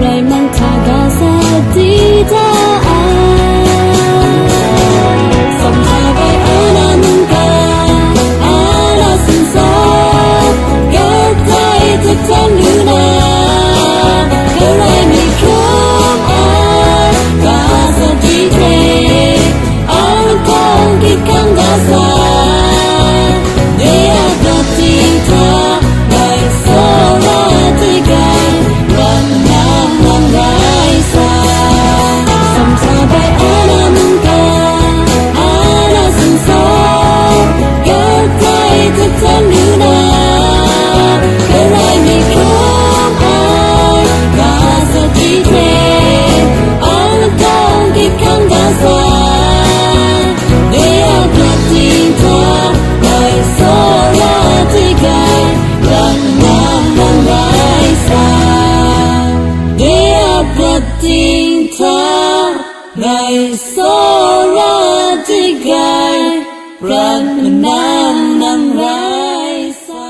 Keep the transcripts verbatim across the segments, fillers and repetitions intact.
Dai nang hta ga sa di da ai. Sawm hta bai ana mungga, ana sumsawp, kadai hte htan lu na, Karai mi hkrum ai, ga sa di hte, ang kawng hkrit hkang ga sa, de a prat ting hta, ngai tsawra de ai, prat nang nang rai sa. Sawm hta bai ana mungga, ana sumsawp, kadai hte htan lu na, Karai mi hkrum ai, ga sa di hte, ang kawng hkrit hkang ga sa, de a prat ting hta, ngai tsawra de ai, prat nang nang rai sa. De a prat ting hta, ngai tsawra de ai, prat nang nang rai sa.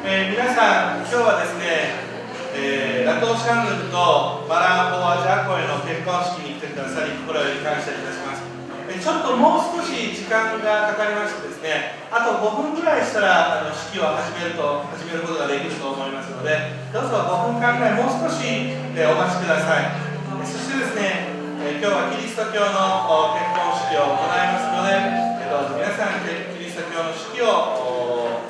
えー皆さん、今日はですね、えー、ラトーシャン軍とマラン飽和ジャー公への結婚式に来てくださり、心より感謝いたします。えーちょっともう少し時間がかかりましてですね、あとごふんぐらいしたら、あの、式を始めると、始めることができると思いますので、どうぞごふんかんぐらいもう少し、えーお待ちください。えーそしてですね、えー今日はキリスト教のお結婚式を行いますので、えーどうぞ皆さん、キリスト教の式を、お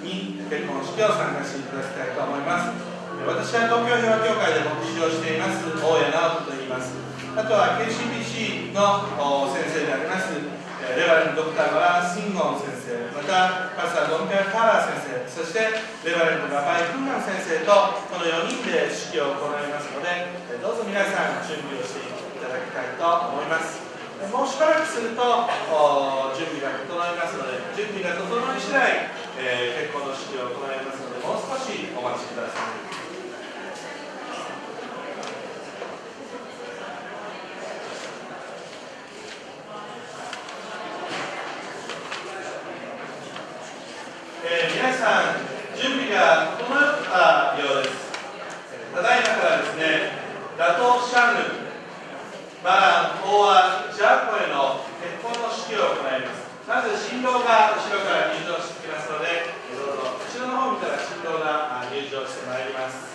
に結婚式を参加していただきたいと思います。私は東京平和教会で牧師をしています、大谷直人と言います。あとは ケーシービーシー のお先生であります、えーレバレンドドクターマラン・シンゴン先生、またパスタードンカル・ターラー先生、そしてレバレンドラバイ・クンガン先生と、このよにんで式を行いますので、えーどうぞ皆さん準備をしていただきたいと思います。もうしばらくすると、お準備が整いますので、準備が整い次第、えー結婚の式を行いますので、もう少しお待ちください。えー皆さん、準備が整ったようです。ただいまからですね、打倒シャンル、マラン法話ジャーコへの結婚の式を行います。まず新郎が後ろから入場してきますので、どうぞ後ろの方を見たら新郎が入場してまいります。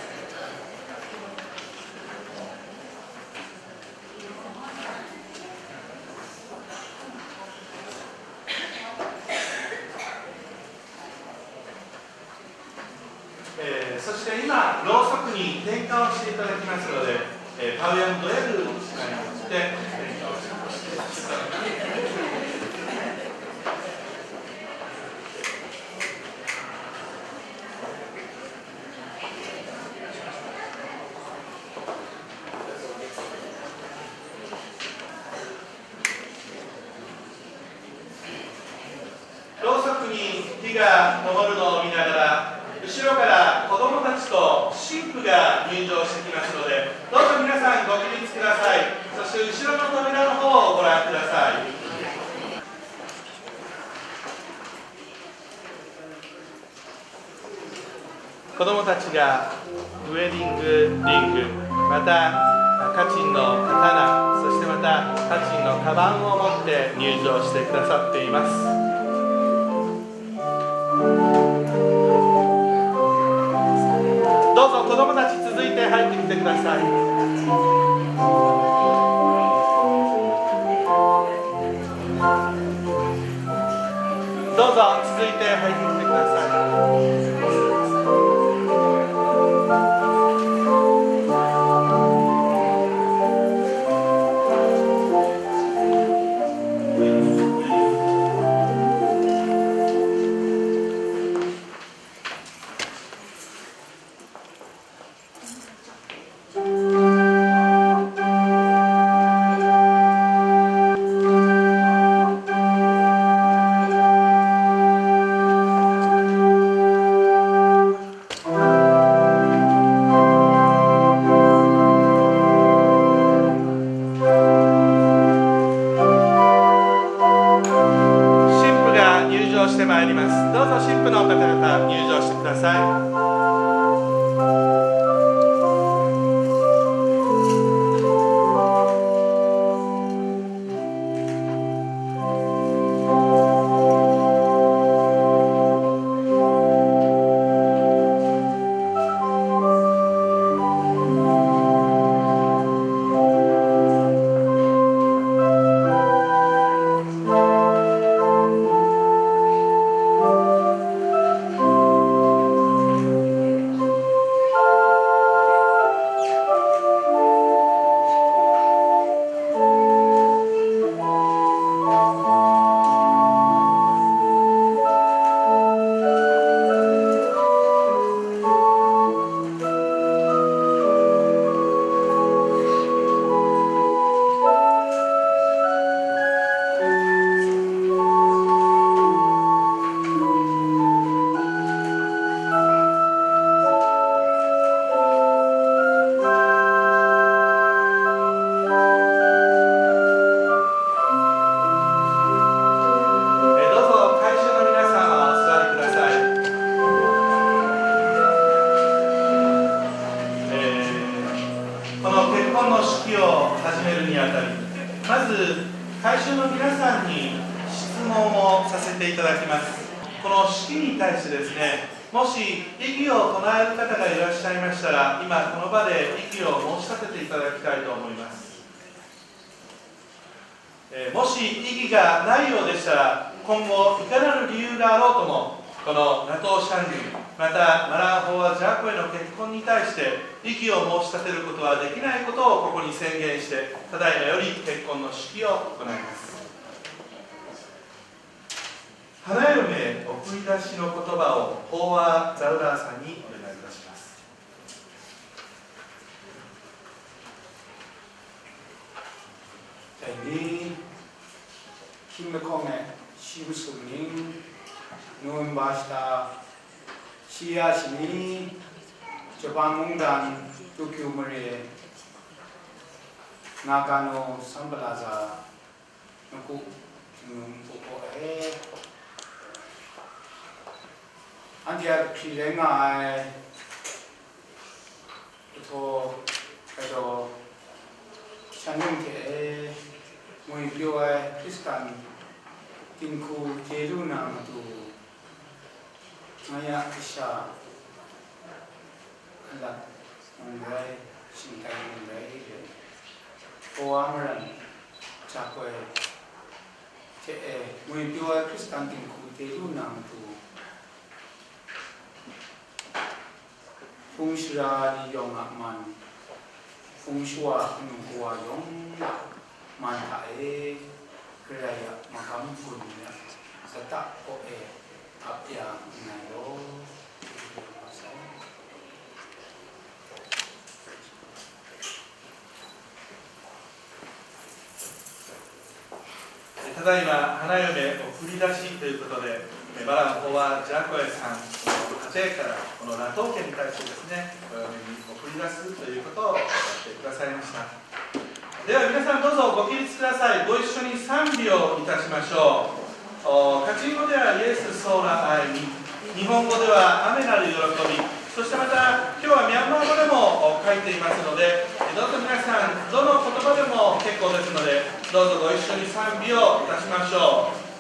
えーそして今、ろうそくに点火をしていただきますので、えー、パウヤンドエルにして点火をしていただきます。ろうそくに火が灯るのを見ながら、後ろから子供たちと新婦が入場してきますので、どうぞ皆さんご起立ください。そして後ろの扉の方をご覧ください。子供たちがウェディングリング、また家珍の刀、そしてまた家珍のカバンを持って入場してくださっています。どうぞ子供たち、続いて入ってきてください。どうぞ、続いて入ってきてください。新婦が入場してまいります。どうぞ新婦の方々、入場してください。えーどうぞ、会場の皆さんはお座りください。えーこの結婚の式を始めるにあたり、まず会場の皆さんに質問をさせていただきます。この式に対してですね、もし異議を唱える方がいらっしゃいましたら、今この場で異議を申し立てていただきたいと思います。えーもし異議がないようでしたら、今後いかなる理由があろうとも、このナトー・シャンリン、またマラン法話ジャーコへの結婚に対して異議を申し立てることはできないことをここに宣言して、ただいまより結婚の式を行います。花嫁送り出しの言葉を法話ダウラーさんにお願いいたします。Dai ni, hkying lahkawng e shi masum ning, Nowemba shata, shi ya shani, Japan mungdan, Tokyo mare, Nagano Sun Plaza, Naku, Num Koko e. Anhte a hkri rai nga ai Kahtaw, Kahtaw, Shanlung hte e, ngwi pyaw ai Hkristan dinghku chye lu na matu, ngai a kasha, alat mung rai, shingtai mung rai, kawa maran, jakoi hte e, ngwi pyaw ai Hkristan dinghku chye lu na matu, hpung shara ni yawng a man, hpung shawa kanu kawa yawng a man hta e, Karai a magam gun mi a lata kaw e ap ya nngai law. ただいま、花嫁送り出しということで、えバラン法はジャコエさんの家庭からこのラトー家に対してですね、お嫁に送り出すということをやってくださいました。では皆さんどうぞご起立ください。ご一緒に賛美をいたしましょう。おカチン語ではイエス・ソーラ愛に、日本語では雨なる喜び、そしてまた今日はミャンマー語でも書いていますので、どうぞ皆さん、どの言葉でも結構ですので、どうぞご一緒に賛美をいたしましょう。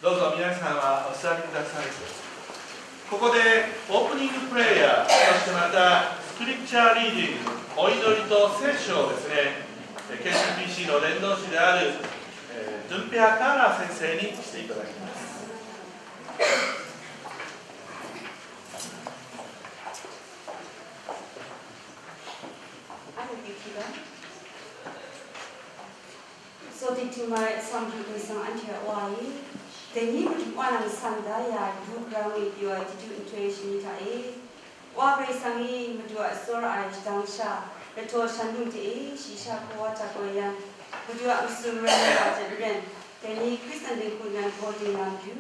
どうぞ皆さんはお座りください。ここでオープニングプレイヤー、そしてまたスクリプチャーリーディング、お祈りと聖書をですね、えー ケーシーピーシー の伝道師である、えー、ドンペアカーラー先生にしていただきます。 Anhte hti law. Sawdik htum ai Atsam Hpung Kangsang anhte a Wa e, dai ni Madu Wa nang san da ya ai, du gara ngwi pyaw ai Titu nhtoi shani hta e, Wa Karai Kasang e, Madu a tsawra ai shadang sha, lahtaw shan lung hte e, shayi sha hpaw wa hta koi yang, Madu a matsun marai ai wa hte maren, Dai ni Hkristan dinghku nan gaw ding na matu,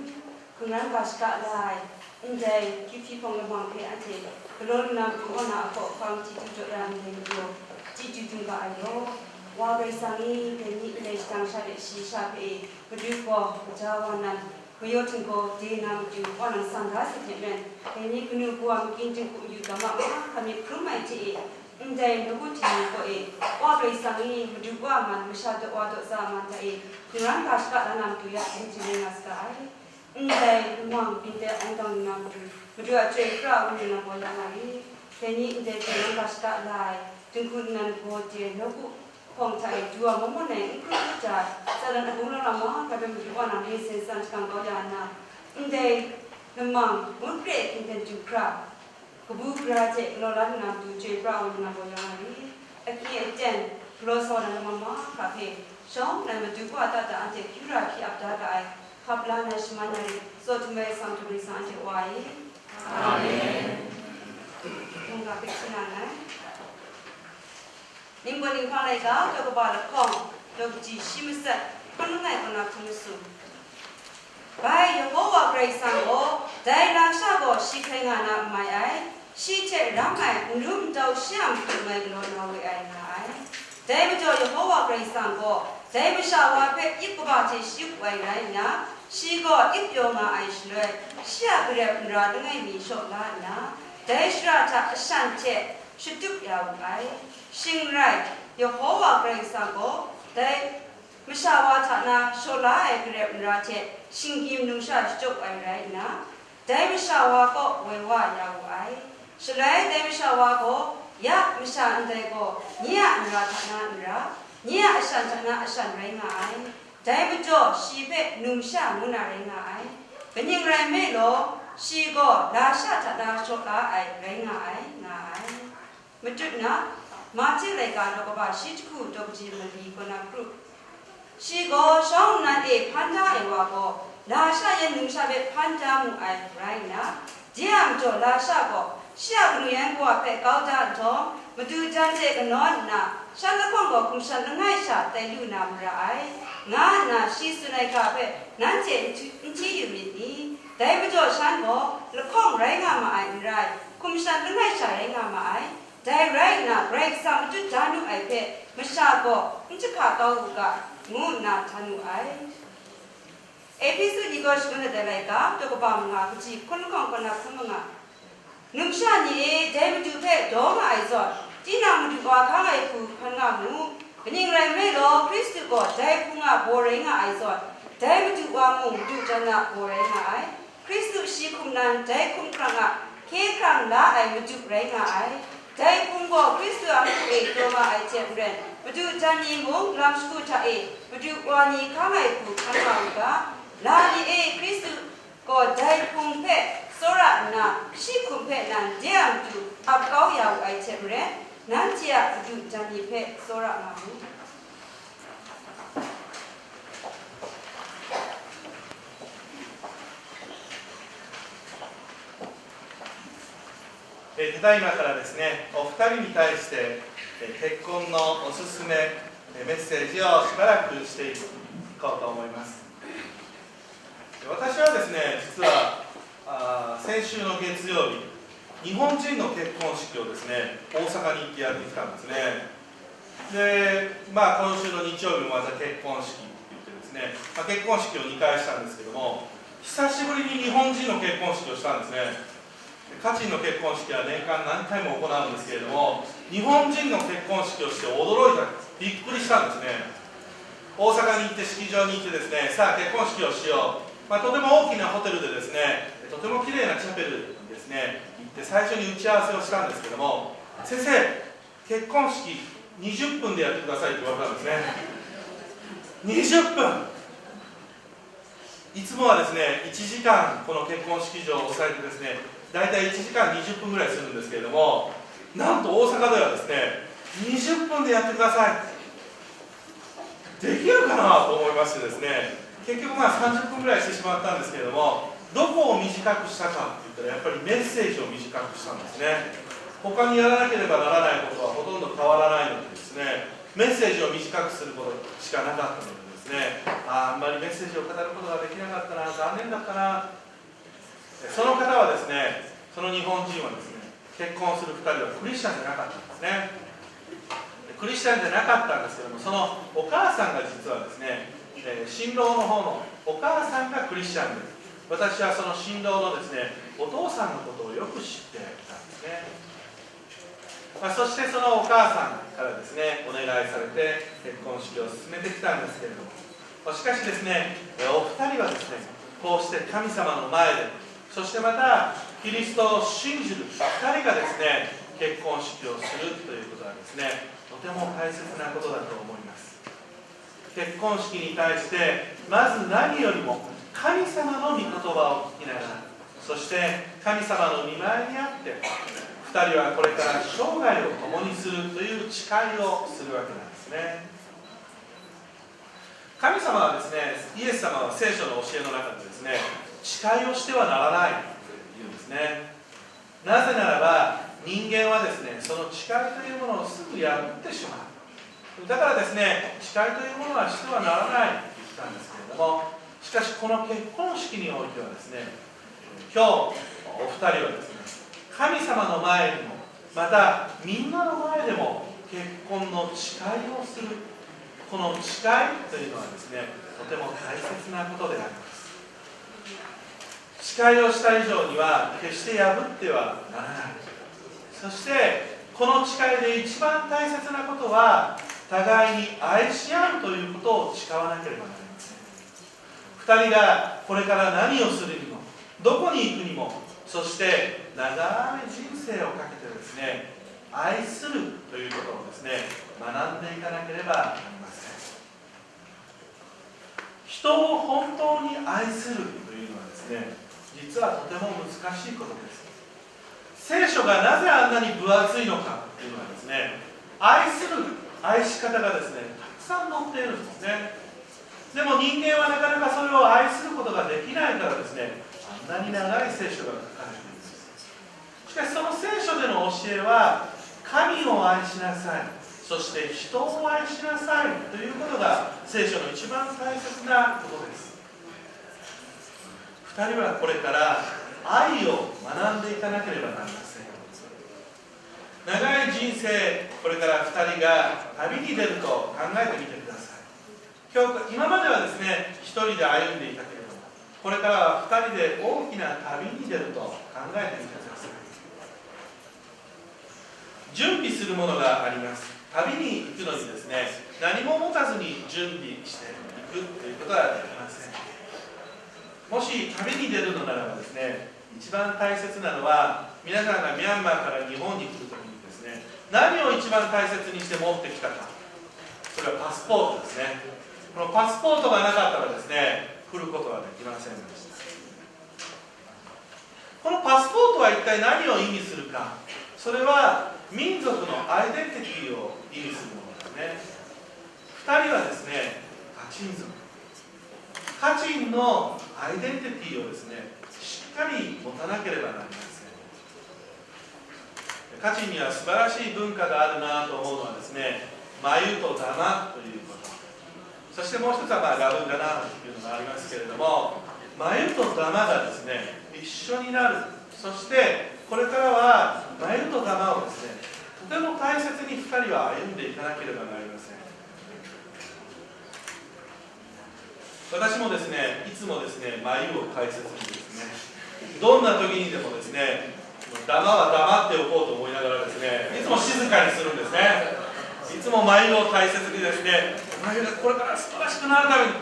hkungran ga shaka la ai, ndai Kyiv hpyi hpawng lamang hpe anhte galaw lu na matu, wa na a hkaw hkam chyeju jaw ya ndai majaw, chyeju dum ga ai law. Wa Karai Kasang e, dai ni ndai shadang sha de shayi sha hpe e, Madu gaw gaja wa nan, mayaw htinggaw de na matu, wa nan sang ga sai hte maren, dai ni kanu kawa makyin dinghku mayu tam a mahkra myit hkrum ai hte e, ndai nawku htingnu kaw e, wa Karai Kasang e, Madu wa man, masha daw wa daw tsa man hta e, hkungran ga shaka la na matu ya, dai hte rai nga saga ai. Ndai lamang byin de awng dang na matu, Madu a chyoi pra ai wenyi lam gaw ya nga ai. Dai ni ndai hkungran ga shaka la ai, dinghku nan gaw de nawku hpawng hta e du wa maw maw nai n hkru hkru ja ai, Satan abung lam lam mahkra hpe Madu wa na myit sen san shakang kau ya nna, ndai lamang ngut re hkying hten du hkra, kabu gara hte galaw la lu na matu chyoi pra ai lam gaw ya nga ai. Akyu aten galaw sa wa na lamang mahkra hpe shawng nnan Madu wa a ta da anhte hkyu ra hpyi ap da ga ai, hkap la na shaman na rit, tsaw htum ai Kasang Karai Kasang anhte wa e. Amen. Mungga hpe hti na nngai. Ningpawt Ninghpang laika, daw kaba lahkawng, daw kaji shi matsat, hkan langai kaw na hkan masum. Bai, Yehowa Karai Kasang gaw, dai lasha gaw shi hkrai nga na n mai ai, shi hte ram ai, n rum n tau shi a matu ngai galaw na we ai nga ai. Dai majaw Yehowa Karai Kasang gaw, dai masha wa hpe yip kaba hte shi up ai rai nna, shi gaw yip pyaw nga ai shaloi, shi a garep nra langai mi shaw la nna, dai shara hta ashan hte shatup ya wu ai. Shing rai, Yehowa Karai Kasang gaw dai masha wa hta na shaw la ai garep nra hte shinggyim numsha shachyawk ai rai nna, dai masha wa kaw woi wa ya wu ai. Shaloi dai masha wa gaw, ya masha ndai gaw nye a nra hta na nra, nye a ashan hta na ashan rai nga ai. Dai majaw shi hpe numsha ngu na rai nga ai. Kaning rai nme law, shi gaw lasha hta na shaw la ai rai nga ai, nga ai. Matut na, Mahte laika daw kaba shi jahku daw kaji mali kaw na kru. Shi gaw shawng nnan e hpan da ai wa gaw, lasha yan numsha hpe hpan da mu ai rai nna, de a majaw lasha gaw shi a kanu yan kawa hpe kau da nhtawm, madu jan hte kanawn nna, shan lahkawng gaw hkum shan langai sha tai lu na mara ai, nga nna shi tsun ai ga hpe nanhte n hti, n hti yu myit ni? Dai majaw shan gaw lahkawng rai nga ma ai n rai, hkum shan langai sha rai nga ma ai. Dai rai nna, Karai Kasang matut da nu ai hpe masha gaw n jahka kau u ga, ngu nna htan wu ai. Ehpesu ni gaw shangun ai dai laika, daw kaba manga, kaji hkun lahkawng kaw na hkun manga. Numsha ni e, dai Madu hpe daw nga ai zawn, tinang Madu wa hkang ai hku hkan nga mu. Kaning rai nme law, Hkristu gaw dai Hpung a baw rai nga ai zawn, dai Madu wa mung Madu jan a baw rai nga ai. Hkristu shi hkum nan dai hkum hkrang a hkye hkrang la ai Madu rai nga ai. Dai Hpung gaw Hkristu a matu e taw nga ai hte maren, Madu jan ni mung lam shagu hta e Madu wa ni hkang ai hku hkan nga u ga. La ni e, Hkristu gaw dai Hpung hpe tsawra nna, shi hkum hpe nan de a matu ap kau ya wu ai hte maren, nanhte a Madu jan ni hpe tsawra nga mu. えーただいまからですね、お二人に対して、えー結婚のおすすめ、えーメッセージをしばらくしていこうと思います。私はですね、実は、あー先週の月曜日、日本人の結婚式をですね、大阪に行ってやってきたんですね。で、まあ、今週の日曜日もまた結婚式って言ってですね、まあ、結婚式をにかいしたんですけども、久しぶりに日本人の結婚式をしたんですね。家人の結婚式は年間何回も行うんですけれども、日本人の結婚式をして驚いた、びっくりしたんですね。大阪に行って、式場に行ってですね、さあ結婚式をしよう。まあ、とても大きなホテルでですね、とても綺麗なチャペルにですね、行って最初に打ち合わせをしたんですけども、先生、結婚式にじゅっぷんでやってくださいって言われたんですね。にじゅっぷん。いつもはですね、いちじかんこの結婚式場を抑えてですね、大体いちじかんにじゅっぷんぐらいするんですけれども、なんと大阪ではですね、にじゅっぷんでやってください。できるかなと思いましてですね、結局まあさんじゅっぷんぐらいしてしまったんですけれども、どこを短くしたかって言ったら、やっぱりメッセージを短くしたんですね。他にやらなければならないことはほとんど変わらないのでですね、メッセージを短くすることしかなかったのでですね、ああんまりメッセージを語ることができなかったな、残念だったな。その方はですね、その日本人はですね、結婚するふたりはクリスチャンじゃなかったんですね。クリスチャンじゃなかったんですけども、そのお母さんが実はですね、えー新郎の方のお母さんがクリスチャンで、私はその新郎のですね、お父さんのことをよく知っていたんですね。まあ、そしてそのお母さんからですね、お願いされて結婚式を進めてきたんですけれども、しかしですね、えお二人はですね、こうして神様の前で、そしてまたキリストを信じる二人がですね、結婚式をするということはですね、とても大切なことだと思います。結婚式に対して、まず何よりも神様の御言葉を聞きながら、そして神様の御前にあって、二人はこれから生涯を共にするという誓いをするわけなんですね。神様はですね、イエス様は聖書の教えの中でですね、誓いをしてはならないと言うんですね。なぜならば、人間はですね、その誓いというものをすぐ破ってしまう。だからですね、誓いというものはしてはならないと言ったんですけれども、しかしこの結婚式においてはですね、今日お二人はですね、神様の前にも、またみんなの前でも結婚の誓いをする、この誓いというのはですね、とても大切なことであります。誓いをした以上には決して破ってはならない。そしてこの誓いで一番大切なことは、互いに愛し合うということを誓わなければなりません。二人がこれから何をするにも、どこに行くにも、そして長い人生をかけてですね、愛するということをですね、学んでいかなければなりません。人を本当に愛するというのはですね、実はとても難しいことです。聖書がなぜあんなに分厚いのかっていうのはですね、愛する愛し方がですね、たくさん載っているんですね。でも人間はなかなかそれを愛することができないからですね、あんなに長い聖書が書かれているんです。しかしその聖書での教えは、神を愛しなさい、そして人を愛しなさいということが聖書の一番大切なことです。二人はこれから愛を学んでいかなければなりません。長い人生、これから二人が旅に出ると考えてみてください。今日、今まではですね、一人で歩んでいたけれども、これからは二人で大きな旅に出ると考えてみてください。準備するものがあります。旅に行くのにですね、何も持たずに準備していくということはできません。もし旅に出るのならばですね、一番大切なのは、皆さんがミャンマーから日本に来るときにですね、何を一番大切にして持ってきたか、それはパスポートですね。このパスポートがなかったらですね、来ることはできませんでした。このパスポートは一体何を意味するか。それは民族のアイデンティティを意味するものですね。二人はですね、カチン族、カチンのアイデンティティをですね、しっかり持たなければなりません。カチンには素晴らしい文化があるなと思うのはですね、眉と玉ということ、そしてもう一つはまあラブンガナーというのがありますけれども、眉と玉がですね、一緒になる。そしてこれからは眉と玉をですね、とても大切に二人は歩んでいかなければなりません。私もですね、いつもですね、眉を大切にですね、どんな時にでもですね、玉は黙っておこうと思いながらですね、いつも静かにするんですね。いつも眉を大切にですね、眉がこれから素晴らしくなるために、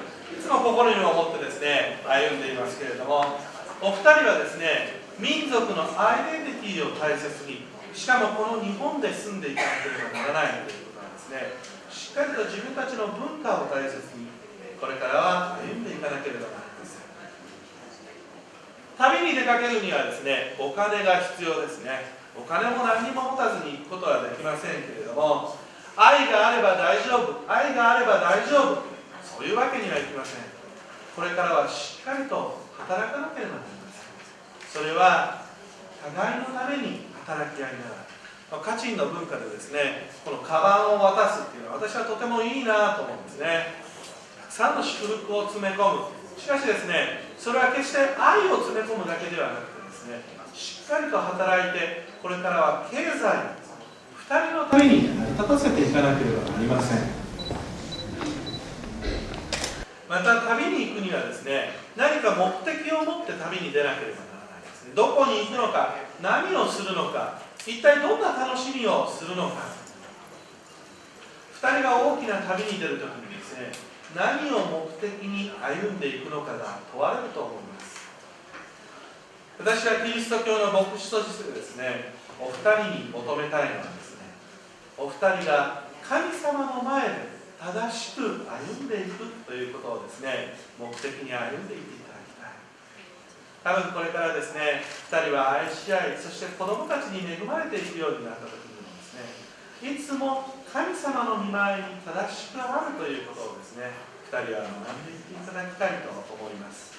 いつも心に思ってですね、歩んでいますけれども、お二人はですね、民族のアイデンティティを大切に、しかもこの日本で住んでいかなければならないということなんですね。しっかりと自分たちの文化を大切に、これからは歩んでいかなければなりません。旅に出かけるにはですね、お金が必要ですね。お金も何にも持たずに行くことはできませんけれども、愛があれば大丈夫、愛があれば大丈夫、そういうわけにはいきません。これからはしっかりと働かなければなりません。それは互いのために働き合いながら、まあ、カチンの文化でですね、このカバンを渡すっていうのは私はとてもいいなと思うんですね。さんの祝福を詰め込む。しかしですね、それは決して愛を詰め込むだけではなくてですね、しっかりと働いて、これからは経済、ふたりのために成り立たせていかなければなりません。また、旅に行くにはですね、何か目的を持って旅に出なければならないですね。どこに行くのか、何をするのか、一体どんな楽しみをするのか。ふたりが大きな旅に出るときにですね、何を目的に歩んでいくのかが問われると思います。私はキリスト教の牧師としてですね、お二人に求めたいのはですね、お二人が神様の前で正しく歩んでいくということをですね、目的に歩んでいっていただきたい。多分これからですね、ふたりは愛し合い、そして子供たちに恵まれていくようになった時にもですね、いつも神様の御前に正しくあるということをですね、ふたりは学んでいっていただきたいと思います。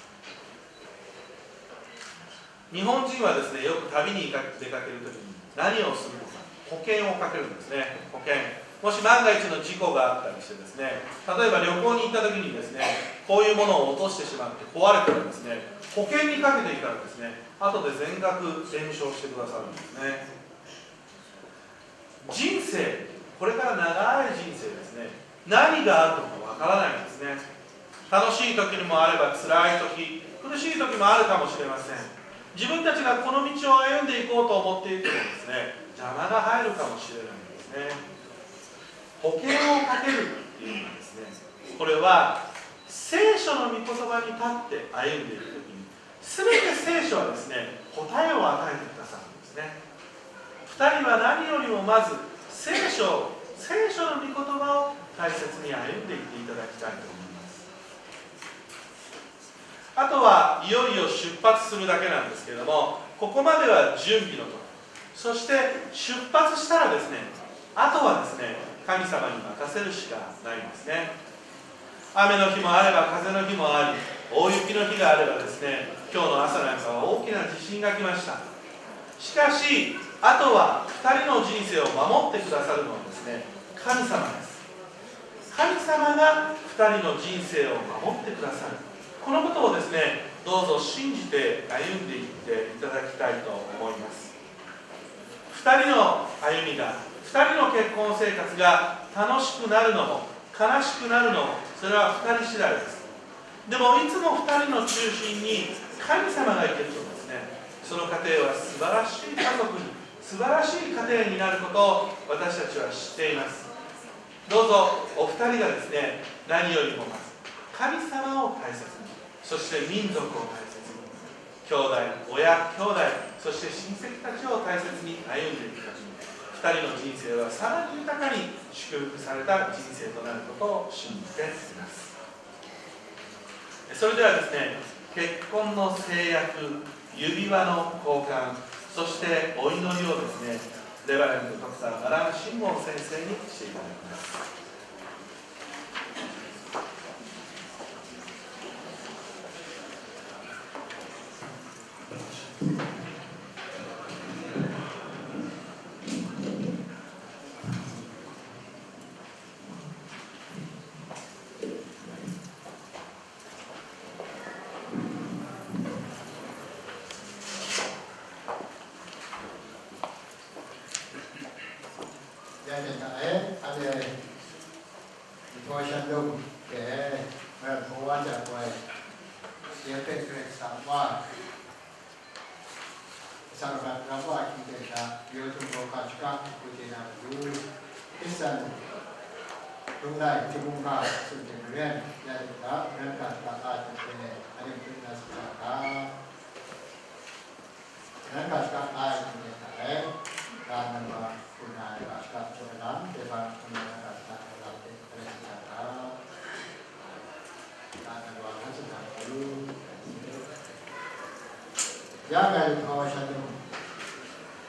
日本人はですね、よく旅に出かける時に何をするのか、保険をかけるんですね。保険。もし万が一の事故があったりしてですね、例えば旅行に行った時にですね、こういうものを落としてしまって、壊れたらですね、保険にかけていたらですね、後で全額弁償してくださるんですね。人生、これから長い人生ですね、何があるのかわからないんですね。楽しい時もあれば、辛い時、苦しい時もあるかもしれません。自分たちがこの道を歩んでいこうと思っていてもですね、邪魔が入るかもしれないんですね。保険をかけるっていうのはですね、これは聖書の御言葉に立って歩んでいく時に、すべて聖書はですね、答えを与えてくださるんですね。ふたりは何よりもまず聖書、聖書の御言葉を大切に歩んでいっていただきたいと思います。あとはいよいよ出発するだけなんですけれども、ここまでは準備のところ、そして出発したらですね、あとはですね、神様に任せるしかないんですね。雨の日もあれば風の日もあり、大雪の日があればですね、今日の朝なんかは大きな地震が来ました。しかし、あとはふたりの人生を守ってくださるのはですね、神様です。神様がふたりの人生を守ってくださる。このことをですね、どうぞ信じて歩んでいっていただきたいと思います。ふたりの歩みが、ふたりの結婚生活が楽しくなるのも悲しくなるのも、それはふたり次第です。でも、いつもふたりの中心に神様がいてるとですね、その家庭は素晴らしい家族に、素晴らしい家庭になることを私たちは知っています。どうぞお二人がですね、何よりもまず神様を大切に、そして民族を大切に、兄弟、親、兄弟、そして親戚たちを大切に歩んでいくために、二人の人生はさらに豊かに祝福された人生となることを信じています。それではですね、結婚の誓約、指輪の交換、そしてお祈りをですね、レバレンドドクターマラン・シンモン先生にしていただきます。Sangrat ram wa hkying ten hta, pyaw htum hkawhkam shaka hku chye na matu, Hkristan hkrung lai hti hkungga tsun hte maren, ya ding hta, maren ga shaka ai hte maren, anhte hpring na tsun ga hka. Maren ga shaka ai hte maren hta e, ga nan wa hku na ai ga shaka jaw ai lam, dai hpang hkungga maren ga shaka ai lam hte maren tsun ga hka. Ya ngai htaw shan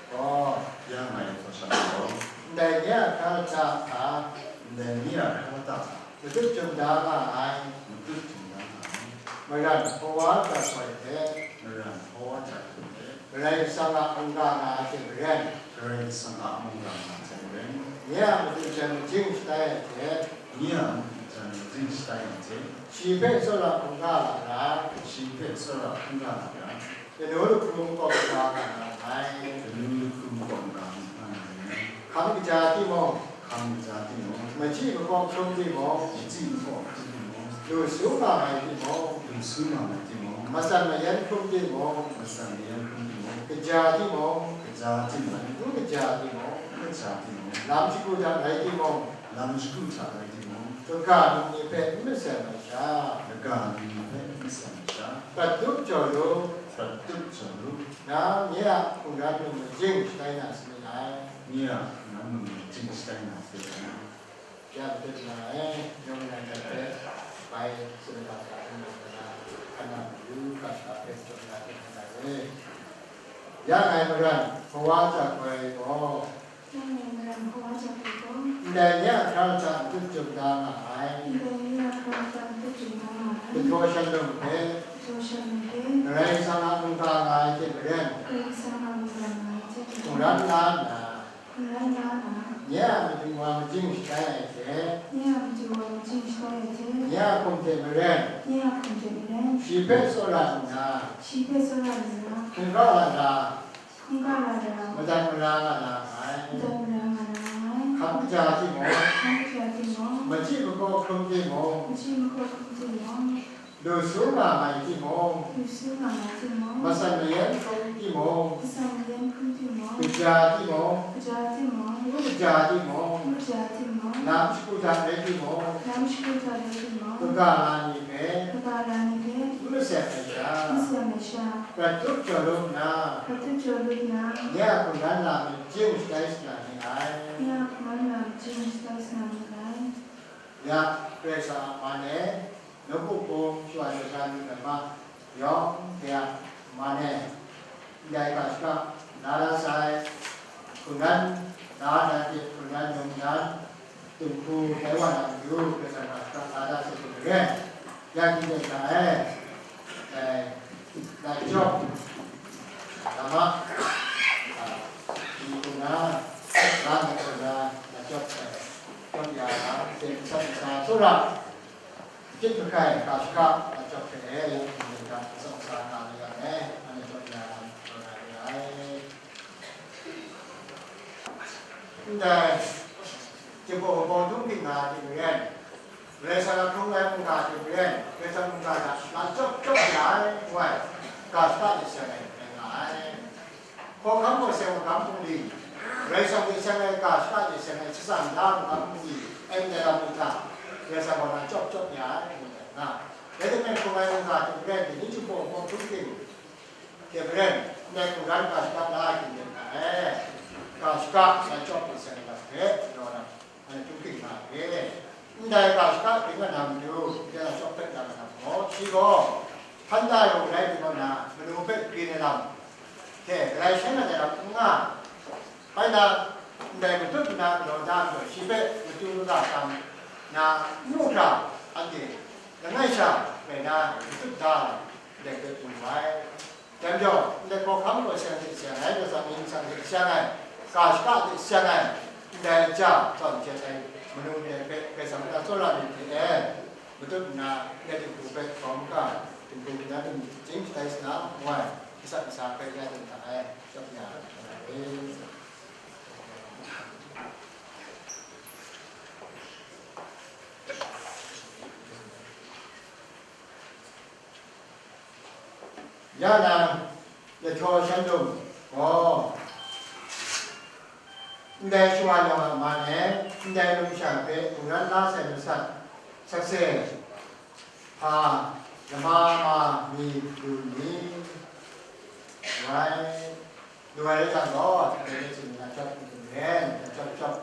gaw, ya ngai htaw shan gaw, ndai nye a hkra lata hta, ndai nye a hkra lata hta, matut jum da nga ai, matut jum da nga ai, maran hpawa tat koi hte, maran hpawa tat koi hte, Karai Kasang a mungga nga ai hte maren, Karai Kasang a mungga nga ai hte maren, nye a matu jan majing shatai ai hte, nye a matu jan Majing shatai na hte, shi hpe tsawra hkungga la ra, shi hpe tsawra hkungga la ra, kanu lahku makawp mara nga na nngai. Kanu lahku makawp mara nga na nngai. Hkam kaja timung, hkam kaja timung, machyi makawp hkrum timung, machyi makawp hkrum timung, lu su nga ai timung, lu su nga ai timung, matsan mayan hkrum timung, matsan mayan hkrum timung, kaja timung, kaja timung, n kaja timung, n kaja timung, lam shagu hta rai timung, lam shagu hta rai timung, kaga num ni hpe n masem ai sha, kaga num ni hpe n masem ai sha, prat tup jaw lu, prat tup jaw lu, nang nye a hkungran num majing shatai na sa mi ai. Nye a hkungran num majing shatai na sa mi ai. Ya, bai hpe na e, yawng nan hte bai, sumla sa hkungran na, hkan na yu, ga shaka hpe jaw na hte hkan na e. Ya ngai maran, kawa jak ai gaw, Ndai ni a hkra hta n tup jum da nga ai. Ndai ni a hkra hta n tup jum da nga ai. Kahtaw shanlung hpe, Kahtaw shanlung hpe, Karai Kasang a mungga nga ai hte maren, Karai Kasang a mungga nga ai hte maren, hkungran la nna, hkungran la nna, nye a matu wa majing shatai ai hte, nye a matu wa majing shatai ai hte, nye a hkum hte maren, nye a hkum hte maren, shi hpe tsawra nna, shi hpe tsawra nna, hkungga la ra, Hkungga la ra, madat mara nga na ai. Madat mara nga na ai. Hkam kaja timung, hkam kaja timung, machyi makawp hkrum timung, machyi makawp hkrum timung, lu su nga ai timung, lu su nga ai timung, matsan mayan hkrum timung, matsan mayan hkrum timung, kaja timung, kaja timung, n kaja timung, n kaja timung, lam shagu hta rai timung, lam shagu hta rai timung, kaga la ni hpe, kaga la ni hpe, n masep ai sha, n masep ai sha, Prat tup jaw lu nna, prat tup jaw lu nna, nye a hkungran lam majing shatai sa na ni ai. Nye a hkungran lam majing shatai sa na ni ai. Ya, Karai Kasang a man e, nawku hpung shawa shaja myit ai ma, yawng hte a man e, ndai ga shaka la la sai, hkungran la na hte hkungran yawng dan, Dinghku dai wa na matu, Karai Kasang hta shaka la da sai hte maren, ya hkying ten hta e, dai, dai jawk, dama, a, dinghku na, la na kaw na, dai jawk, dai, jawk ya na, hte masat masa tsawra, hkyit hkrai, ga shaka, dai jawk hte e, ya hkying ten hta masat masa nga na yang e, anhte jawk ya na, kaw na re ai. Ndai, Jinghpaw Wunpawng Htum Ging nga ai hte maren, Karai Kasang a hkrung ai mungga hte maren, Karai Kasang mungga hta la chyawp chyawp ya ai, ngu ai, ga shaka hte seng ai rai nga ai. Hkawhkam gaw seng magam bungli, Karai Kasang hte seng ai ga shaka hte seng ai shatsam da magam bungli, ai ndai lam ni hta, Karai Kasang gaw la chyawp chyawp ya ai, ngu ai, nga. Rai timung, hkrung ai mungga hte maren, dai ni Jinghpaw Wunpawng Htum Ging, Hte maren, ndai hkungran ga shaka la ai hkying ten hta e, ga shaka la chyawp hte seng lam hpe, galaw na, anhte htum hking nga ai. Ndai ga shaka byin nga na matu, ndai la chyawp hpe nga na gaw, shi gaw, hpan da rawng rai timung na, manu hpe grin ai lam hte, galai sha na ai lam n nga, Bai na, ndai matut nna galaw da nhtawm, shi hpe matu maga tam na, n mu hkra, anhte langai sha rai na, matut da ai, ndai hpe mu ai. Dai majaw, ndai hkawhkam gaw seng hte seng ai, lasam ning seng hte seng ai, ga shaka hte seng ai, ndai ja tawn hte ai, manu ndai hpe Karai Kasang nta tsawra myit hte e, matut nna, ndai dinghku hpe grau maga, dinghku hkungran num majing shatai sa na, ngu ai, masat masa hpe ya ding hta ai, shawt ya ai. Ya na, Lahtaw Shanlung gaw, ndai shawa yawng a man e, ndai numsha hpe hkungran la sai masat, sakse, hpa, lama ma mi lu nni, ngu ai. Lu ai rai jang gaw, dai hpe tsun nna chyawp n gun ren, chyawp chyawp,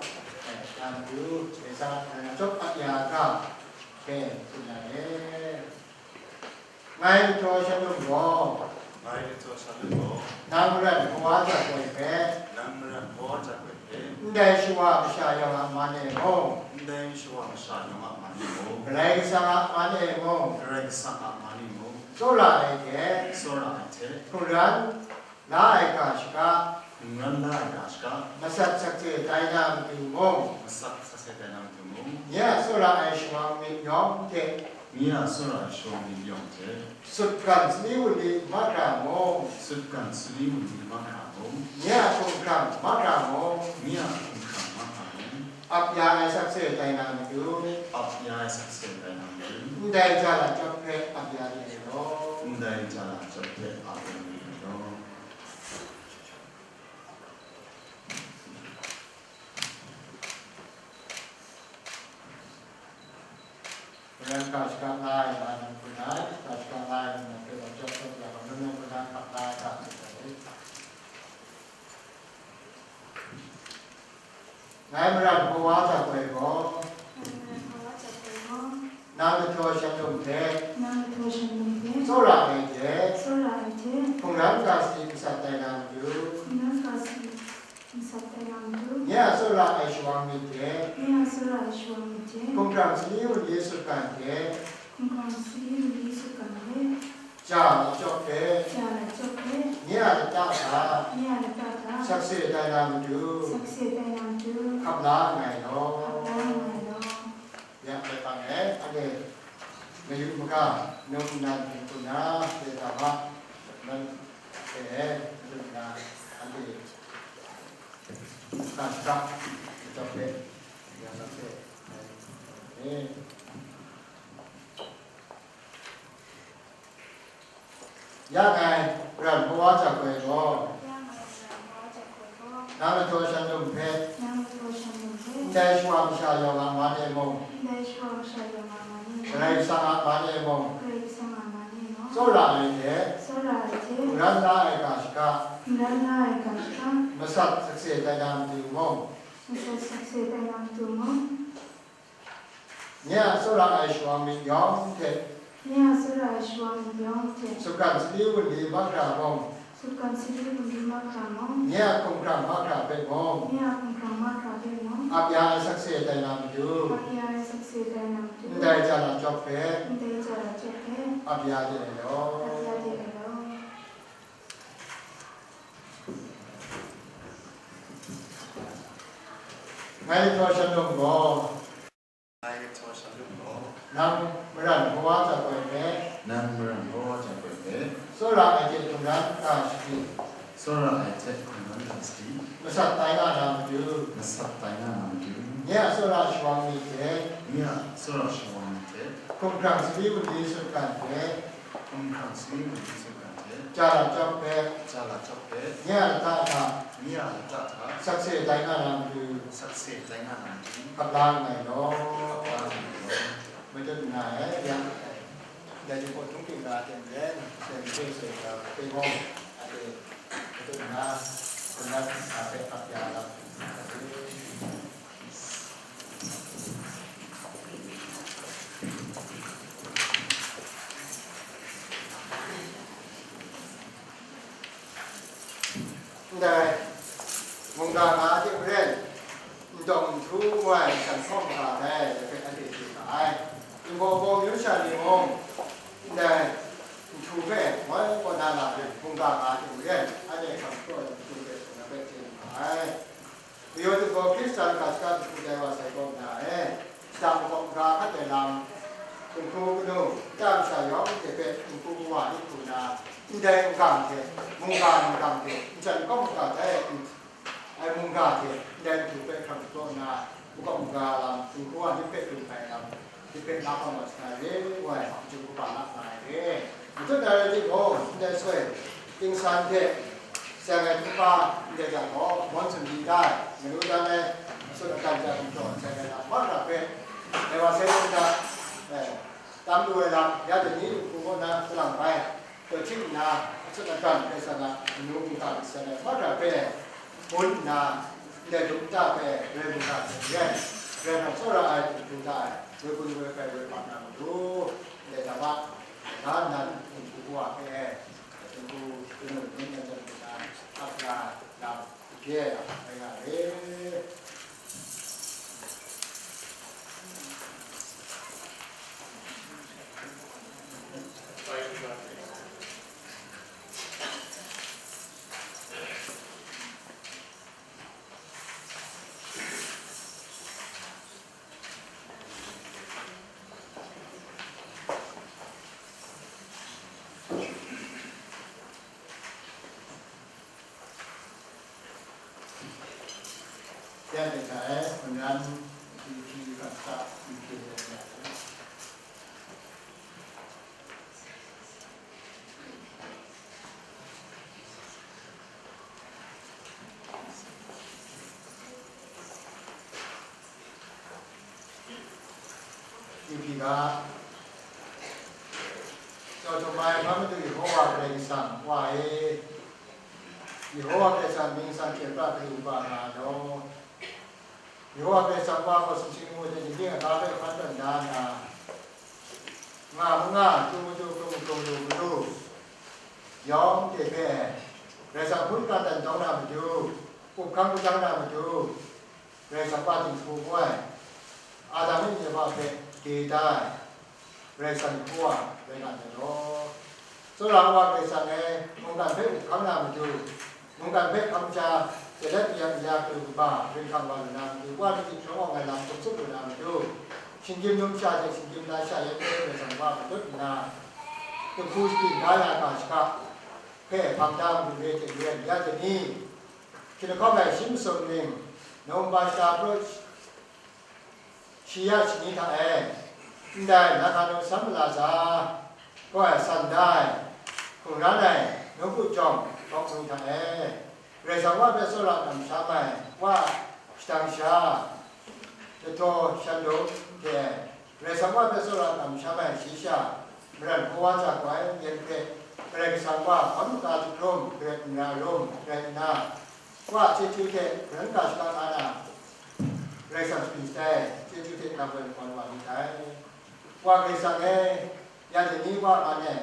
eh, ya matu, dai sa, eh, chyawp ap ya ga, hpe tsun ya re. Ngai Lahtaw Shanlung gaw, ngai Lahtaw Shanlung gaw, nang maran kawa jak ai hpe, nang maran kawa jak ai hpe, ndai shawa masha yawng a man e mung, ndai shawa masha yawng a man e mung, Karai Kasang a man e mung, Karai Kasang a man e mung, tsawra ai hte, tsawra ai hte, hkungran, la ai ga shaka, Hkungran la ai ga shaka. Masat sakse tai na matu mung. Masat sakse tai na matu mung. Nye a tsawra ai shawang myit yawng hte. Nye a tsawra ai shawang myit yawng hte. Sutgan sali wunli mahkra mung. Sutgan sali wunli mahkra mung. Nye a hkumhkrang mahkra mung. Nye a hkumhkrang mahkra mung. Ap ya ai sakse tai na matu. Ap ya ai sakse tai na matu. Ndai ja la chyawp hpe ap ya de ai law. Ndai ja la chyawp hpe ap ya de ai law. Maren ga shaka la ai wa nang hpun ai, ga shaka la ai wa nang hpe wa chyawp chyawp ya, wa nang hpun ai, hkap la ai ga shaka ai. Ngai maran hpawa hta koi gaw, nang lahtaw shanlum hte, nang lahtaw shanlum hte, tsawra ai hte, tsawra ai hte, hkungran ga sali masat tai na matu, hkungran ga sali masat tai na matu, nye a tsawra ai shawang myit hte, nye a tsawra ai shawang myit hte, hkumhkrang sali wunli sutgan hte, hkumhkrang sali wunli sutgan hte, ja la chyawp hpe, ja la chyawp hpe, nye a lata hta, nye a lata hta, sakse tai na matu, sakse tai na matu, hkap la nngai law, hkap la nngai law. Ya, dai hpang e, anhte mayu maga, num nnan hpung hpun na, dai hta ma, nan hte e, madu na, anhte hkra shaka, majaw hpe, ya, sakse, e. Ya ngai, ran hpawa hta koi gaw, ya ngai, ran hpawa hta koi gaw, nang lahtaw shanlum hpe, nang lahtaw shanlum hpe, ndai shawa masha yawng a man e mung, ndai shawa masha yawng a man e mung, Karai Kasang a man e mung, Karai Kasang a man e mung, tsawra ai hte, tsawra ai hte, hkungran la ai ga shaka, hkungran la ai ga shaka, masat sakse tai na matu mung, masat sakse tai na matu mung, nye a tsawra ai shawang myit yawng hte, nye a tsawra ai shawang myit yawng hte, sutgan sali wunli mahkra mung, sutgan sali wunli mahkra mung, nye a hkumhkrang mahkra hpe mung, nye a hkumhkrang mahkra hpe mung, ap ya ai sakse tai na matu, ap ya ai sakse tai na matu, ndai ja la chyawp hpe, ndai ja la chyawp hpe, ap ya de ai law, ap ya de ai law. Ngai lahtaw shanlum gaw, ngai lahtaw shanlum gaw, nang maran hpawa hta koi hpe, nang maran hpawa hta koi hpe, tsawra ai hte hkungran ga sali, tsawra ai hte hkungran ga sali, masat tai nga na matu, masat tai nga na matu, nye a tsawra shawang myit hte, nye a tsawra shawang myit hte, hkumhkrang sali wunli sutgan hte, hkumhkrang sali wunli sutgan hte, ja la chyawp hpe, ja la chyawp hpe, nye a lata hta, nye a lata hta, sakse tai nga na matu, sakse tai nga na matu, hkap la nngai law, hkap la nngai law. Matut nna e, ya, dai hpung htung ting ga teng len, teng hte seng ga hpe gaw, a hte matut nna, hkungran hta hpe hkap ya lam. Ndai mungga nga hte maren, n tawng n htu ngu ai hkan hkawm ga ai hpe anhte chye ga ai. Ningbaw baw myu sha ni mung, ndai nhtu hpe moi kaw na la ai mungga nga hte maren, anhte hkam hkraw ai nhtu hpe hkungran hpe chye nga ai. Mayu tu gaw Hkristan ga shaka jahku dai wa sai kaw nna e, shadang makawp maga hkat ai lam, dinghku kanu, nta masha yawng hte hpe dinghku kawa ni hku nna, ndai mungga hte, mungga mungga hte, njan kawng maga dai ai mungga hte, ndai nhtu hpe hkrang shapraw nna, makawp maga lam, dinghku wa ni hpe dum ai lam, Dip hpe la hkawm wa shangai re, wai, hpang chyu kaba la nga ai re. Matut na rai timung, ndai soi, tingsan hte seng ai hkungga ndai jang gaw, mawn sumri da ai, manu dan ai, asun agan hte gumhpraw seng ai lam mahkra hpe, dai wa sai hta, eh, tam lu ai lam, ya dai ni lu hku kaw na salang bai, Taw hkying nna, asun agan hpe sa na, manu mungga myit seng ai mahkra hpe, bun nna, ndai dum nta hpe, Karai mungga hte maren, Karai hkrang tsawra ai hte hkrum da ai, woi gun woi hpai woi hpang na matu, ndai lam a, ga nnan dinghku wa hpe, dinghku kanu nnan jan hku na, ap nga lam, gye ai lam, rai nga ai. Hte hta e, hpunran, P P, Rasta, P P, P P ga, Chawhtum ai hpa madu Yehowa Karai Kasang, Wa e, Yehowa Karai Kasang mying sanghte pra kanu kaba nga ai law, Yehowa Karai Kasang Wa gaw sumsing lamu hte ning ting aga hpe hpan tawn da nna, nga manga, tu matu, hkrum hkrum, lu galu, yawng hte hpe, Karai Kasang hpun ka dan dawng na matu, up hkang hkajang na matu, Karai Kasang Wa dinghku ngu ai, Adam e Eva hpe de da ai, Karai Kasang hku wa rai nga ai law. Tsawra Wa Karai Kasang e, mungkan hpe up hkang na matu, mungkan hpe hkam ja, gyelet mayat maya kanu kaba, ringhkang wa lu na matu, Wa hte hkrum awng ai lam hkum tsup lu na matu, shinggyim numsha hte shinggyim lasha yan hpe Karai Kasang Wa matut nna, dinghku sharin da ya ga shaka hpe hpang da matu re hte maren, ya hte ni, hkying lahkawng ai shi masum ning, Nowemba shata pru, shi ya shani hta e, ndai Nakanu Samalaza gaw ai san da ai, hkungran ai nawku jawng gawk nu hta e, Karai Kasang Wa hpe tsawra kamsham ai, Wa shadang sha, jahtaw shandum hte, Karai Kasang Wa hpe tsawra kamsham ai shayi sha, maran hkawa ja gaw ai, yen hpe, Karai Kasang Wa hkawn maga jahkrum, garep n ra rum rai nna, Wa a chyeju hte hkungran ga shaka nga na, Karai Kasang sharin shatai, chyeju hte nang gaw lungwan wa myit dai. Wa Karai Kasang e, ya hte ni Wa a man e,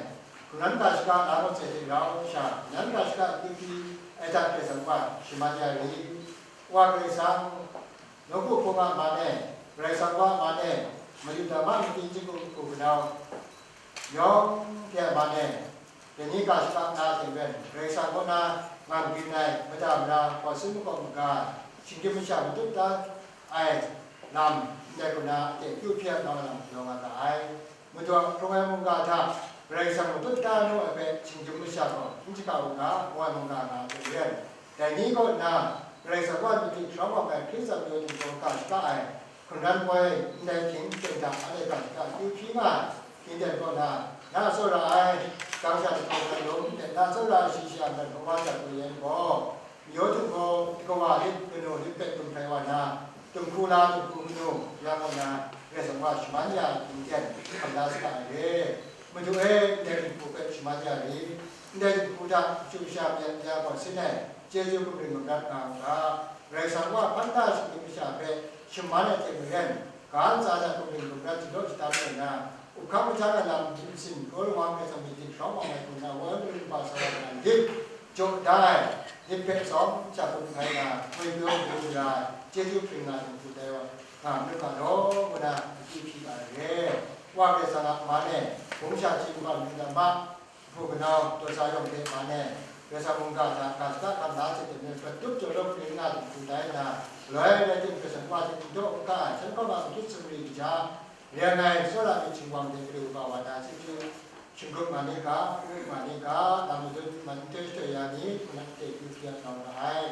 hkungran ga shaka nga gaw hte hte rau sha, hkungran ga shaka akyu hpyi ai hta Karai Kasang Wa shaman ya ri. Wa Karai Kasang, nawku hpung a man e, Karai Kasang Wa a man e, Mayuda ma mating jahku hku kanau yawng hte a man e, dai ni ga shaka na hte maren, Karai Kasang kaw na ngang byin ai, mada mara, hkawhsin makawp maga, shinggyim masha matut da ai lam, ndai kaw na a akyu hpyi ai lam galaw nga ga ai. Madu a hkrung ai mungga hta Karai Kasang matut da nu ai hpe shinggyim masha gaw n shaga u ga, ngu ai mungga nga ai hte maren, dai ni kaw na Karai Kasang Wa myit hkrum awng ai Hkristu a pyaw dinghprawng ga shaka ai, hkungran poi ndai hkying hten hta anhte ga shaka akyu hpyi nga ai, hkying ten kaw na, na tsawra ai, shadang sha jahtaw shandum hte na tsawra ai shayi sha maran hkawa ja gaw yen gaw, mayaw dinghku, kawa lit kanu lit pet gun hkrai wa na, dinghku la dinghku manu ya kaw na, Karai Kasang Wa shaman ya ai hkying ten hkam da saga ai re. Madu e, ndai dinghku hpe shaman ya ri, ndai dinghku hta kashu kasha mayat maya gaw sin ai, chyeju hkum ring magrat nga u ga, Karai Kasang Wa hpan da shinggyim masha hpe shaman ai hte maren, ga ntsa hta hkum ring hkum rat jalaw jadam ai na, up hkang hkajang ai lam, myit masin, kraw lawang Karai Kasang myit hkrum awng ai hku na, woi mungkan kaba sa wa na lit jaw da ai, lit hpe tsawm hta hkun hkai na, ngwi pyaw hkun ra ai, chyeju hpring nga dinghku tai wa nga marit ga law, ngu na akyu hpyi ga ai re. Wa Karai Kasang a man e, bung sha hkying bam hkying dam ma, hku kanau, taw sa yawng hte man e, Karai Kasang mungga hta ga shaka hkam na hte maren, hkrat tup jaw lawp ring nga dinghku tai nna, galoi rai tim, Karai Kasang Wa hte n daw n ka ai, hkyen hkawm a matut sumri kaja, rai nga ai, tsawra myit shingwang hte galaw kaba wa na chyeju, shingkut nga ni ga, n-, nga ni ga, lam madun man n toi shatoi ya ni, hku na ndai akyu hpyi ya kau ga ai.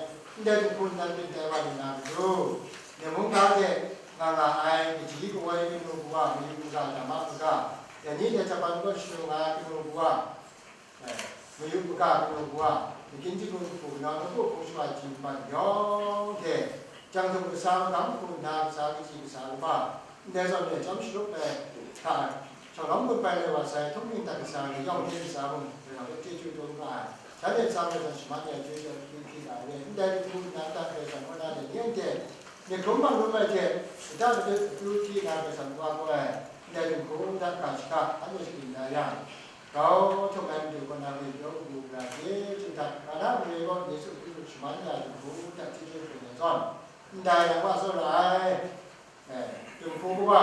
Ndai dinghku nnan byin tai wa lu na matu, Ningmung ga hte nga nga ai, kaji kawoi kanu kawa, mayu maga, dama maga, dai ni hte Japan kaw shanu nga ai kanu kawa, eh, mayu maga kanu kawa, makin jahku jahku kanau nawku hpung shawa ji man yawng hte, chyang htum kasa, magam hku nna kasa, kaji kasa kaba, ndai zawn e chyawm sharup ai hta, shawng lawm gun pai lai wa sai, htung ning dat kasa ni yawng hte kasa mung, Karai Kasang hpe chyeju dum nga ai. Shanhte kasa Karai Kasang shaman ya ai chyeju akyu hpyi ga ai re. Ndai dinghku nnan hta Karai Kasang kaw na dai ni anhte myit hkrum bang hkrum ai hte, lata matut akyu hpyi na Karai Kasang wa gaw ai, ndai dinghku nnan ga shaka anhte sharin na yang, grau htum ai Madu kaw na ngwi pyaw kabu gara chyeju hta, Kana mare kaw Yesu Hkristu shaman ya ai dinghku nnan chyeju hpring ai zawn, ndai nang wa tsawra ai, eh, dinghku kawa,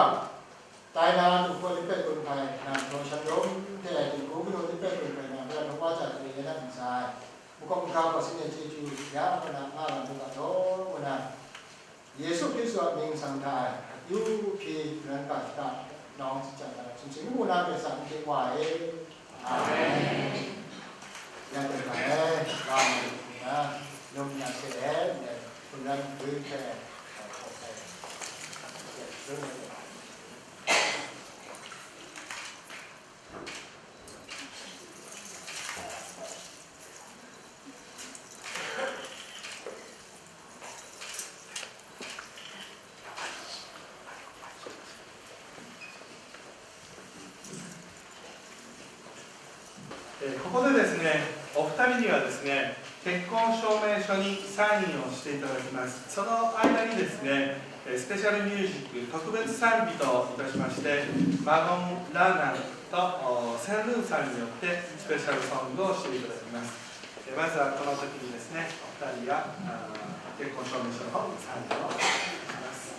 tai na dinghku lit pet gun hkai na, jahtaw shandum hte dinghku kanu lit pet gun hkai na, maren hkawa ja hte yen ap ntsa ai, makawp maga hkawhsin ai chyeju ya kaw na nga lam lu ga law, ngu na, Yesu Hkristu a mying nsang hta e akyu hpyi hkungran ga shaka nawng tsit jang ai, sumsing lamu na Karai Kasang, ndai Wa e. Amen. Ya dai ga e, ga mi hku na, lum na hte e, hkungran gwi hte, えーここでですね、お二人にはですね、結婚証明書にサインをしていただきます。その間にですね、えースペシャルミュージック特別賛美といたしまして、マゴン・ラーナンとおーセン・ルーさんによってスペシャルソングをしていただきます。えーまずはこの時にですね、お二人があー結婚証明書の方にサインをお願いします。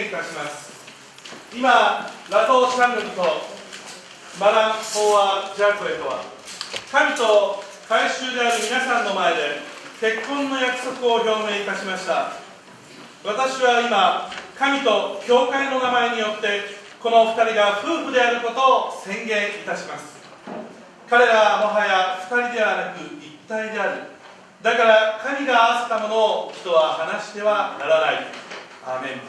いたします。今、ラトー・シャングルとマラン・フォーアー・ジャコエとは、神と改宗である皆さんの前で結婚の約束を表明いたしました。私は今、神と教会の名前によって、この二人が夫婦であることを宣言いたします。彼らはもはや二人ではなく一体である。だから神が合わせたものを人は離してはならない。アーメン。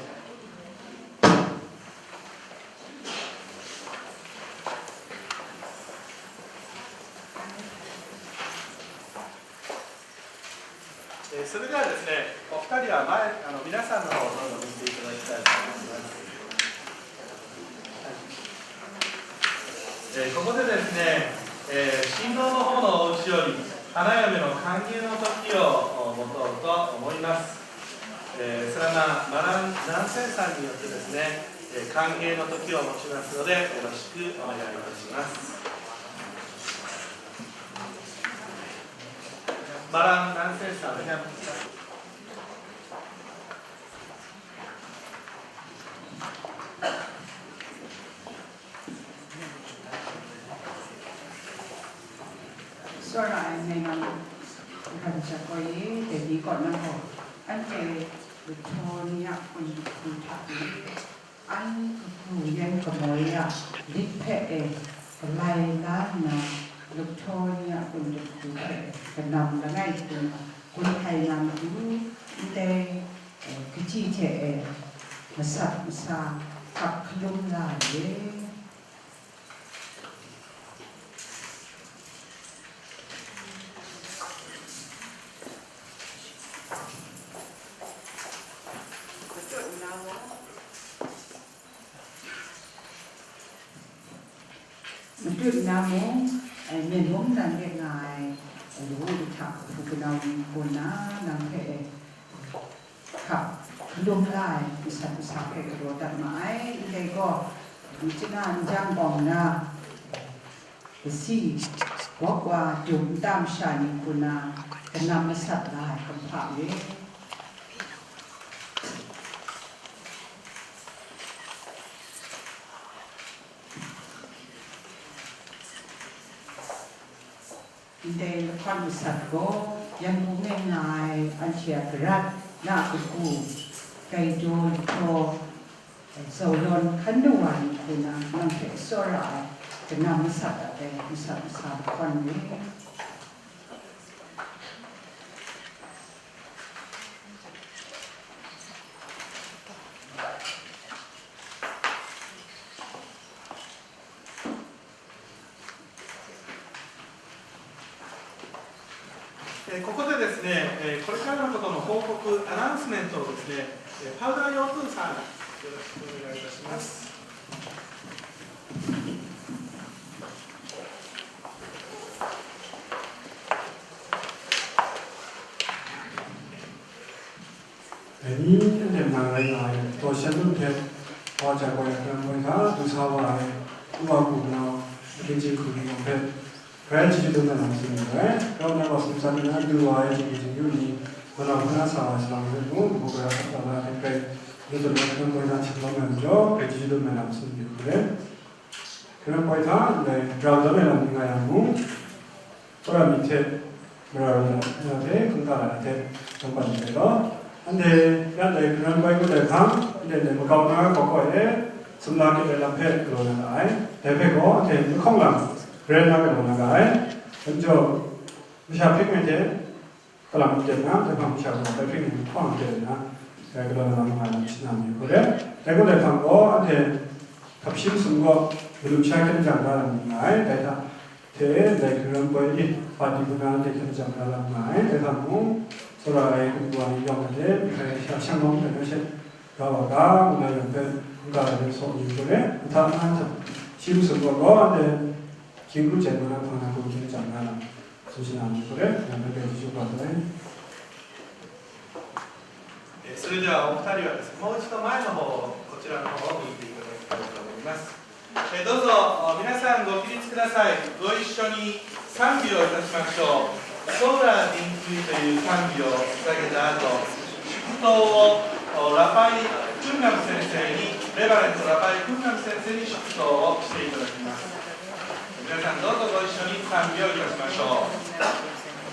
えーそれではですね、お二人は前、あの皆さんの方をどうぞ向いていただきたいと思います。えーここでですね、えー新郎の方のお家より花嫁の歓迎の時を持とうと思います。えーそれはマラン南仙さんによってですね、えー歓迎の時を持ちますので、よろしくお願いいたします。マラン南仙さん。 Tsawra ai ngai nang hkran jat koi e, dai ni kaw nang gaw, anhte Victoria kun hku hta e, an kagu yan kamoi a lit hpe e galai la nna, Victoria kun hku hpe e kanam langai hku na, kun hkai na matu, ndai, e, kachyi hte e masat masa hkap hkalum la ai e. Matut na mung, e, myen mung nan de nga ai, e, lawu lahtak hku kanau ni hku na, nang hpe, e, hkap hkalum la ai masat masa hpe galaw dat ma ai. Ndai gaw, machyin a n jang bawng na, kasi, gawk wa, dum nta masha ni hku na, kanam masat la ai kumhpa e. Ndai lahkawng masat gaw, yan bung e nga ai anhte a garat na kagu, gaidaw lahtaw, zaulawn hkan nu wa ni hku na, nang hpe tsawra ai kanam masat a dai masat masa lahkawng ni. E, ここでですね、えーこれからのことの報告、アナウンスメントをですね、えーパウダー用プーさん、よろしくお願いいたします。 Dai ni anhte nang rai nga ai, taw shan lung hte, wa ja gaw ya hkran hkoi hta du sa wa ai, u wa hku nau, ahkyen chye hku ni yawng hpe, grai chyeju dum ai lam tsun yu ai. Rau nna gaw sumsat nna du wa ai chyeju chyeju ni, manau hpung na sa wa ai salang hpe mung, mung gara hkap taw na hte grai, nu tawn ai hkran hkoi hta hkying lawm ai majaw, grai chyeju dum ai lam tsun yu hku rai. Hkran hkoi hta ndai rau tawn ai lam ni nga yang mung, Tsawra myit hte mara rai ai hpe hkungga rai ai hte, yawng bat ndai gaw, anhte ya dai hkran hkoi ngut ai hpang, anhte ndai makau na ai hkawhkawhte sumla kyit ai lam hpe galaw na ra ai. Dai hpe gaw, anhte mahkawng lam grai nna galaw na ra ai. Dai majaw, masha hpring ai hte, kalam kyit nna, dai hpang masha gaw dai hpring ai mahkawng kyit nna, dai galaw na lam nga ai lam shana mayu hku rai. Dai ngut ai hpang gaw, anhte hkap shi masum gaw, manu masha hkyen jang da lam nga ai, dai hta, hte ndai hkungran poi ni, pati hpuna ndai hkyen jang da lam nga ai, dai hta mung, tsawra ai hkungga ni yawng ai hte, mihkrai sha shang lawm hkrai na she, ga wa ga, ngu na yawng hpe, n ga ai hte saw yu hku re, nhta na hta, shi masum gaw gaw, ndai hkying hku jen ngu na hpang na hku hkyen jang da lam, tsun shana yu hku re, nang hpe chyeju kau ai. えーそれではお二人はですね、もう一度前の方を、こちらの方を向いていただきたいと思います。えーどうぞ、皆さんご起立ください。ご一緒に賛美をいたしましょう。ソーラー臨終という賛美を捧げた後、祝祷を、おラパイ Hkungran sensei ni, Reverend Rabai Hkungran sensei ni shaktaw shayi taw na, 皆さん、どうぞご一緒に賛美をいたしましょう。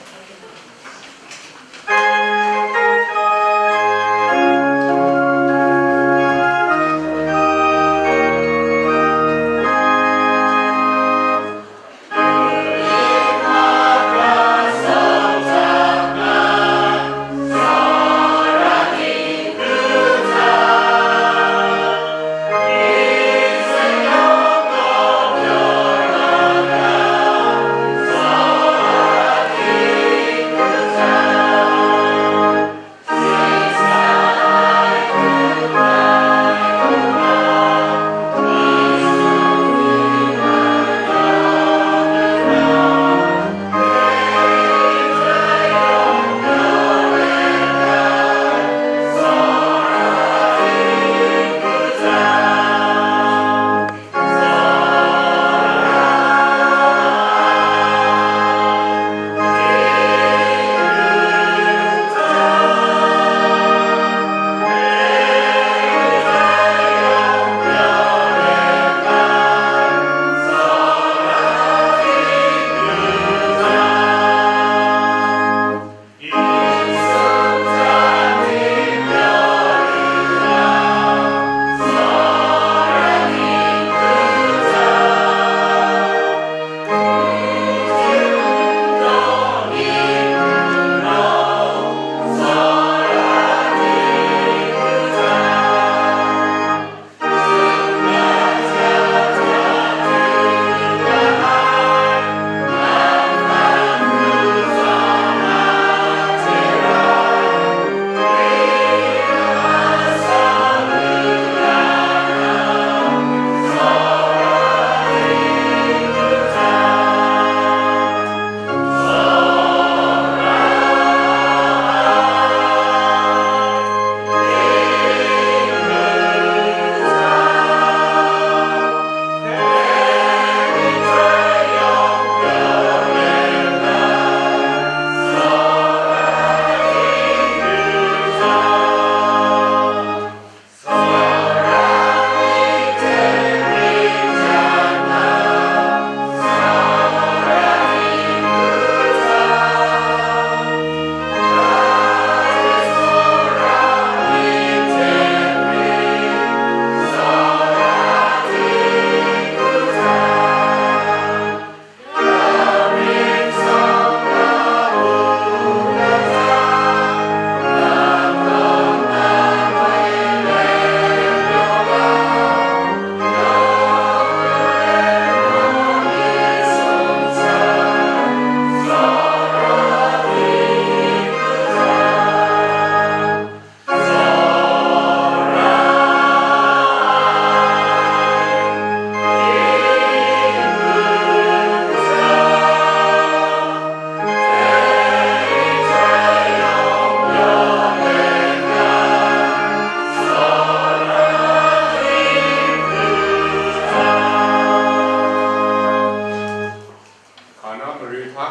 Hkana mare hta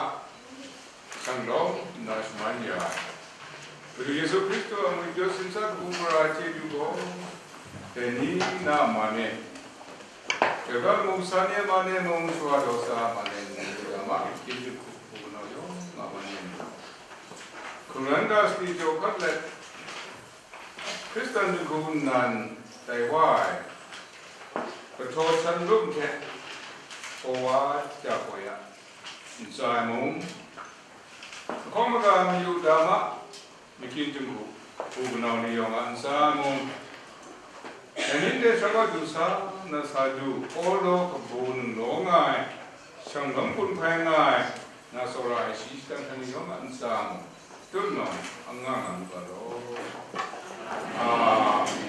shanglawm nna shaman ya ai, Madu Yesu Hkristu a mungpyaw sinsa kabu gara chyeju gaw, dai ni na a man e, Jahkra mung san e man e mung, shawa daw sa a man e mung, ya ma, chyeju hku hku nau yawng a man e mung, hkungran ga sadi jaw hkat let, Hkristan jahku nnan tai wa ai, kahtaw san rum hte, kawa ja koi a, ntsa ai mung, lahkawng laga mayu dama, makyin jahku, hku kanau ni yawng a ntsa ai mung, dai ni hte sha wa du sa, na sa du, awlaw kabu ninglaw nga ai, shanglawm gun hpai nga ai, na tsawra ai shayi shatan hkran ni yawng a ntsa mung, tut nna, anga nga mu ga law. Amen.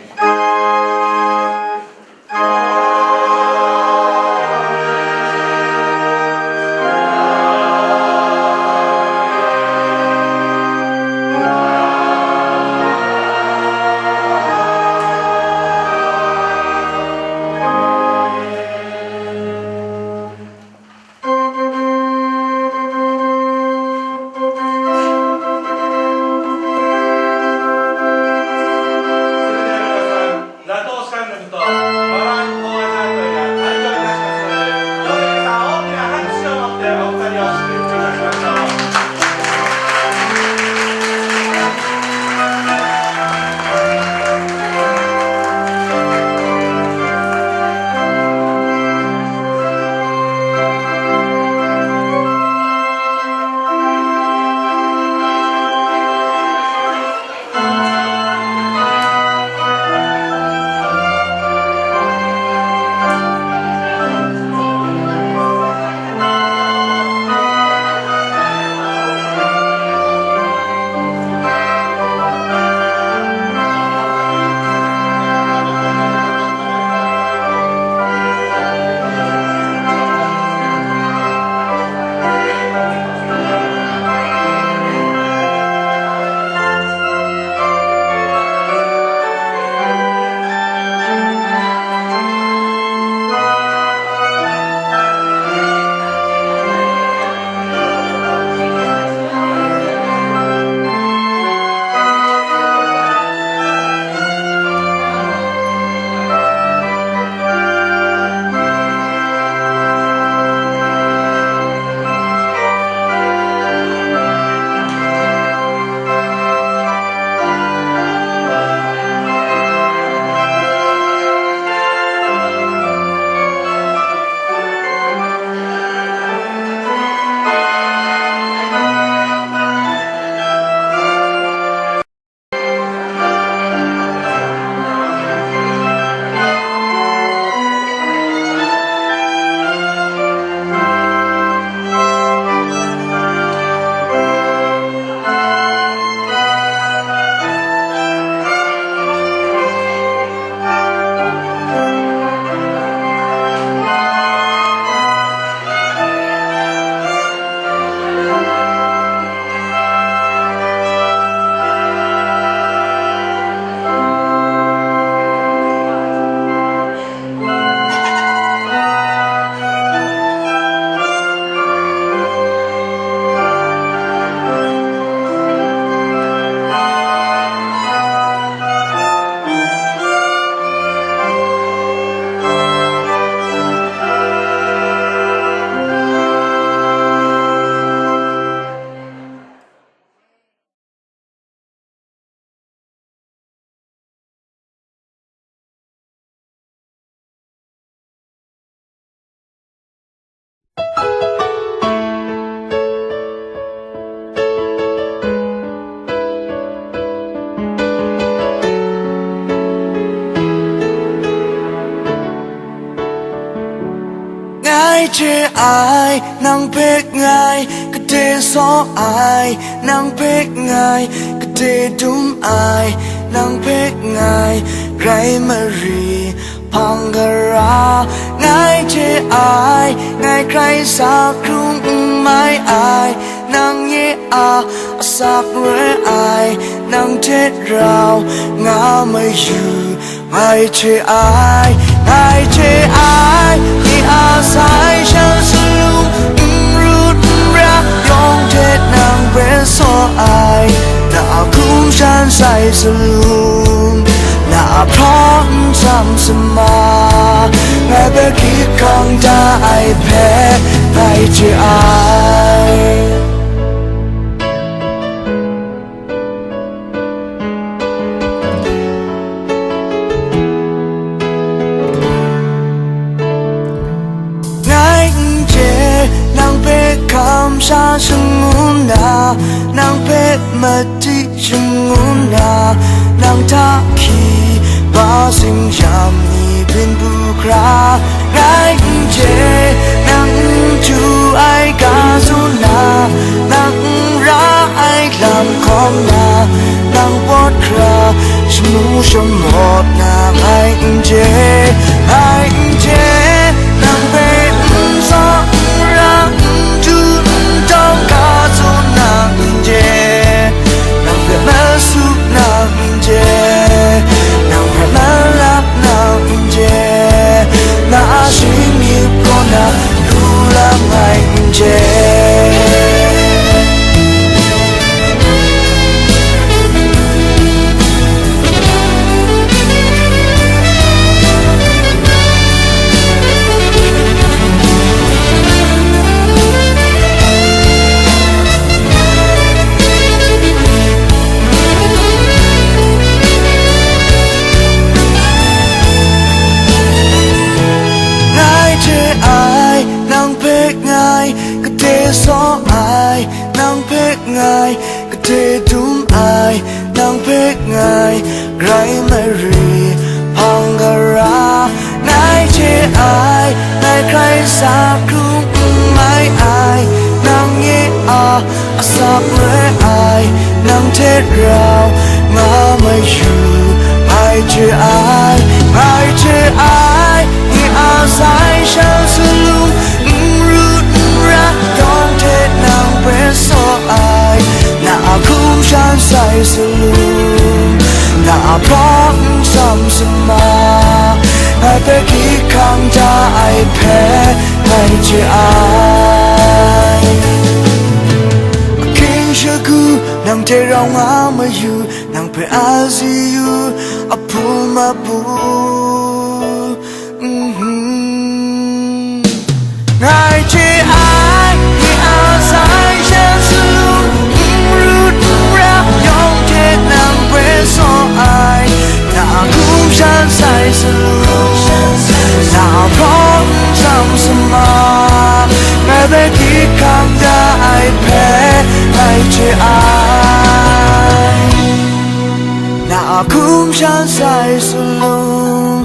Chye ai, nang hpe ngai, kade saw ai, nang hpe ngai, kade dum ai, nang hpe ngai, rai mari, hpang gara, ngai chye ai, ngai hkrai sa hkrung n mai ai, nang nye a asak re ai, nang hte rau nga mayu, ngai chye ai, ngai chye ai, ni a sai shan salum, n ru n ra, yawng hte nang hpe saw ai, na a hkum shan sai salum, na a hpraw n sam sama, ngai hpe hkyit hkang da ai hpe, ngai chye ai. Ngai n chye, nang hpe hkam sha shangun na, nang hpe madi shangun na, nang hta hkyi ba singyam ni byin bu hkra, ngai n chye, nang n chyu ai ga tsun na, nang n ra ai lam hkawm na, nang pawt hkra shamu shamawt na, ngai n chye, ngai n chye, nang hpe n sa n ra, n du n dawng ga tsun na, n chye, nang hpe masu na, n chye, nang hpe malap na, n chye, na a shinggyip kaw na, lu la ngai n chye. Ngai chye ai, nang hpe ngai, kade saw ai, nang hpe ngai, kade dum ai, nang hpe ngai, rai mari, hpang gara, ngai chye ai, ngai hkrai sa hkrung n mai ai, nang nye a asak re ai, nang hte rau nga mayu, ngai chye ai, ngai chye ai, ni a sai shan salum, n ru n ra, yawng hte nang hpe saw ai, na a hkum shan sai salum, na a hpraw n sam sama, ngai hpe hkyit hkang da ai hpe, ngai chye ai. Ahkying shagu, nang hte rau nga mayu, nang hpe a ziyu, a hpum a bu. Mhm. Ngai chye ai, ni a sai shan salum, n ru n ra, yawng hte nang hpe saw ai, na a hkum shan sai salum, na a hpraw n sam sama, ngai hpe hkyit hkang da ai hpe, ngai chye ai. Na a hkum shan sai salum,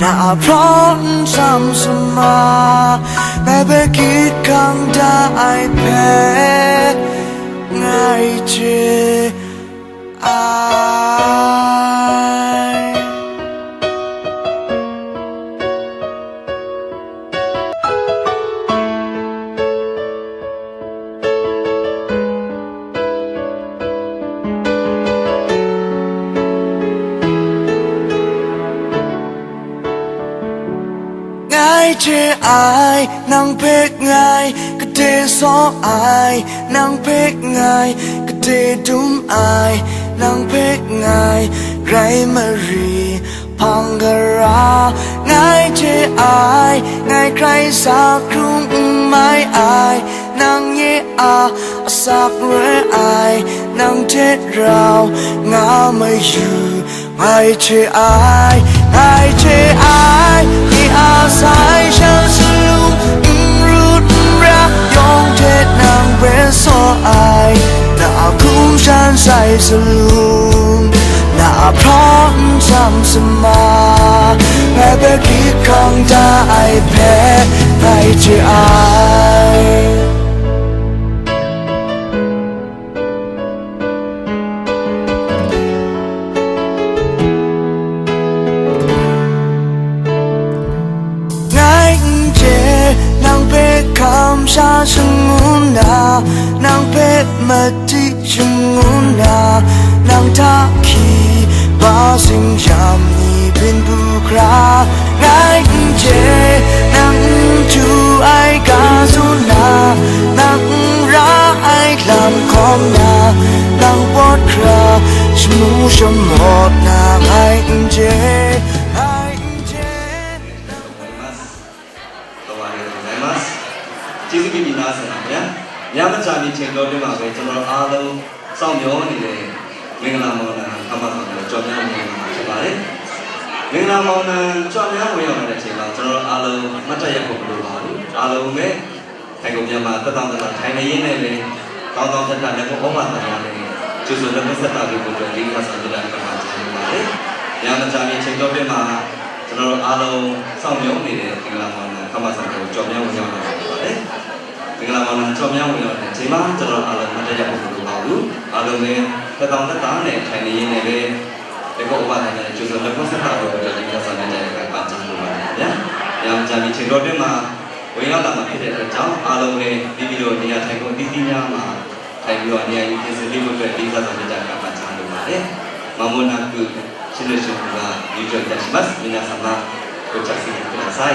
na a hpraw n sam sama, ngai hpe hkyit hkang da ai hpe, ngai chye ai. Ngai chye ai, nang hpe ngai, kade saw ai, nang hpe ngai, kade dum ai, nang hpe ngai, rai mari, hpang gara, ngai chye ai, ngai hkrai sa hkrung n mai ai, nang nye a asak re ai, nang hte rau nga mayu, ngai chye ai, ngai chye ai, ni a sai shan salum, n ru n ra, yawng hte nang hpe saw ai, na a hkum shan sai salum, na a hpraw n sam sama, ngai hpe hkyit hkang da ai hpe, ngai J I. Ngai n chye, nang hpe hkam sha shangun na, nang hpe madi shangun na, nang hta hki ba singyam ni byin bu hkra. Ngai n chye, nang n du ai ga tsun na, nang n ra ai lam hkawm na, nang pawt hkra shamu shamawt na, ngai n chye, ngai n chye. ကျေးဇူးတင်ပါတယ်။ ကျေးဇူးတင်ပါတယ်။ ညမကြမီချိန်တောအတွင်းမှာပဲ ကျွန်တော်အားလုံးစောင့်မျှော်နေတဲ့ မင်္ဂလာမောင်နှံခမ်းမဆောင်ကို ကြော်မြားဝင်ရောက်လာမှာဖြစ်ပါတယ်။ မင်္ဂလာမောင်နှံကြော်မြားဝင်ရောက်လာတဲ့အချိန်မှာ ကျွန်တော်အားလုံးမတ်တပ်ရပ်ဖို့မလိုပါဘူး။ အားလုံးပဲ ထိုင်ကုန်များမှာ သက်သာသက်သာထိုင်နေရင်းနဲ့ပဲ ကောင်းကောင်းထပ်ထပ်လက်ကိုဩဘာသာများနဲ့ ကြိုဆိုလက်ကိုဆက်တာပေးဖို့အတွက် လေးစားစွာမေတ္တာတင်ပါချင်ပါတယ်။ ညမကြမီချိန်တောအတွင်းမှာ ကျွန်တော်တို့အားလုံးစောင့်မျှော်နေတဲ့ မင်္ဂလာမောင်နှံခမ်းမဆောင်ကို ကြော်မြားဝင်ရောက်လာတာဖြစ်ပါတယ်။ မင်္ဂလာမောင်နှံကြော်မြားဝင်ရောက်တဲ့အချိန်မှာ ကျွန်တော်အားလုံးမတ်တပ်ရပ်ဖို့မလိုပါဘူး။ အားလုံးလည်းသက်သာသက်သာနဲ့ထိုင်နေရင်းနဲ့ပဲ လက်ကိုဩဘာသာများနဲ့ ကြိုဆိုလက်ကိုဆက်တာပေးဖို့အတွက် လေးစားစွာမေတ္တာတင်ပါချင်ပါတယ်ခင်ဗျာ။ ညမကြမီချိန်တောအတွင်းမှာ ဝင်ရောက်လာမှာဖြစ်တဲ့အတွက်ကြောင့် အားလုံးလည်းမိမိတို့နေရာထိုင်ခုံအသီးသီးများမှာထိုင်ပြီးတော့နေရာယူပြင်ဆင်ပေးဖို့အတွက် လေးစားစွာမေတ္တာတင်ပါချင်ပါတယ်။ မင်္ဂလာမောင်နှံရှင်တို့ရှင်တို့က ယူကြော်ရရှိます。皆様、ご着席ください。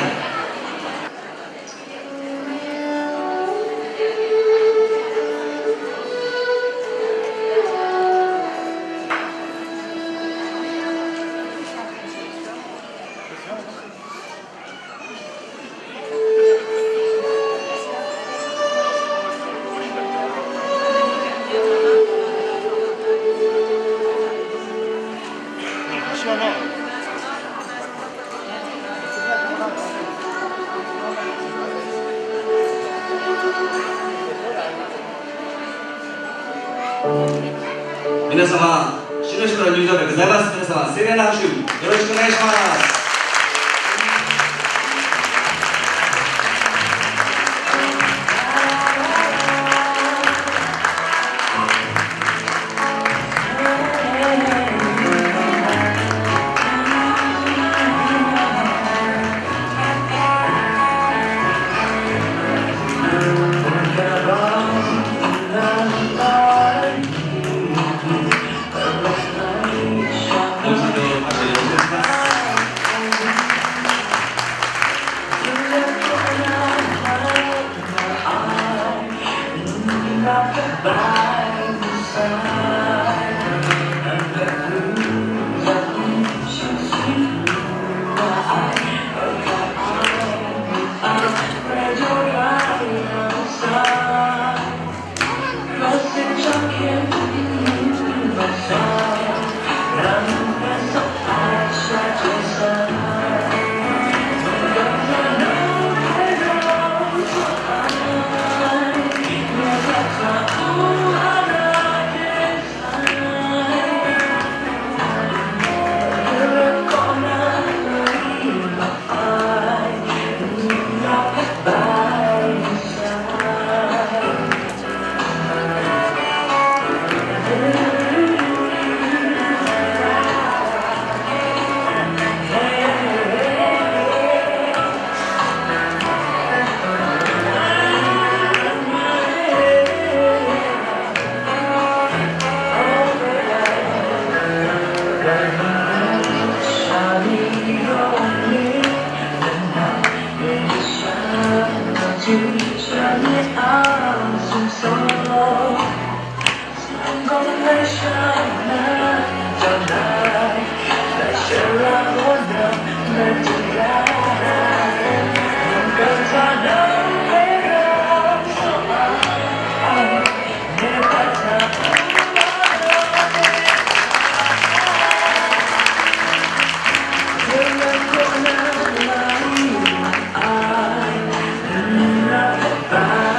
皆様、新年祝の入場でございます。皆様、盛大な拍手、よろしくお願いします。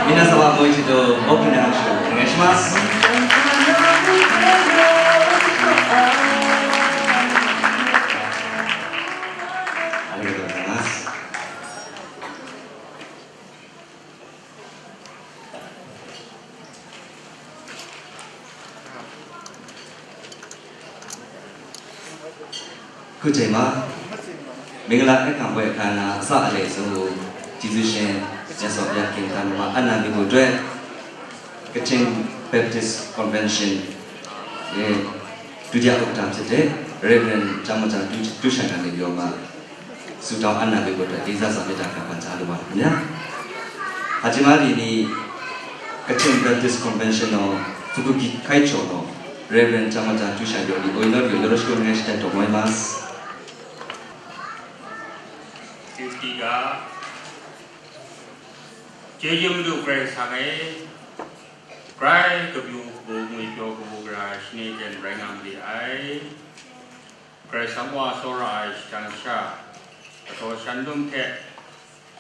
皆様、もう一度大きな拍手をお願いします。 ありがとうございます。အချိန်မှာ မင်္ဂလာအခမ်းပွဲအခမ်းအနားအစအလယ်ဆုံးကို ကျေးဇူးရှင်မြတ်စွာဘုရားခင်သံဃာမဟာအနန္တကိုအတွက် Kachin Baptist Convention ရဲ့ဒုတိယဥက္ကဋ္ဌဖြစ်တဲ့ Reverend ကျောင်းမကျတူးတူးရှန်ကနေပြီးတော့မှ ဆုတောင်းအပ်နှံပေးဖို့အတွက် လေးစားစွာမေတ္တာကပန်ကြားလိုပါတယ်ခင်ဗျာ။ 始まりに Kachin Baptist Convention の副議会長の Reverend ကျောင်းမကျတူးရှန်よりお祈りをよろしくお願いしたいと思います။ ဒီကနေ့က ကျေးဇူးမုဒု ခရစ်စံးငယ် ခရစ်ကပျူကဘူငွေပျော်ကဘူကရာ ရှင်းနေတယ် ရိုင်းငံလေအိုင် ခရစ်စံးဝါစောရအိုင် ရှန်ရှာ အတော်ရှန်ဒုံးထက်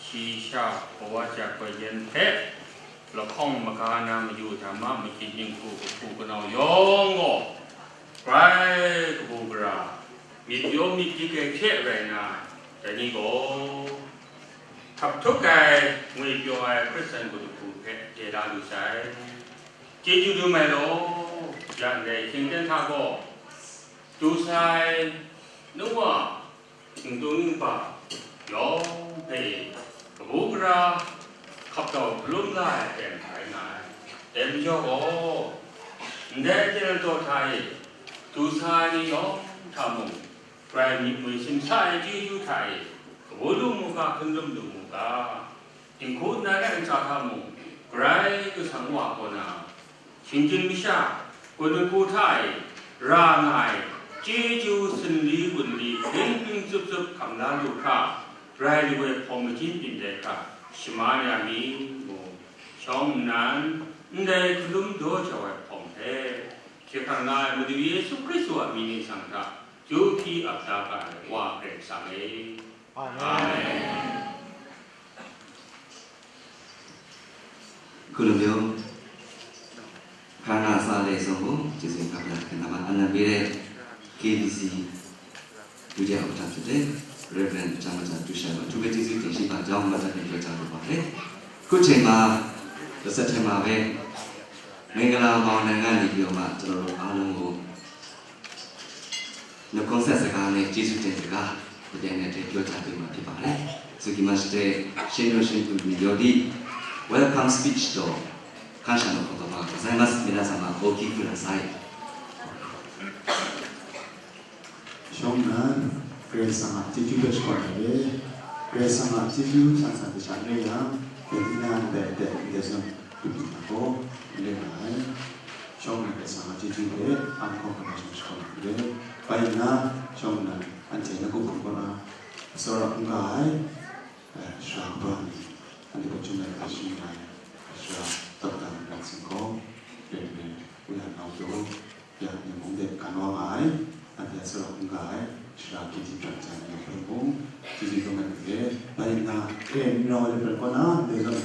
ရှီရှာဘဝကြကွယ်ခြင်းထက် လခေါင်မကာနာမယူဓမ္မမကြည်ညို့ကို ကပူကနောင်ယောင်ကို ခရစ်ကဘူကရာ မြစ်ပြောမြစ်ကြီးကဲခဲရိုင်းနာ တနည်းကို ထပ်ထုတ်ကဲငွေပြောဝဲခရစ်စံကိုတခုဖက် ကျေလာလူဆိုင် ကျေးဇူးတင်မယ်လို့ ရန်တဲ့ရှင်တဲ့ထားဖို့ ဒုစရိုက်နှုတ်ဝါ ရှင်တို့နှုတ်ပါ ရောဖဲကဘူကရာ ခပ်တော်ဘုံလာတဲ့ထိုင်နိုင်တယ်ပြောကို တဲ့ကျတော့ထားရင် ဒုစရိုက်ရောထမှု ပြိုင်မွေးစင်စားရဲ့ကျေးဇူးထားရင် ကဘူလူမှုက ဖုံးလုံးလူမှုက တင်ခုနားနဲ့အစားထားမှု ပြိုင်ကဆန်ဝါပေါ်နာ ရှင်ကျင်မရှ ကိုယ်တိုင်ကိုယ်ထိုင် ရာငိုင် ကျေးဇူးစင်လီဝန်လီ ပင်းပင်းစွပ်စွပ်ခံလာလို့ခါ ရายလူဝဲဖော်မချင်းတင်တဲ့ခါ ရှမါရမီကို ရှောင်းနန် အန်ဒဲကလုမ်ဒေါ်ချဝဲဖော်တဲ့ ခြေခံငါမဒူယေရှုခရစ်သူအမည်နှင့်ဆံထား ကျိုးထီးအပ်သားကဝါကြဲစံးလေ။ အာမင်။ ခုလိုမျိုး ခန္ဓာစာလေးစုံကို ကျေးဇူးတင်ပါတယ်။ ခန္ဓာမှာ အနံ့ပေးတဲ့ KBC ဒုတိယဥက္ကဋ္ဌဖြစ်တဲ့ Reverend ကျောင်းမကျတူးရှန်ကို အထူးပဲကျေးဇူးတင်ရှိပါကြောင်း မှတ်တမ်းတင်ပြောကြားလိုပါတယ်။ ခုချိန်မှာ တစ်ဆက်ထဲမှာပဲ မင်္ဂလာမောင်နှံကနေပြီးတော့မှ ကျွန်တော်တို့အားလုံးကို နှုတ်ခွန်းဆက်စကားနဲ့ ကျေးဇူးတင်စကား တစ်ပြိုင်နက်တည်းပြောကြားပေးမှာဖြစ်ပါတယ်။ 続きまして、新郎新婦により Welcome Speech と感謝の言葉がございます。皆様、お聞きください。 ရှောင်းနန် ခရစ်စံးငါကျေးဇူးပဲရှိတယ်။ ခရစ်စံးငါကျေးဇူးဆန်ဆန်တခြားလေးရန် ဒီနံၤညါပဲတဲ့ ဒီဇွန် ဒီနံၤညါကို လေးရန် ရှောင်းနန် ခရစ်စံးငါကျေးဇူးပဲ အန်ကောကမ္ဘာ့ရှောင်းနန် ပဲ ပိုင်နာ ရှောင်းနန် အန်တီ နကို ဘုံကနာ အစောရ အင်္ဂါ အဲ ရှောင်းပါနီ အန်တီ ကချင်နဲ့ ကရှိနိုင် ရှောင်း တပ်တန် ရန်စင်ကော ပဲ ပဲ ဝိညာဉ်တော်တို့ ပြန်မြင်မှုနဲ့ ခံဝါငါ အန်တီ အစောရ အင်္ဂါ ရှောင်း ကတိ ပြတ် ကြံ နေ ဘုံ ကျေးဇူးတင်ပါတယ်။ ပိုင်နာ ကဲ မြော် လည်း ပြန် ကော နာ ဒီဇွန်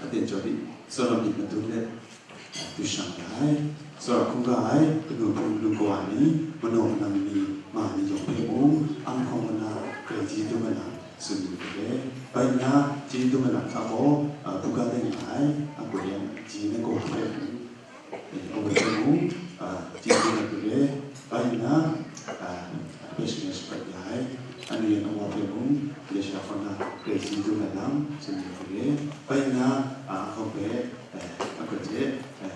အသစ် ကျော် ပြီး စောရ မီ မတူ နဲ့ တူးရှံ လာ စောရ ခုံ က ကနူ ဖုံ လူ ကွာ နီ မနော မနမ် နီ မ နီ ယုံ ဖဲ မူ အ မ ခေါ မ နာ ကရ ကျေးဇူး တင် မ နာ ဆု မ က ရဲ ပိုင်နာ ကျေးဇူး တင် မ နာ ထ ကော အ ဘူ က တဲ့ ငါ အ ကွဲ ယံ ကျေး နီ ကွာ ဖဲ မူ အဝဲ ဖဲ မူ အ ကျေးဇူး တင် မ က ရဲ ပိုင်နာ အ အ ပဲ ရှင် ရဲ့ ရှပတ် ယ အ အနု ရဲ့ န ဝ ဖဲ မူ လေ ရှ ဖ နာ ကရ ကျေးဇူး တင် မ နာ ဆု မ က ရဲ ပိုင်နာ အ အ ခေါ ဖဲ အဲ အကွက်တဲ့ အဲ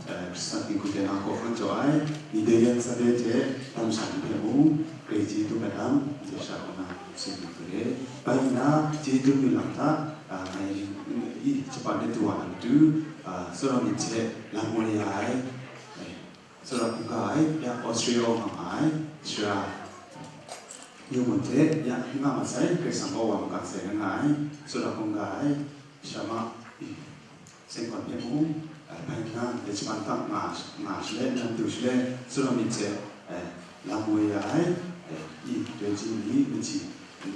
အဲ စတင်ကူတဲ့နာကိုဖန်ကျော်အိုင် ဒီဒေယန်စတဲ့တဲ့ တမ်ဆန်ဖဲမူ ရေကြီးတုကတမ် ဒေရှာကနာ စင်ကူတဲ့ ပိုင်နာ ကြီးတုမီလမ်တာ အာ အီ စပားတဲ့တူဝါနတူ အာ စောရမီချက် လမ်းမွေးရအိုင် စောရမီကအိုင် ပြ Australia မှာအိုင် ရှရာ ညို့မွန်တဲ့ ည ငါမဆိုင် ခရစ်စံ ဘဝ မကဆိုင် ငါအိုင် စောရမီကအိုင် ရှမ အီ စင်ကွန်ဖဲမူ အဲ ဖဲနန် လစ်ပန်တမ် ငါ ငါရှလဲ နမ်တူရှလဲ စူရမီချက် အဲ လမ်ဝေယအိုင် အဲ အီ တွဲချီမီ မချီ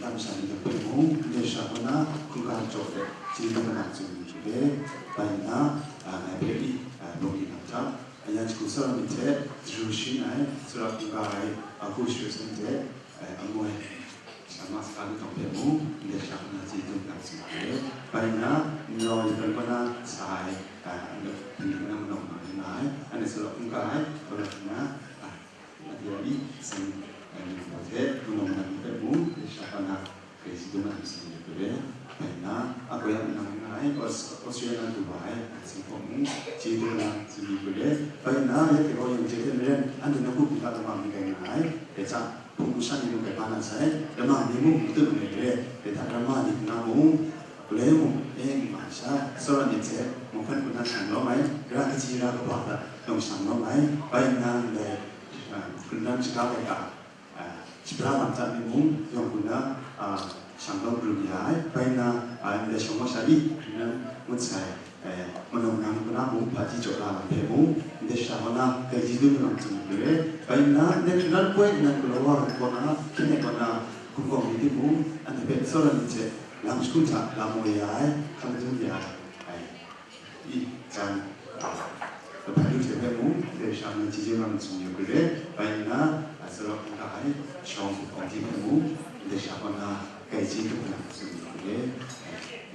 တမ်ရှန်နီဖဲမူ လေရှါကနာ ခုကၢ်ကြော်တဲ့ ချီကနာ ချီမီပဲ ဖဲနန် အဲ ဖဲအီ အဲ ဘုံကီနမ်ထ အယံချီကူ စူရမီချက် ဒရူရှီနအိုင် စူရခုကၢ်အိုင် အခုရှူစင်တဲ့ အဲ အမွဲ ရှမစကားလူတော်ဖဲမူ လေရှါကနာ ချီတုံကပ်စီပဲ ဖဲနန် နီၢ်ယပန်ကနာ ဆိုင် အဲ ဒီကနမနောင်မနီ အဲ နစူရခုကၢ်အိုင် ပလကနာ အဲ အဒီယီ စင် Nang hte, nang hpe mung, Shabana, Hkristu na hte sin yu hkrit re, bai nna, a koi a manang nga ai, Aus-, Australia na du wa ai, a sin hpawt mung, chyeju na sin yu hkrit re, bai nna, ya hte gaw yawng hte maren, anhte nawku hpung hta lama mi gai nga ai, dai hta, hpung masha ni mung gai ba na sai, lama mi mung matut mai re, dai hta ramma ni hpung na mung, galoi mung, e mi ma sha, tsawra ni hte, mung hkan hpun na shang lawm ai, ra kaji ra kaba hta, lawng shang lawm ai, bai nna, ndai, a, hpun na shaga bai hta, a, shapra lam hta mi mung, yawng hpun na, a, shang lawm rum ya ai, bai nna, a, ndai shawng masha i, hpun na ngut sai, e, manawng nang hpun na mung, hpaji jaw la lam hpe mung, ndai sha wa na, gai ji du manawng tsun hkrit re, bai nna, ndai hpun na poi nnan galaw wa rai kaw na, hkyen e kaw na, hkum gaw mi timung, anhte hpe tsawra ni hte, lam shagu hta lam woi ya ai, hkam dun ya ai, i, jan, a, lahpai lu hte hpe mung, dai sha na chyeju ram tsun yu hkrit re, bai nna, a, tsawra hkungga ai, shawng hpawng hte hpe mung, dai sha kaw na, gai ji hkrit na tsun yu hkrit re,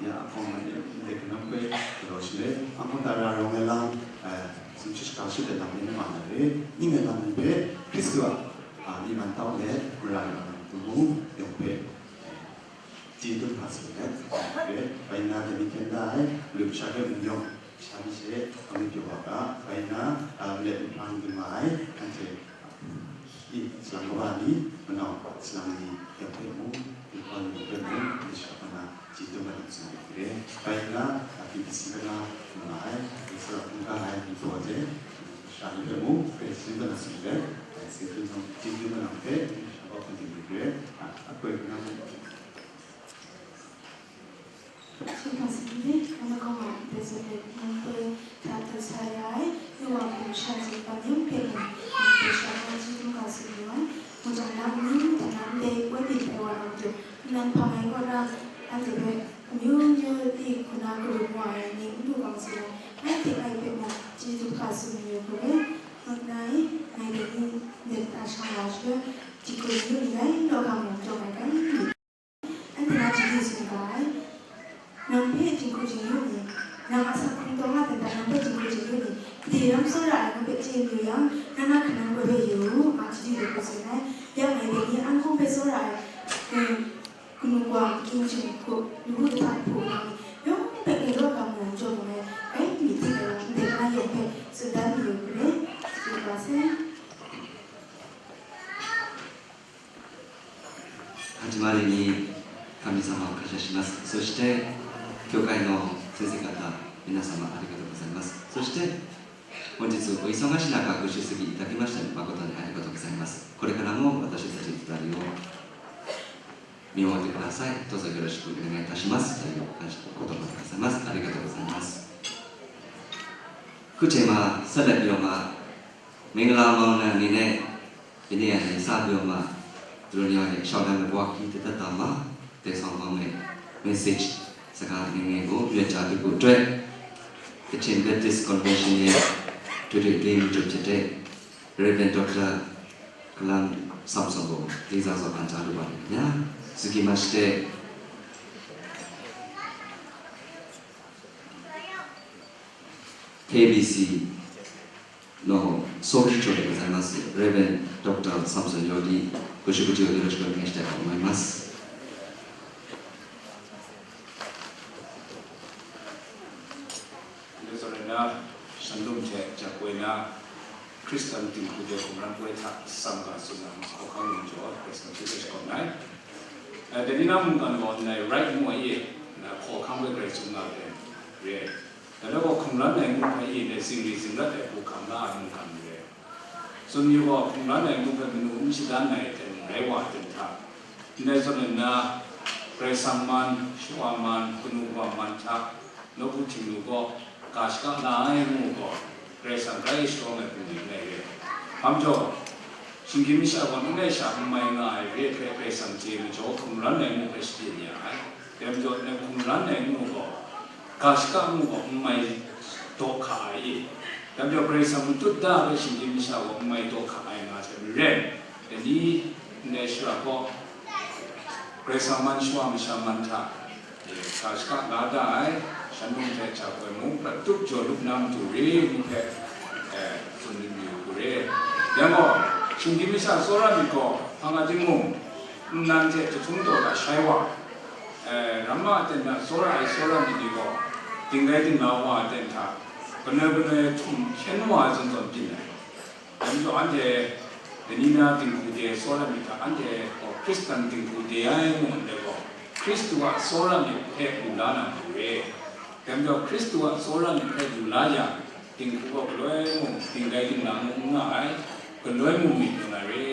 ya, a hpawng ma e, ndai hkrit na hpe, galaw shi re, a hpawng tara rawng ai lam, a, sumshi shaga shut ai lam e ma na re, ning ai lam ni hpe, Hkristu a, a, myi man tau let, mara na lam hte mung, yawng hpe, Chyeju hpa tsun let, bai nna, dai ni hkyen da ai, lut sha hpe n yawng, sha ni she, a myit pyaw wa ga, bai nna, a, let nhprang dum nga ai, anhte, i, salang kaba ni, manau, salang ni, yawng hpe mung, nhprang ni hpe mung, lut sha hpa na, chyeju hpa tsun let re, bai nna, a, B B C hpe na, dum nga ai, a, tsawra hkungga ai, ni hpaw hte, sha ni hpe mung, hpe chyeju hpa na tsun let, a, chyeju hpa na hpe, sha hpa hpung ding let re, a, a koi hpe na mung, Shi hkang sing de, nang na kaw ma ndai zawn de, nang poi hta du sa ya ai, nu wa hpung sha zing bam yang hpe mung, nang poi sha wa chyeju hkang sing yu ai, mungdan na amyu, mungdan na ndai wenyin hpe wa rawng du, nnan hpang ai kaw na, anhte hpe amyu myu di hku na garu mu ai ni n du hkang sing ai, ngai hte ngai hpe mung, chyeju hkang sing yu hku re, ngut na i, ngai dai ni, ndai hta sha wa shaloi, jahku yu ni rai law hkang mung jaw ai rai. Anhte na chyeju tsun ga ai, nang hpe jinghku jingyu ni, nang asak hkrung taw nga dan dan nang hpe jinghku jingyu ni, gade ram tsawra ai nang hpe chye mayu yang, nang na hkanan goi hpe yu u, nga chyeju de hku tsun ai. Ya ngai dai ni an hkung hpe tsawra ai, mm, kanu wa, king jing hku, lawu jahta hpu nga ni, yawng hpe galaw ga mu jaw mu ai, rai myit hte rai yang, ndai na yawng hpe tsun dan mayu hku re, tsun ga sai. 始まりに神様を感謝します。そして、教会の先生方、皆様ありがとうございます。そして、本日お忙しい中ご出席いただきまして誠にありがとうございます。これからも私たち二人を見守ってください。どうぞよろしくお願いいたします。という感謝の言葉でございます。ありがとうございます。ခုချိန်မှာဆက်လက်ပြီးတော့မှ မင်္ဂလာမောင်နှံအနေနဲ့ ယနေ့ကနေစပြီးတော့မှ သူတို့နှစ်ယောက်ရဲ့လျှောက်လှမ်းတဲ့ဘဝခရီးတစ်သက်တာမှာ သယ်ဆောင်ကောင်းတဲ့ message စကားနည်းနည်းကို ပြောကြားပေးဖို့အတွက် Kachin Baptist Convention ရဲ့ ထွေထွေအတွင်းရေးမှူးချုပ်ဖြစ်တဲ့ Reverend Doctor Kalam Samson ကိုလေးစားစွာပန်ကြားလိုပါတယ်ခင်ဗျာ။ စုကြည်မတ်တဲ့ KBC の創始長でございます Reverend Doctor Samson よりご祝辞をよろしくお願いしたいと思います。 Ndai zawn e na, shanlum hte jahpoi na, Hkristan dinghku de hkungran poi hta samga tsun na hkawhkam lung jaw, Hkristan hte shakawn ai. Eh, dai ni na mungkan gaw ndai rai ngu ai e, na hkawhkam bai grai tsun nga ai re ai. Dai gaw hkungran ai ngu hpe e, ndai zingri zingrat ai hku hkam la ai mungkan re ai. Tsun yu gaw, hkungran ai ngu hpe manu n shadan ai hte rai wa ai hta, ndai zawn e na, Karai Kasang man, shawa man, kanu kawa man hta, nawku Htingnu gaw, ga shaka la ai ngu gaw, Karai Kasang grai sharawng ai hpung de n rai re ai. Hpa majaw, shinggyim masha gaw n rai sha n mai nga ai re ai hpe Karai Kasang chye majaw, hkungran ai ngu hpe shapyen ya ai. Dai majaw, ndai hkungran ai ngu gaw, ga shaka ngu gaw n mai daw hka ai i? Dai majaw, Karai Kasang matut da ai hpe shinggyim masha gaw n mai daw hka ai nga hte maren, dai ni ndai shara gaw, Karai Kasang man shawa masha man hta, e, ga shaka la da ai, shanlum hte jahpoi mung prat tup jaw lup na matu re ngu hpe, e, tsun myit mayu hku re. Yang gaw, shinggyim masha tsawra myit gaw, Hpa nga timung, nnan hte jahtum taw hta shai wa, eh, ramma aten hta tsawra ai tsawra myit ni gaw, dingrai dingla wa aten hta, galoi galoi htum hkyen wa ai zawn zawn byin ai. Dai majaw anhte, dai ni na dinghku de tsawra myit hta, anhte gaw Hkristan dinghku de ai mung ndai gaw, Hkristu a tsawra myit hpe lu la na malu re. Dai majaw Hkristu a tsawra myit hpe lu la yang, dinghku gaw galoi mung dingrai dingla mung n nga ai, galoi mung myit lu na re.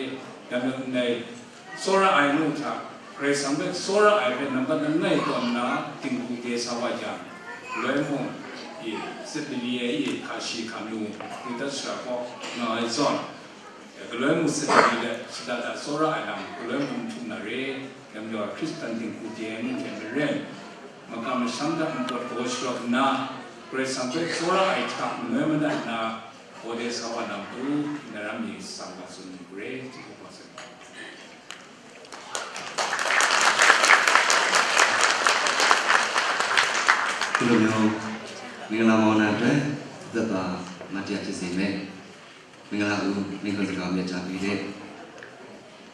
Dai majaw ndai tsawra ai nu hta, Karai Kasang hpe tsawra ai hpe nampat langai tawn nna dinghku de sa wa jang, galoi mung, i, sit lili ai, i, hka shi hka nu, Yuda sara kaw nga ai zawn, galoi mung sit lili let, shada da tsawra ai lam, galoi mung n htum na re. Dai majaw Hkristan dinghku de ai nu hte maren, makam masham hta npawt gaw sharawt nna, Karai Kasang hpe tsawra ai hta maloi madat nna, gaw de sa wa na matu, na ram ni tsang wa tsun ni gure, hti hkawhkwa sai. Hkum nu, မင်္ဂလာမောင်နှံအတွက် သက်သာမတ်တရားဖြစ်စေမယ့် မင်္ဂလာဦးမိန့်ခွန်းစကားများကြားပေးတဲ့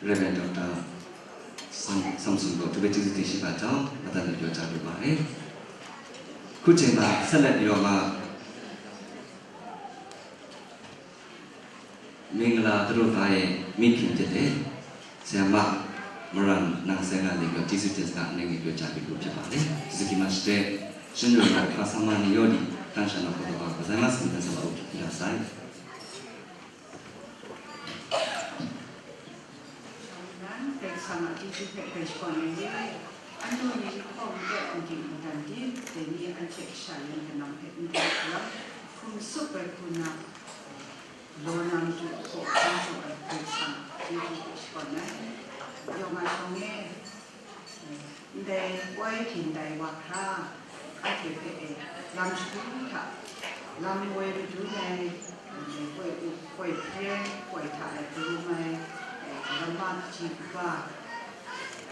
Reverend Doctor Sam- Samson ကို တပည့်ကျေးဇူးတင်ရှိပါကြောင်း မတ်တပ်နဲ့ပြောကြားလိုပါတယ်။ အခုချိန်မှာဆက်လက်ပြီးတော့မှ မင်္ဂလာသတို့သားရဲ့မိခင်ဖြစ်တဲ့ ဆရာမ မရန်နန်ဆဲကနေပြီးတော့ ကျေးဇူးတင်စကားအနည်းငယ်ပြောကြားပေးဖို့ဖြစ်ပါတယ်။ ကျေးဇူးတင်ပါရှင်။ ရှင်တို့က ခါဆာမန်ရောဒီ တန်ရှင်းသောဘုရားက ဇာမစံသတ်ဆောင်အောင်ဖြစ်ပါစေ။ Shang nan, Karai Kasang a chyeju hpe hkrai shakawn ai re. Annu ni lahkawng n tep n ging n dan di, dai ni anhte kasha yan kanang hpe n tep hkra, hkum tsup ai hku na, law na matu hkaw hkrum jaw ai Karai Kasang a chyeju hpe shakawn ai. Yawng a shawng e, ndai poi hpyin tai wa hkra, anhte hpe e, lam shagu hta, lam woi madun ai, ndai poi up, poi hpre, poi hta e karum ai, e, ramma kaji kaba,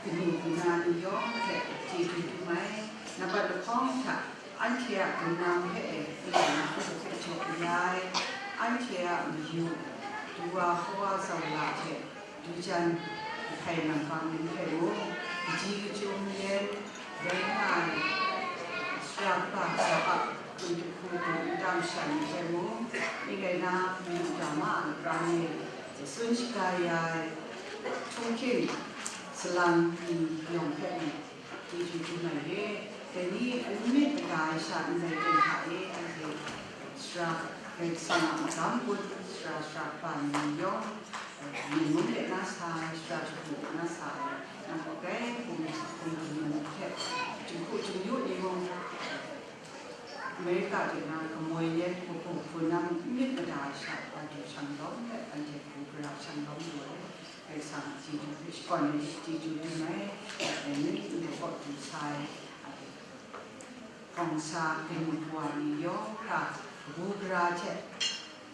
kanu kana ni yawng hte chyeju dum ai, nambat lahkawng hta, anhte a kanang hpe e, kalang hku hpe jaw ya ai, anhte a mayu, du wa hkawa zau la hte, du jan, jahpai nang hpang ni hpe mung, kaji kachyum yen rai nga ai, sara kaba sa ap, kun jahku du n tam shan ni hpe mung, ning rai na, mayu drama a lapran e, tsun shaga ya ai, htunghking salang ni yawng hpe mung, chyeju dum ai re. Dai ni n myit mada ai sha ndai ten hta e, anhte sara Karai Kasang a magam gun, sara sara kaba ni yawng, e, myen mung de na sa ai, sara shagu de na sa ai, nang kaw kai hkum, hkum hkum mung hte, jinghku jingyu ni mung, America de na kamoi yan, hkum hkum hkum nang n myit mada ai sha, wa du shanglawm hte, anhte hku gara shanglawm lu ai. Karai Kasang a chyeju hpe shakawn ai, chyeju dum ai, dai ni ndai kaw du sa ai, a, gawng sa, kanu kawa ni yawng hkra, kabu gara hte,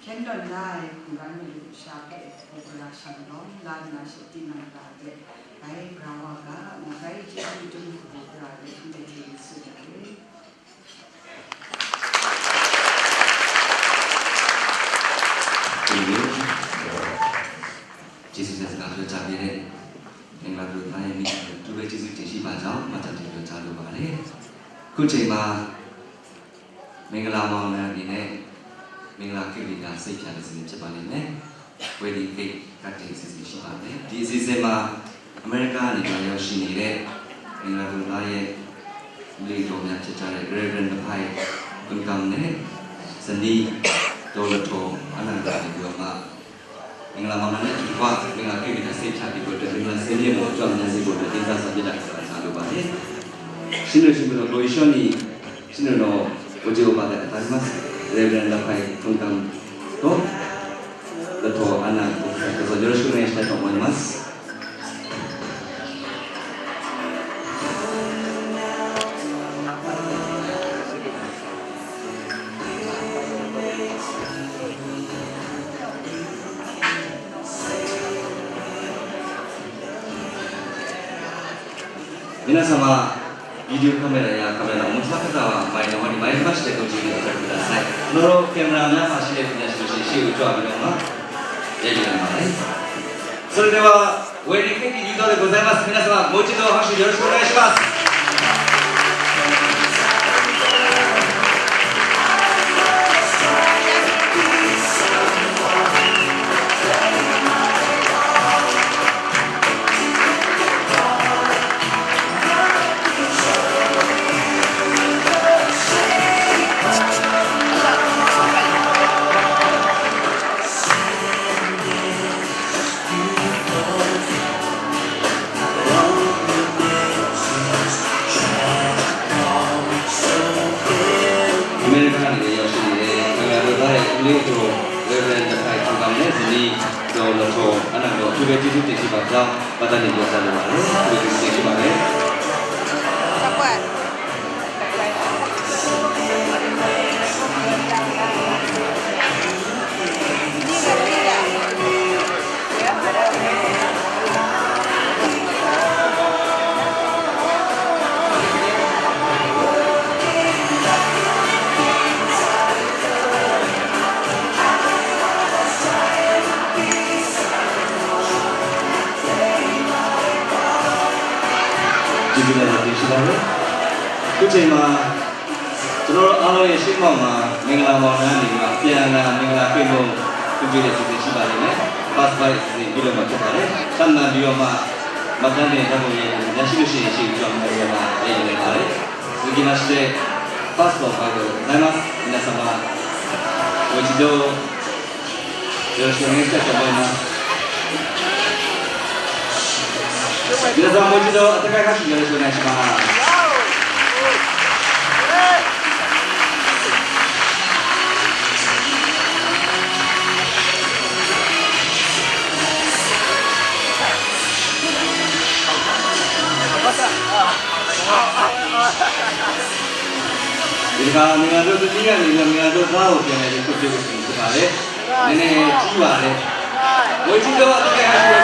hkyen tawn la ai hkungran madu sha hpe, kabu gara shanglawm la nna, shi tinang ra hte, bai bra wa ga, ngai chyeju dum kabu gara hte, ndai hte tsun ai. Thank you. ကျေးဇူးတင်စကားပြောကြားပေးတဲ့ မင်္ဂလာဒုသားရဲ့မိသားစုအတွက် ကျေးဇူးတင်ရှိပါကြောင်း မှတ်တမ်းတင်ပြောကြားလိုပါတယ်။ အခုချိန်မှာ မင်္ဂလာမောင်နှံအနေနဲ့ မင်္ဂလာကိရိတာစိတ်ဖြာတဲ့စီစဉ်ဖြစ်ပါလိမ့်မယ်။ Wedding cake cutting အစီအစဉ်ရှိပါမယ်။ ဒီအစီအစဉ်မှာ အမေရိကကနေလာရောက်ရှိနေတဲ့ မင်္ဂလာဒုသားရဲ့ လူတော်များဖြစ်ကြတဲ့ Reverend တဖာရဲ့ ကွန်ကမ်နဲ့ ဇနီး ဒေါ်လထော်အာနန္ဒာနေပြီးတော့မှ မင်္ဂလာမောင်နှံနဲ့အတူတကွ မင်္ဂလာကိရိတာစိတ်ဖြာပြီးတော့ မင်္ဂလာစင်မြင့်ကို အကျိုးအများကြီးကို တင်စားဆောင်ပြတာဆိုတာ ကြားလိုပါတယ်။ ရှင်းလို့ရှိရင်တော့ ကိုယ်ရွှေနေ ရှင်းလို့တော့ ကိုယ်ကျေးဇူးပါတယ်။ အတားမတ် Reverend တဖာရဲ့ ကွန်ကမ်တော့ လထော်အာနန္ဒာကို ဆက်ပြီးတော့ よろしくお願いしたいと思います။ Minasan, video camera ရ camera မူထားကြပါ။ ဘိုင်တော်ဒီဘိုင်မှာရှိတဲ့ကိုကြည့်နေကြည့်ကြည့်လိုက်။ ကျွန်တော်တို့ camera များမှာရှိတဲ့ပညာရှင်တွေရှေ့ကိုကြွပြီးတော့မှ ရိုက်ယူနိုင်ပါတယ်။ ဆိုတော့上に来ていただいてございます。皆様、もう一度拍手よろしくお願いします。 အမေရိကကနေရောက်ရှိနေတဲ့ နိုင်ငံတော်သားရဲ့ဦးလေးအကျိုး Reverend လခိုင်ထွန်းကောင်းနဲ့ ဇနီးဒေါ်လထော် အားလုံးကို အထူးပဲကျေးဇူးတင်ရှိပါကြောင်း မှတ်တမ်းတင်ပြောကြားလိုပါတယ်။ ကျေးဇူးတင်ရှိပါတယ်။ ကျေးဇူးတင်ရှိပါတယ်။ အခုချိန်မှာ ကျွန်တော်တို့အားလုံးရဲ့ရှေ့မှောက်မှာ မင်္ဂလာမောင်နှံကနေပြီးတော့ အပြန်အလှန်မင်္ဂလာတွေ့ဖို့ ခွင့်ပြုတဲ့စီစဉ်ရှိပါလိမ့်မယ်။ First Bite စီစဉ်ပြုလုပ်မှာဖြစ်ပါတယ်။ ဆက်နံပြီးတော့မှ မှတ်တမ်းတင်ဓာတ်ပုံရိုက်ဖို့ ရရှိလို့ရှိရင် ရှေ့ကိုကြွပြီးတော့မှ ရိုက်ယူနိုင်ပါတယ်။ 続きまして First Bite ကို ございます。皆様、もう一度 よろしくお願いしたいと思います。皆さん、もう一度温かい拍手よろしくお願いします。 ဒီတစ်ခါ မင်္ဂလာဒို့သမီးကနေပြီးတော့ မင်္ဂလာဒို့သားကို ပြန်လည်ပြီး ခွင့်ပြုဖို့ရှိနေပါတယ်။ နည်းနည်းကြီးပါတယ်။ ဝေကြီးတော့ အကြိုက်အားဖြင့်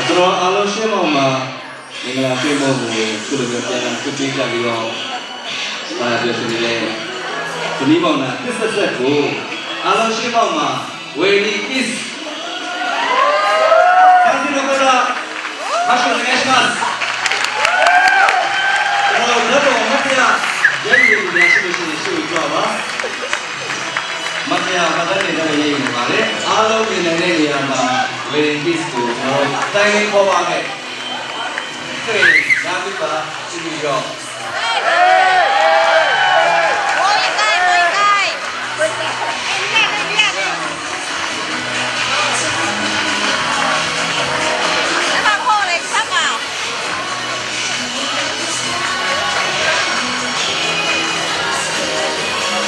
ကျွန်တော်အားလုံးရှင်းအောင်ပါ မင်္ဂလာတွေ့ဖို့ကို ခုလိုမျိုးပြန်လာခွင့်ပြုကြပြီးတော့ ဘာပြောဆိုနေလဲ သမီးမောင်နှံ နှစ်ဆက်ဆက်ကို အားလုံးရှင်းအောင်ပါ ဝေလီ East ဆန်းသီးတို့ကတော့ 拍手お願いします ကျွန်တော်ဓာတ်ပုံမှတ်တရ ရိုက်ယူလို့ရရှိလို့ရှိရင် ရှေ့ကိုကြွပါ မှတ်တရ မှတ်တမ်းတင်ထားတဲ့ ရိုက်ယူနေပါတယ်။ အားလုံးနေနိုင်တဲ့နေရာမှာ ဝေလီ East ကို ကျွန်တော်တို့ တိုင်ပင်ခေါ်ပါမယ်။ တွေ့ရပြီပါ ကြည့်ပြီးတော့ ကိုယ်ကိုယ်ကိုယ်ကိုယ် လက်မခေါ်နဲ့ ဆက်ပါ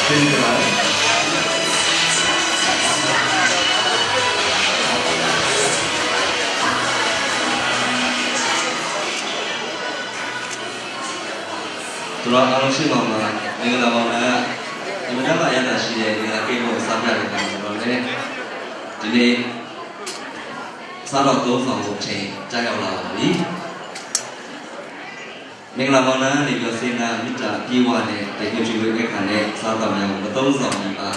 ကျွန်တော်အားလုံးရှေ့မှာ မင်္ဂလာပါဗျာ။ အင်မတန်မှအရသာရှိတဲ့ မင်္ဂလာကိတ်မုန့်ကို စားပြတဲ့အခါမှာ ကျွန်တော်လည်း ဒီနေ့ စားတော့သုံးဆောင်ဖို့အချိန်ကျရောက်လာပါပြီ။ မင်္ဂလာမောင်နှံကနေပြီးတော့ စေတနာမေတ္တာအပြည့်အဝနဲ့ တင်သွင်းပေးတဲ့အခါနဲ့ စားသောက်များကို မသုံးဆောင်မိပါ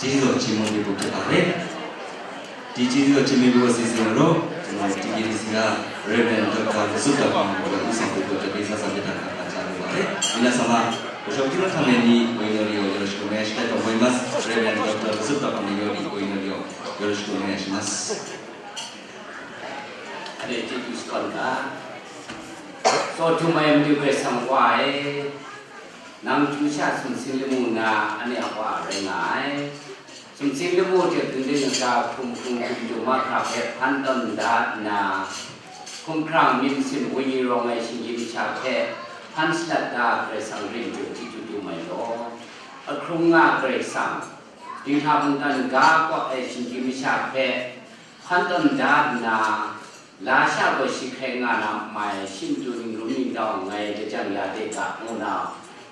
ကျေးဇူးတော်ချီးမွမ်းပေးဖို့ဖြစ်ပါတယ်။ ဒီကျေးဇူးတော်ချီးမွမ်းပေးဖို့အစီအစဉ်ကိုတော့ ကျွန်တော် တီတီဒီစီ က Reverend Doctor ကစုပ်တာပေါင်းကို ဦးဆောင်ပြီးတော့ တပေးစားဆောင်ဖြစ်တာက ကြားလိုပါတယ်။ 皆様、ご賞金のためにお祈りをよろしくお願いしたいと思います。Reverend Doctor ကစုပ်တာပေါင်း 祈りお祈りをよろしくお願いします。 Ane chyeju shakawn ga. Tsaw htum ai Madu Karai Kasang Wa e, nang chyu sha sumsing lamu na ane a Wa rai nga ai. Sumsing lamu hte dun ding lata hkum hkum hkum du mahkra hpe hpan tawn da nna, hkumhkrang myit masin wenyi rawng ai shinggyim masha hpe hpan salat da Karai Kasang rin jung chyeju dum ai law. Ahkrung nga Karai Kasang, dinghta mungdan ga kawp ai shinggyim masha hpe hpan tawn da nna, lasha gaw shi hkrai nga na mai, shi matu ningrum ningdau nngai, lajang ya de ga, ngu na,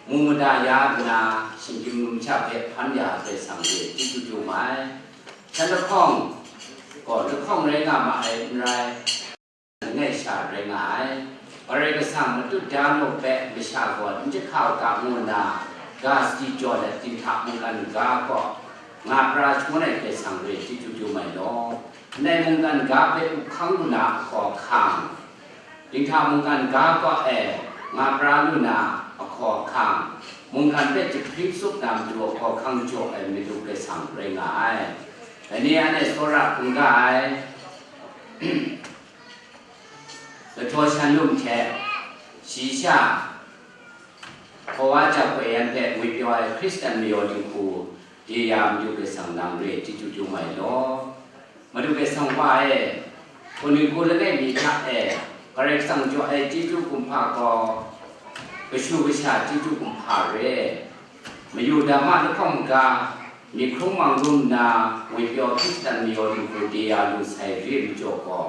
mu mada ya nna, shinggyim masha hpe hpan ya Karai Kasang e, chyeju dum ai. Shan lahkawng gaw lahkawng rai nga ma ai, n rai, langai sha rai nga ai. Karai Kasang matut da naw hpe masha gaw n jahka u ga ngu nna, ga sadi jaw let dinghta mungkan ga kaw nga pra shangun ai Karai Kasang re chyeju dum ai law. Ndai mungkan ga hpe up hkang lu na ahkaw ahkang, dinghta mungkan ga kaw e nga pra lu na ahkaw ahkang, mungkan hpe jahpring tsup na matu ahkaw ahkang jaw ai Madu Karai Kasang rai nga ai. Dai ni anhte tsawra hkungga ai, Lahtaw Shanlum hte, shi sha, Hpawa Jakoi yan hpe ngwipyaw ai Hkristan mayaw dinghku de ya Madu Karai Kasang nang re chyeju dum ai law. Madu Karai Kasang Wa e, hku ningku langai mi hta e, Karai Kasang jaw ai chyeju kumhpa gaw, kashu kasha chyeju kumhpa re, mayu dama lahkawng maga, myit hkrung mang rum nna, ngwipyaw Hkristan mayaw dinghku de ya lu sai re majaw gaw,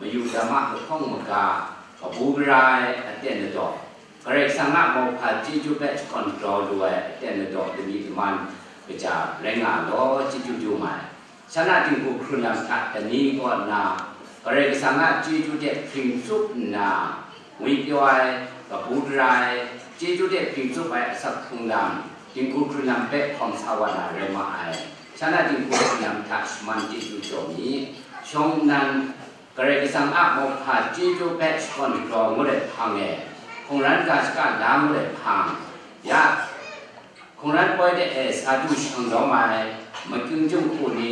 mayu dama lahkawng maga, kabu gara ai aten ladaw, Karai Kasang a mauhpa chyeju hpe shakawn grau lu ai aten ladaw lami laman kaja rai nga law, chyeju dum ai. Shan a dinghku hkrun lam hta dai ni kaw nna, Karai Kasang a chyeju hte hpring tsup nna, ngwipyaw ai, kabu gara ai, chyeju hte hpring tsup ai asak hkrung lam, dinghku hkrun lam hpe hkawm sa wa na rai ma ai. Shan a dinghku hkrun lam hta shaman chyeju jaw mi. Shawng nnan, Karai Kasang a mauhpa chyeju hpe shakawn grau ngut ai hpang e, hkungran ga shaka la ngut ai hpang, ya, hkungran poi de e sa du shang lawm ai, makying jung hku ni,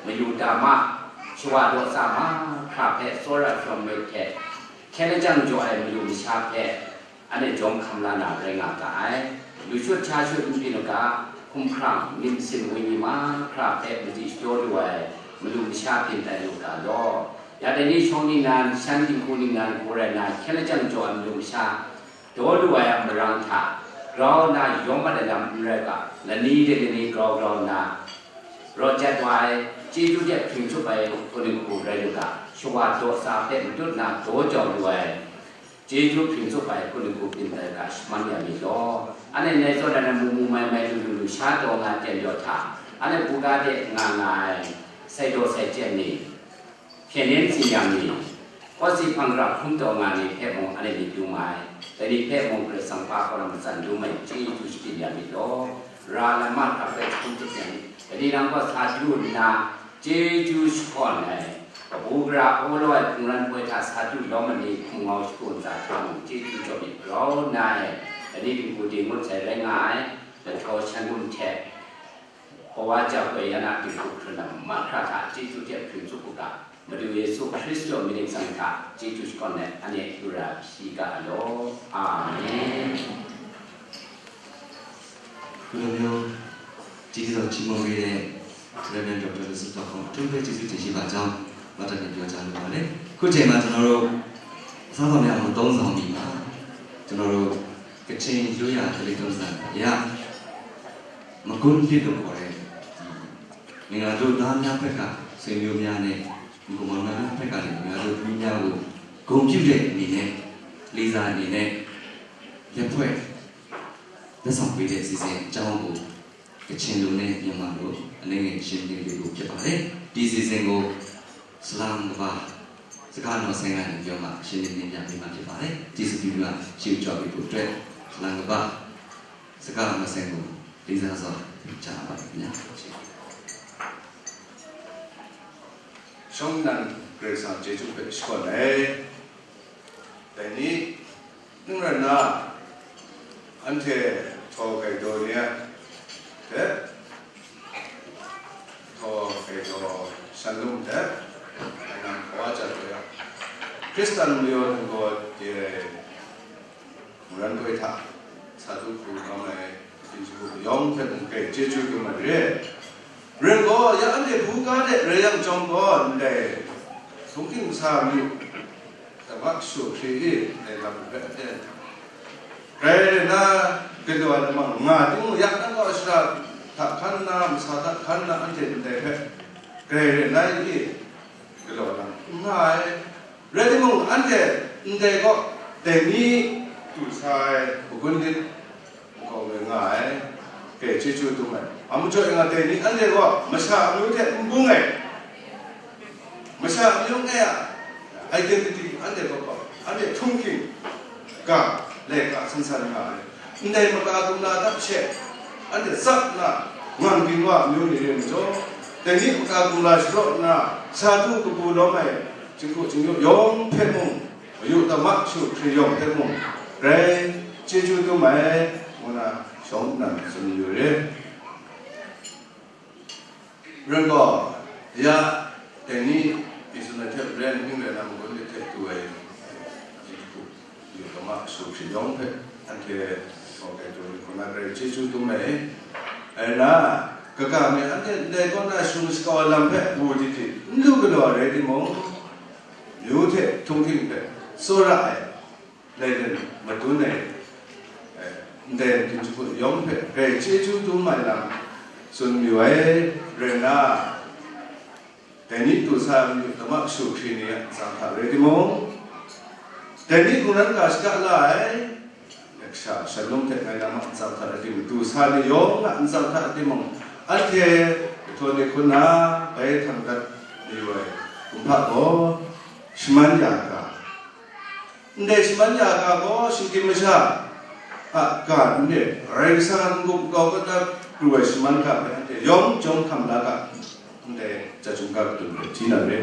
mayu dama, shawa daw sa mahkra hpe tsawra hkrawm myit hte, hkyen lajang jaw ai mayu masha hpe, anhte jawm hkam la na rai nga ga ai. Lu shut hkya shut n byin u ga, hkumhkrang, myit masin wenyi mahkra hpe madi shadaw lu ai malu masha byin tai lu ga law. Ya dai ni shawng ningnan, shan dinghku ningnan, kaw rai na, hkyen lajang jaw ai malu masha daw lu ai a marang hta, grau nna yawm mat ai lam n rai ga, lani de lani grau grau nna, rawt jat wa ai, chyeju hte hpring tsup ai hku ningku rai lu ga, shawa daw sa hpe matut nna daw jau lu ai, chyeju hpring tsup ai hku ningku byin tai ga shaman ya mi law, anhte ndai zawn ai na mu mu mai mai lu lu lu sha taw nga ten jaw hta, anhte buga de nga nga ai sai daw sai chyen ni, hpyen yen tsin yang ni, kawsi hpang gara hkrum taw nga ni hpe mung anhte myit dum ai, dai ni hpe mung Karai Kasang pa kaw na matsan dum ai chyeju shabyin ya mi law, ra lam mahkra hpe hkrum tsup yang ni, dai ni lam gaw sa du nna, chyeju shakawn ai, kabu gara awlaw ai hkungran poi hta sa du lawm ai ni hkum ngau shagu ntsa hta mung chyeju jaw myit grau nna e, dai ni dinghku de ngut sai rai nga ai, lahtaw shan gun hte, Hpawa Jakoi yan a dinghku hkrun lam mahkra hta chyeju hte hpring tsup u ga, Madu Yesu Hkristu a myit ning tsang hta chyeju shakawn let anhte gura hpyi ga law. Amen. ခုလိုမျိုးကျေးဇူးတော်ချီးမွမ်းပေးတဲ့ Reverend Doctor လူစုတော်ကိုအထူးပဲကျေးဇူးတင်ရှိပါကြောင်း မှတ်တမ်းတင်ပြောကြားလိုပါတယ်။ အခုချိန်မှာကျွန်တော်တို့အစားအသောက်များကိုသုံးဆောင်ပြီးမှကျွန်တော်တို့ကချင်ရိုးရာဓလေ့ထုံးစံအရ မကွန်းလစ်လို့ခေါ်တဲ့ဒီမင်္ဂလာတို့သားများဘက်ကဆွေမျိုးများနဲ့ဒီကမောင်များဘက်ကနေမင်္ဂလာတို့သမီးများကိုဂုဏ်ပြုတဲ့အနေနဲ့လေးစားအနေနဲ့လက်ဖွဲ့လက်ဆောင်ပေးတဲ့အစီအစဉ်အကြောင်းကိုကချင်လိုနဲ့မြန်မာလိုအနည်းငယ်ရှင်းပြပေးဖို့ဖြစ်ပါတယ်။ဒီအစီအစဉ်ကိုစလမ်ကဘာစကားတော်ဆိုင်ကနေပြောမှရှင်းလင်းတင်ပြပေးမှာဖြစ်ပါတယ်။ကျေးဇူးပြုပါရှေ့ကြော်ပေးဖို့အတွက်စလမ်ကဘာ စကားမစင်ကိုလေးစားစွာကြားပါတယ်ခင်ဗျာ။ Shawng nnan Karai Kasang chyeju hpe shakawn ai. Dai ni, n rai nna, anhte htaw grai daw ni a hte, htaw grai daw shan lum hte, nang hpawa ja daw ya, Hkristan mayaw ninggaw de ai, Mungran poi hta sa du hku kau ai, Jinghku yawng hpe mung kai chyeju kyu mat re. Rai gaw, ya anhte buga de rai yang chyawm gaw, ndai hpungking sa myu, dama kashu hkri i, ndai lam hpe aten. Grai rai nna, galaw ai lamang nga timung, ya nang gaw shara hta hkan nna, masa hta hkan nna, anhte ndai hpe grai rai nna i, galaw na n nga ai. Rai timung, anhte ndai kaw dai ni du sa ai magun lit makau mai nga ai, kai chyeju dum ai. A majaw nga dai ni anhte gaw masha amyu hte n bung ai, masha amyu n ai a identity anhte kaw gaw, anhte htunghking, ga, laika san san nga ai. Ndai maka kumla hta she, anhte tsap nna, ngang ginwa amyu ni re majaw, dai ni maka kumla sharaw nna, sa du kabu lawm ai, jinghku jingyu yawng hpe mung, mayu tamhpa kashu hkri yawng hpe mung, grai chyeju dum ai, ngu na shawng nnan tsun yu re. Ren gaw, ya, dai ni, Israel hte maren ning rai na, magun myit hte du ai, yu kama su hpyi yawng hpe, anhte, gaw kai du ai hku na, grai chyeju dum ai. Rai na, kaga mi anhte ndai kaw na shung shakau ai lam hpe wu di di, n lu galaw ai rai timung, myu hte htunghking hpe tsawra ai, laiden madun ai, eh, ndai matu jahku yawng hpe grai chyeju dum ai lam tsun mayu ai rai nna, dai ni du sa ai mayu tamhpa kashu hkri ni a ntsa hta rai timung, dai ni hkungran ga shada la ai, kasha Shalom hte ngai lam a ntsa hta rai timung, du sa ni yawng a ntsa hta rai timung, anhte kahtawng ni hku nna bai htang dat mayu ai kumhpa gaw, shaman ya ga, ndai shaman ya ga gaw, shinggyim masha a ga n-, Karai Kasang a n-gup n-gau kata pru ai shaman ga hpe anhte yawng jawm hkam la ga, ndai Chyum ga kadun hpe hti na re.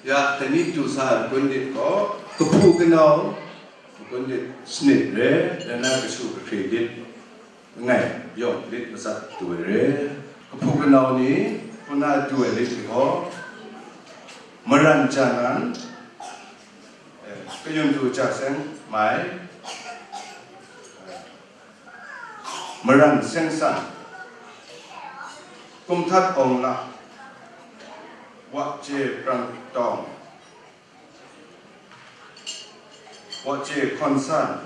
Ya, dai ni du sa ai makun lit gaw, kahpu kanau makun lit sanit re, rai na kashu kahkri lit, langai yawng lit matsat du ai re. Kahpu kanau ni hku na du ai lit gaw, Maran Janan, eh, Kayun Du Ja Seng Mai, eh, Maran Seng San, Kum Htat Awng La, Wa Chye Prang Tawng, Wa Chye Hkawn San,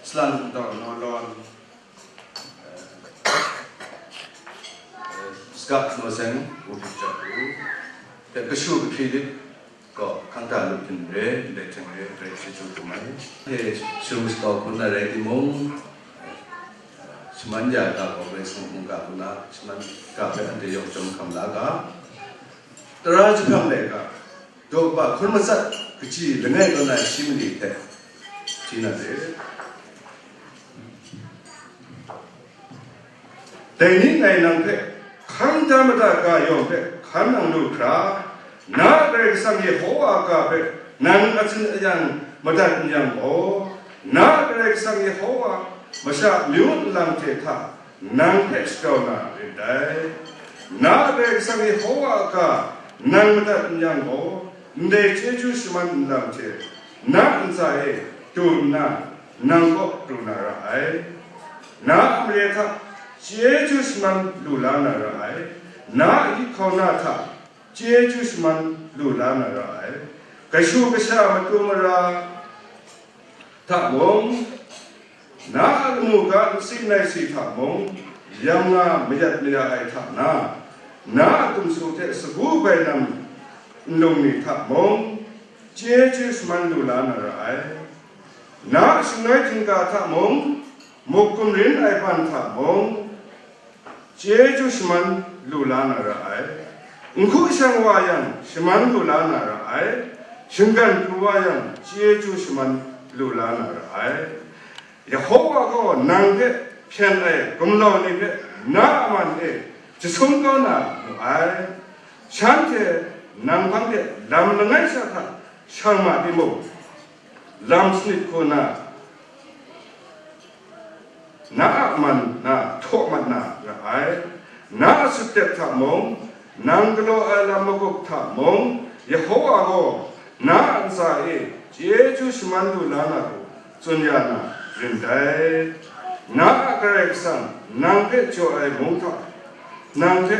Salang Daw Naw Lawn, eh, eh, Sagap Naw Seng, Wu Hpyi Jat Ru, hte kashu kahkri lit gaw, hkang hta lup hpyin re, ndai hte re, grai chyeju dum ai. Hte shung shakau hku na rai timung, eh, shaman ya ga gaw Karai Kasang mungga hku na, shaman ga hpe anhte yawng jawm hkam la ga, Tara jahprang laika, daw kaba hkun matsat kaji langai kaw na shi mali hte, hti na re. Dai ni ngai nang hpe hkang da mada ga yawng hpe hkan nang lu hkra, na Karai Kasang Yehowa a ga hpe nang atsin ayang madat n yang gaw, na Karai Kasang Yehowa masha amyu nlang hte hta nang hpe shakau na rin dai. Na Karai Kasang Yehowa a ga nang madat n yang gaw, ndai chyeju shaman nlang hte na ntsa e du nna nang kaw pru na ra ai. Na a mare hta chyeju shaman lu la na ra ai. Na a gyi hkauna hta chyeju shaman lu la na ra ai. Kashu kasha matu mara hta mung, na a lamu ga nsi naisi hta mung, yam nga mayat maya ai hta na, na a gumsung hte sagu bai lam nlung ni hta mung, chyeju shaman lu la na ra ai. Na a shangloi htingga hta mung, muk gumrin ai ban hta mung, chyeju shaman lu la na ra ai. Nhku shang wa yang, shaman lu la na ra ai. Shinggan pru wa yang, chyeju shaman lu la na ra ai. Yehowa gaw nang hpe hpyen ai gumlau ni hpe na a man e jasum kau na mu ai. Shanhte nang hpang de lam langai sha hta shang ma timung, lam sanit hku na, na a man na htaw mat na ra ai. Na a shutdep hta mung, nang galaw ai lam magup hta mung, Yehowa gaw na a ntsa e chyeju shaman lu la na hku tsun ya na rin dai. Na a Karai Kasang nang hpe jaw ai mung hta nang hpe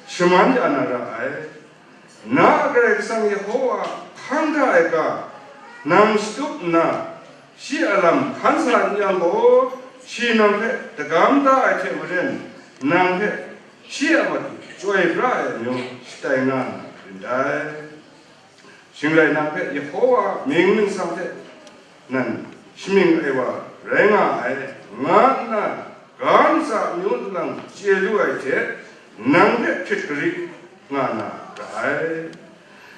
shaman ya na ra ai. Na a Karai Kasang Yehowa hkang da ai ga, nang shatup nna, shi a lam hkan sa n yang gaw, shi nang hpe dagam da ai hte maren, nang hpe shi a matu chyoi pra ai amyu shatai nga na rin dai. Shing rai nang hpe Yehowa mying ningsang hte nan shamying ai wa rai nga ai, nga nna, ga ntsa amyu nlang chye lu ai hte, nang hpe hpyit gari nga na ra ai.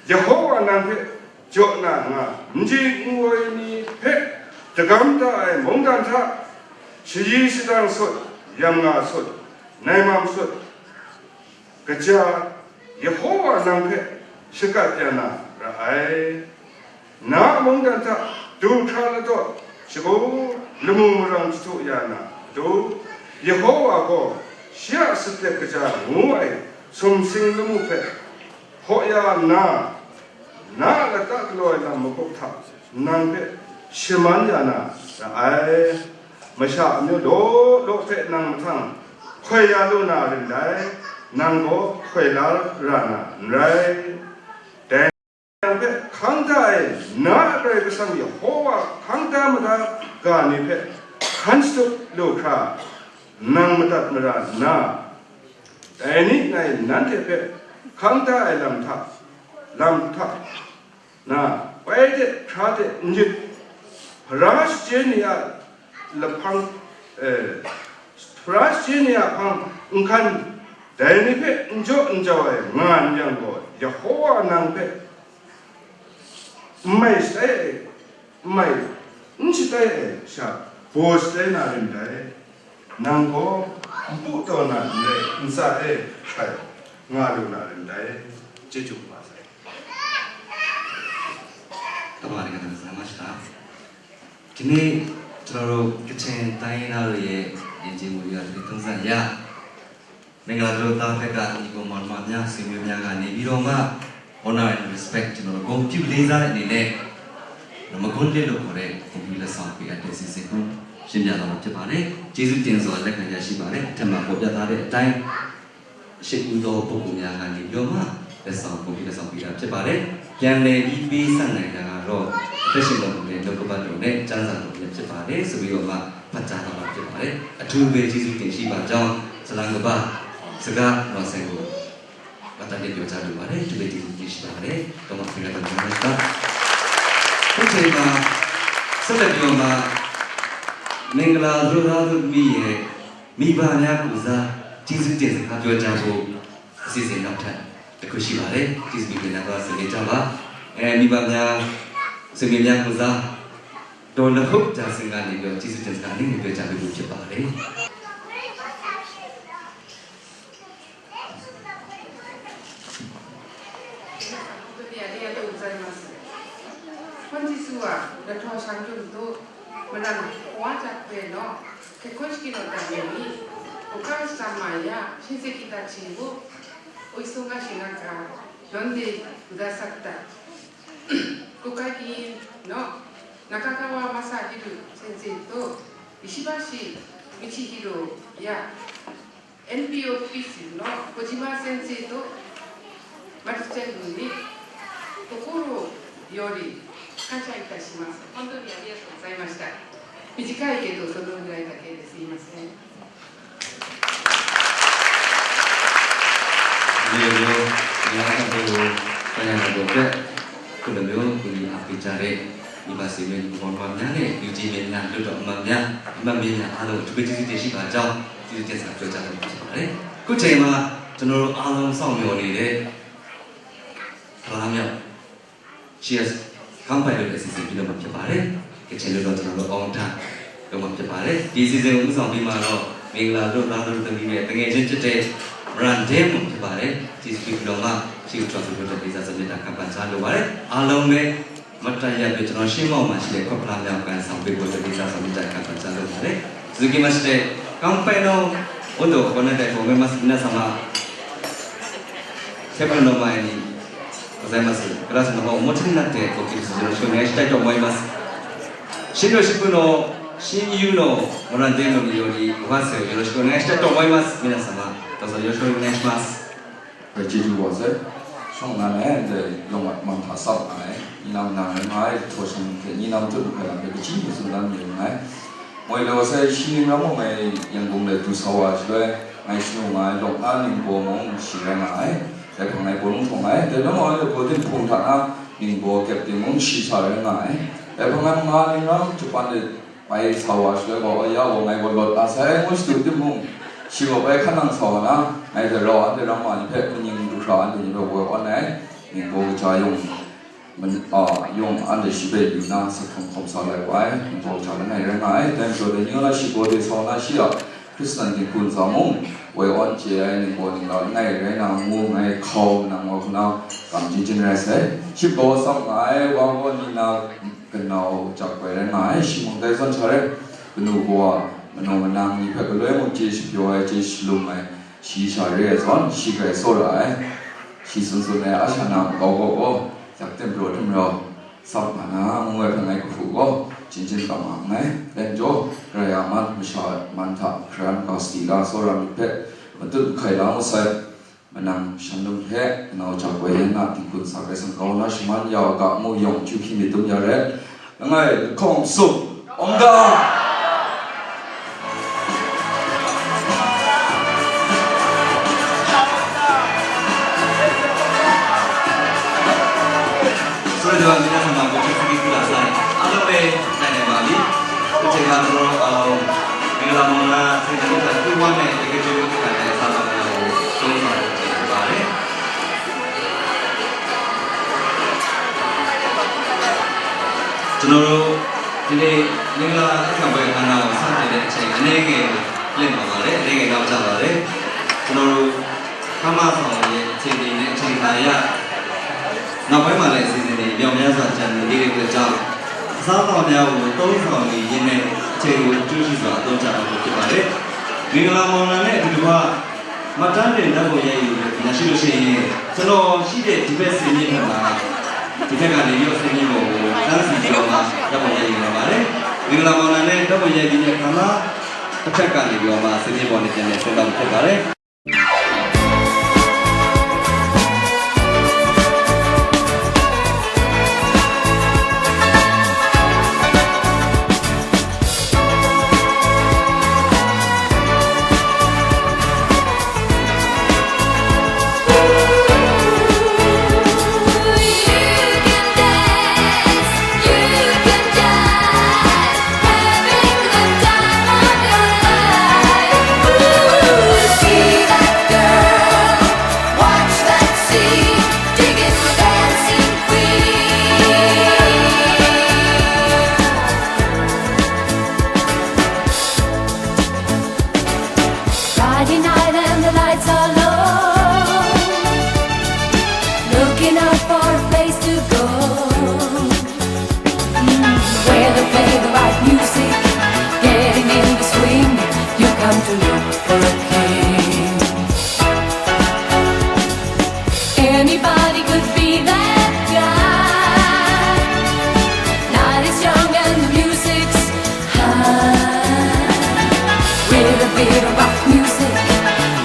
Yehova nang hpe jaw na nga, n ji n woi ni hpe dagam da ai mungdan hta, shayi shadang sut, yamnga sut, naimam sut, kaja Yehova nang hpe shakat ya na ra ai. Na a mungdan hta du hkra ladaw shagu lamu marang jahtu ya na matu, Yehova gaw shi a saplep kaja ngu ai sumsing lamu hpe hpaw ya nna, na a lata galaw ai lam magup hta nang hpe shaman ya na ra ai. Masha amyu law law hpe nang mahtang hkoi ya lu na rin dai, nang gaw hkoi la ra na n rai. Dai nang hpe hkang da ai na a Karai Kasang Yehova hkang da mada ga ni hpe hkan shatup lu hkra, nang madat mara nna, dai ni ngai nanhte hpe hkang da ai lam hta, lam hta na, pai de, hkra de, n yit, hpara shachyen ni a lahpang, eh, hpara shachyen ni a hpang n hkan, dai ni hpe n jaw n jau ai nga n yang gaw, Yehova nang hpe n mai shatai ai, n mai n shatai ai sha baw shatai na rin dai. Nang gaw npu taw na n rai, ntsa e hkrai nga lu na rin dai. Chyeju kaba sai. ကမ္ဘာတက္ကသိုလ် ဆရာမရှင်။ ဒီနေ့ ကျွန်တော်တို့ ကချင်တိုင်းရင်းသားတွေရဲ့ ယဉ်ကျေးမှုရေးရာ သီတင်းစာအရ မင်္ဂလာဒုရသားဘက်က ညီအစ်ကိုမောင်နှမများ ဆွေမျိုးများကနေပြီးတော့မှ honor and respect ကျွန်တော်တို့ ဂုဏ်ပြုလေးစားတဲ့အနေနဲ့ မကွန်းလစ်လို့ခေါ်တဲ့ ဂုဏ်ပြုလက်ဆောင်ပေးအပ်တဲ့ စီစဉ်မှု ရှင်းပြသွားမှာဖြစ်ပါတယ်။ ကျေးဇူးတင်စွာ လက်ခံရရှိပါတယ်။ အထက်မှာဖော်ပြထားတဲ့အတိုင်း ရှစ်ဦးသောပုဂ္ဂိုလ်များကနေပြီးတော့မှ လက်ဆောင် ဂုဏ်ပြုလက်ဆောင်ပေးတာဖြစ်ပါတယ်။ ပြန်လည်ပြီးပေးဆပ်နိုင်တာကတော့ အသက်ရှင်တော်မူတဲ့ နှုတ်ကပတ်တော်နဲ့ ကျမ်းစာတော်များဖြစ်ပါတယ်ဆိုပြီးတော့မှ ဖတ်ကြားသွားမှာဖြစ်ပါတယ်။ အထူးပဲကျေးဇူးတင်ရှိပါကြောင်း ဇလံကပ္ပစကား မဆိုင်ကို ပတ်သက်ပြောကြားလိုပါတယ်။ အထူးပဲကျေးဇူးတင်ရှိပါတယ်။ တော့မှ ပြန်လည်တင်ပြပါမယ်။ ခုချိန်မှာ ဆက်လက်ပြီးတော့မှ မင်္ဂလာဒုရသားတို့သမီးရဲ့ မိဘများကိုယ်စား ကျေးဇူးတင်စကားပြောကြားဖို့ အစီအစဉ်နောက်ထပ်တစ်ခုရှိပါတယ်။ ကျေးဇူးတင်ပါ။ အဲ မိဘများ ဆွေမျိုးများကိုယ်စား ဒေါ်လဟုတ်တာစင်ကနေပြီးတော့ ကျေးဇူးတင်စကား အနည်းငယ်ပြောကြားပေးဖို့ဖြစ်ပါတယ်။ 本日は、能登山群と村のおばあちゃんの結婚式のために、お母様や親戚たちをお忙しい中、呼んでくださった国会議員の中川雅宏先生と石橋通宏や エンピーオー オフィスの小島先生とマルチェンに心より感謝いたします。本当にありがとうございました。短いけどそのぐらいだけですいません。 ဒီလိုမျိုး မြန်မာ့အရေးကို ပညာတော်အတွက် ခုလိုမျိုး ကူညီအားပေးကြတဲ့ မိဘဆွေမျိုးညီအစ်ကိုမောင်နှမများနဲ့ လူကြီးမင်းများ လွှတ်တော်အမတ်များ အမတ်မင်းများအားလုံးကို အထူးပဲကျေးဇူးတင်ရှိပါကြောင်း ကျေးဇူးတင်စကားပြောကြားလိုဖြစ်ပါတယ်။ အခုချိန်မှာ ကျွန်တော်တို့အားလုံးစောင့်မျှော်နေတဲ့ ဖလားမြောက် Cheers ခမ်းပိုင်လုပ်တဲ့အစီအစဉ်ပြုလုပ်မှာဖြစ်ပါတယ်။ ကချင်လိုတော့ ကျွန်တော်တို့ အောင်ထံလုပ်မှာဖြစ်ပါတယ်။ ဒီအစီအစဉ်ကို ဦးဆောင်ပေးမှာတော့ မင်္ဂလာဒုရသားတို့သမီးရဲ့ သူငယ်ချင်းဖြစ်တဲ့ Brandon ဖြစ်ပါတယ်။ ကျေးဇူးပြုပြီးတော့မှ ရှေ့ကို ကြွပြီးတော့ လေးစားစွာမေတ္တာ ကမ္ဘာကြားလိုပါတယ်။ အားလုံးပဲ မတ်တပ်ရပ်ပြီး ကျွန်တော်ရှေ့မှောက်မှာရှိတဲ့ ခွက်ဖလားများကို ကိုင်ဆောင်ပေးဖို့အတွက် လေးစားစွာမေတ္တာ ကမ္ဘာကြားလိုပါတယ်။ 続きまして、乾杯の音を行いたいと思います。皆様、テーブルの前にございます グラスの方をお持ちになって、ご起立よろしくお願いしたいと思います。新郎新婦の親友の Brandon により、ご発声をよろしくお願いしたいと思います。皆様、どうぞよろしくお願いします。 Bai chyeju wa sai, shawng nnan ai, ndai yawng mat man hta sap nga ai, ni nam nang rai nga ai, htaw shang hte ni nam tut hpe lam hpe kaji ni tsun dan mayu nngai. Moi law sai, shi ning ram mung ngai Yangon de du sa wa shaloi, ngai shanu nga ai, lawk na ningbaw mung shi rai nga ai, dai hpang ngai bawng htaw nga ai, dai lam wa ai, gaw dinghpung hta na ningbaw kyep ting mung shi sa rai nga ai, dai hpang ngai ma ning ram Japan de bai sa wa shaloi gaw, ya gaw ngai gaw lawt la sai ngu shadu timung, shi gaw bai hkan nang sa wa na, ngai hte rau anhte rang wa ni hpe, kaning du hkra anhte ni hpe woi awn ai. Ningbaw kaja yawng, man, a, yawng anhte shi hpe yu na, sa hkawm hkawm sa lai wa ai, ningbaw kaja langai rai nga ai. Dai majaw dai ni na shi gaw de sa na shi a, Hkristan dinghku ntsa mung, woi awn chye ai ningbaw ningla langai rai na, ngu ngai hkau nang wa hku na, kam chyeju rai sai. Shi gaw tsap nga ai, wa gaw ni na kanau jak wai rai nga ai, shi mung dai zawn sha rai, kanu gaw a, manaw manang ni hpe galoi mung chye shapyaw ai, chye shalum ai, shi sha re ai zawn, shi grai tsawra ai. Shi tsun tsun ai a sha na makau gaw gaw, yak ten pyaw htum rau, tsap nga na, ngu ai hpe ngai kahpu gaw, chyeju tam nga nngai. Dai majaw, Karai a man, masha man hta, hkran ga sadi la, tsawra myit hpe, matut mahkai la mu sai. Manang shanlum hpe, kanau jak wai yan na, dinghku ntsa grai sang kau na, shaman ya u ga, mu yawng, chyu hkying myit dum ya ret. Langai, lahkawng sum, awng ga. Sorry, ဒီမှာ 皆様ကို ကျေးဇူးတင်ပါ။ အားလုံးပဲ နိုင်နိုင်ပါပြီ။ ဒီချိန်မှာ ကျွန်တော်တို့ မင်္ဂလာမုံလာ စီမံကိန်း Q one နဲ့ Executive တို့ က စားသောက်နေကြဖို့ ဆုံးဖြတ် ဖြစ်ပါတယ်။ ကျွန်တော်တို့ ဒီနေ့ မင်္ဂလာအခမ်းပွဲ အခမ်းအနားကို စတင်တဲ့အချိန် အနည်းငယ် လင့်ပါပါတယ်။ အနည်းငယ် နောက်ကျပါတယ်။ ကျွန်တော်တို့ ခန်းမဆောင်ရဲ့ အခြေအနေနဲ့ အချိန်အခါအရ နောက်ပိုင်းမှာလည်း အစီအစဉ်တွေ မြောက်များစွာ ကျန်နေသေးတဲ့အတွက်ကြောင့် အစားအသောက်များကို သုံးဆောင်နေရင်းနဲ့ အချိန်ကို အကျိုးရှိစွာ အသုံးချသွားဖို့ ဖြစ်ပါတယ်။ မင်္ဂလာမုံလာနဲ့ အတူတကွ မှတ်တမ်းတင် ဓာတ်ပုံရိုက်ယူလို့ ရရှိလို့ရှိရင် ကျွန်တော်ရှိတဲ့ ဒီဘက်စင်မြင့်ဘက်မှာ ဒီဘက်ကနေပြီးတော့ စင်မြင့်ပေါ်ကို တန်းစီပြီးတော့မှ ဓာတ်ပုံရိုက်ယူနိုင်ပါတယ်။ မင်္ဂလာမုံလာနဲ့ ဓာတ်ပုံရိုက်ပြီးတဲ့အခါမှာ တစ်ဖက်ကနေပြီးတော့မှ စင်မြင့်ပေါ်နဲ့ ပြန်လည်ဆင်းသွားမှာ ဖြစ်ပါတယ်။ Friday night and the lights are low. Looking out for a place to go. Mm, where they play the right music. Getting in the swing. You come to look for a king. Anybody could be that guy. Night is young and the music's high. With a bit of rock music,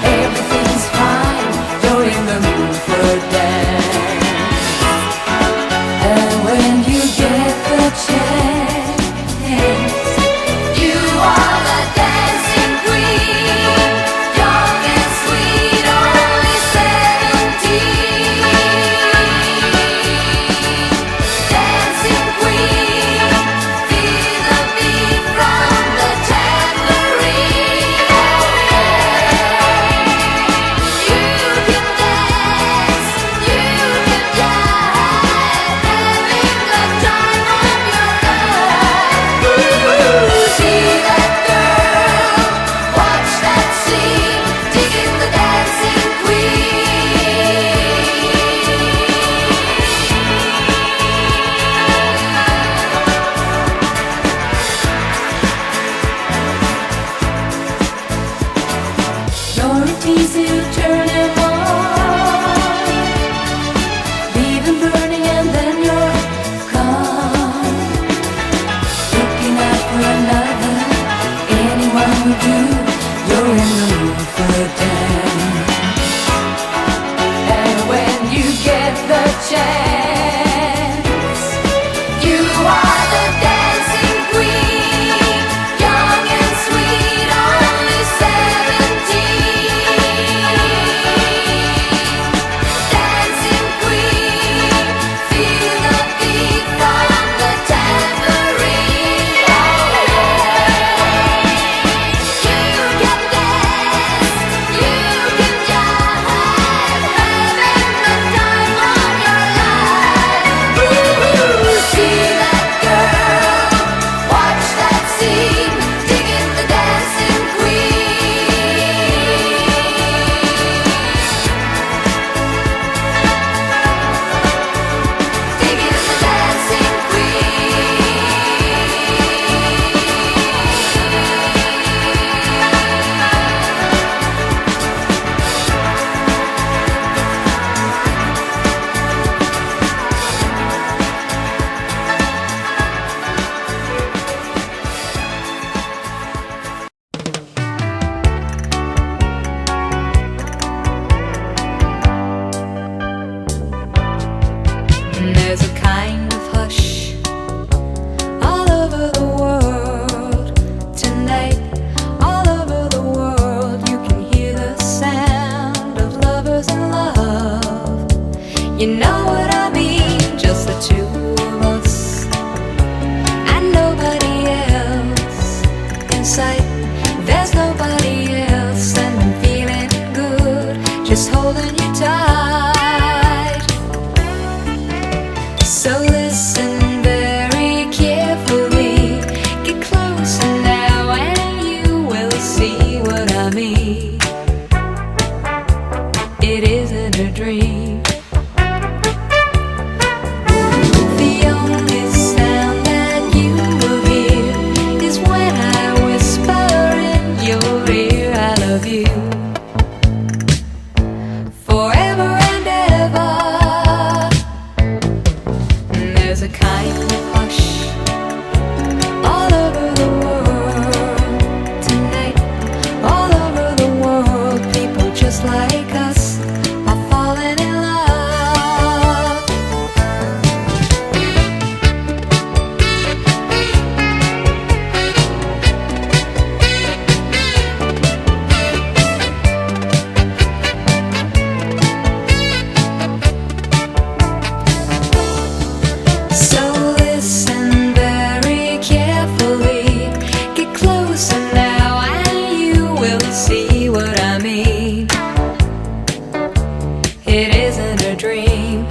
everything's fine. You're in the mood for a dance. And when you get the chance, you are the dancing queen, young and sweet, only seventeen. Dancing queen, feel the beat from the tambourine. You can dance, you can jive, having the time of your life. Ooh, see that girl, watch that scene, digging the dancing queen. Your routine still turn him on. Leave him burning and then you're gone. Looking out for another, anyone will do. You're in the mood for a dance. And when you get the chance, you are the dancing queen, young and sweet, only seventeen. Just holding you tight. So listen very carefully. Get closer now and you will see what I mean. It isn't a dream. The only sound that you will hear is when I whisper in your ear, "I love you forever and ever." And there's a kind of hush all over the world tonight. All over the world, people just like us are falling in love. So listen very carefully. Get closer now and you will see what I mean. It isn't a dream.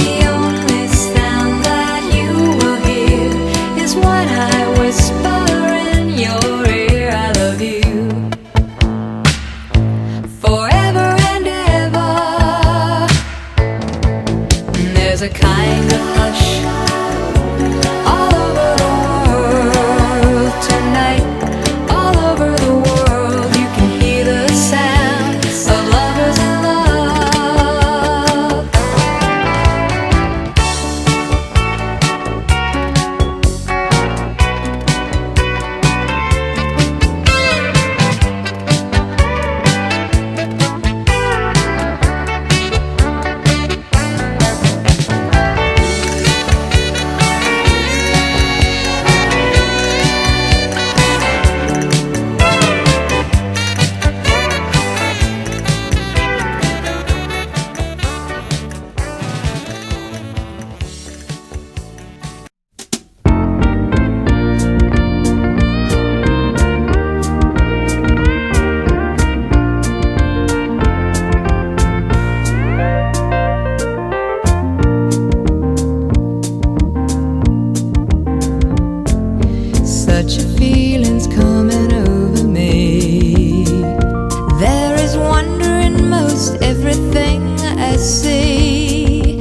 The only sound that you will hear is when I whisper in your ear, "I love you forever and ever." And there's a kind of hush all over the world tonight. All over the world, you can hear the sound of lovers in love. Such a feeling's coming over me. There is wonder in most everything I see.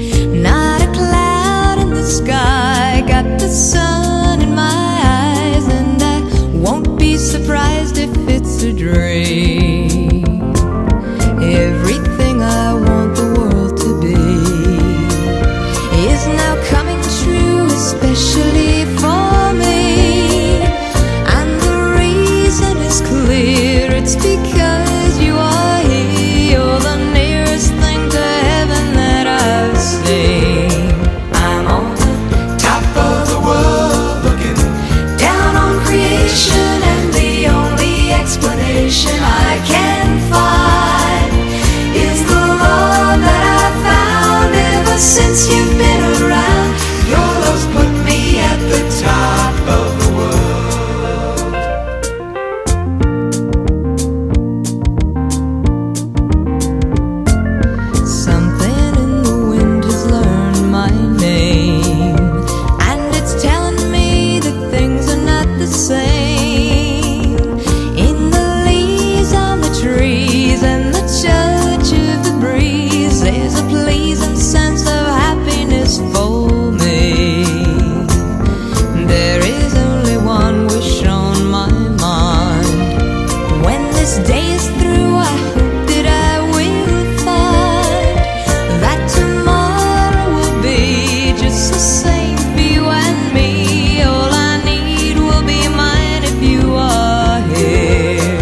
Not a cloud in the sky, got the sun in my eyes, and I won't be surprised if it's a dream. Everything I want the world to be is now coming true, especially for me. And the reason is clear, it's because you are here. You're the nearest thing to heaven that I've seen. I'm on the top of the world looking down on creation, and the only explanation I can find is the love that I found ever since you've been around. Your love's put me at the top of the world. Something in the wind has learned my name, and it's telling me that things are not the same. In the leaves on the trees and the touch of the breeze, there's a pleasing sense of happiness for me. There is only one wish on my mind. When this day is through, I hope that I will find that tomorrow will be just the same for you and me. All I need will be mine if you are here.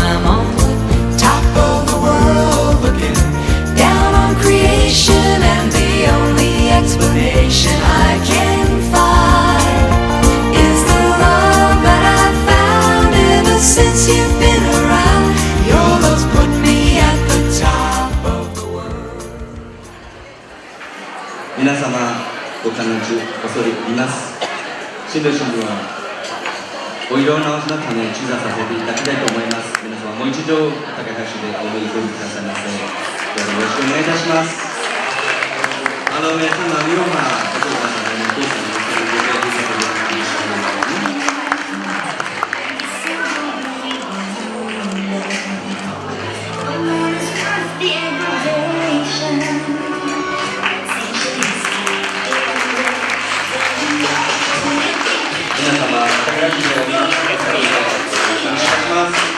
I'm on the top of the world looking down on creation, and the only explanation I can find is the love that I've found ever since you've been around. Your love's put me at the top of the world. 皆様、ご感謝、恐れ入ります。新郎新婦はお色直しのため、中座させていただきたいと思います。皆様、もう一度、温かい拍手でお祝いをくださいませ。どうぞよろしくお願いいたします。あの、皆様、妙なことをなさらないで、お願いします。皆様、温かい拍手でお願いします。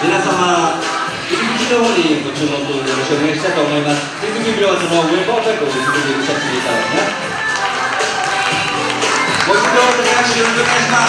Minasama, ichi no honi gochung mung tu, gochung ngai sha tawng ngai ma, tiki tiki bira wa tana, wen bok bai gochung tiki tiki sha tiki ta wa na. Gochung tawng tiki sha tiki tiki sha.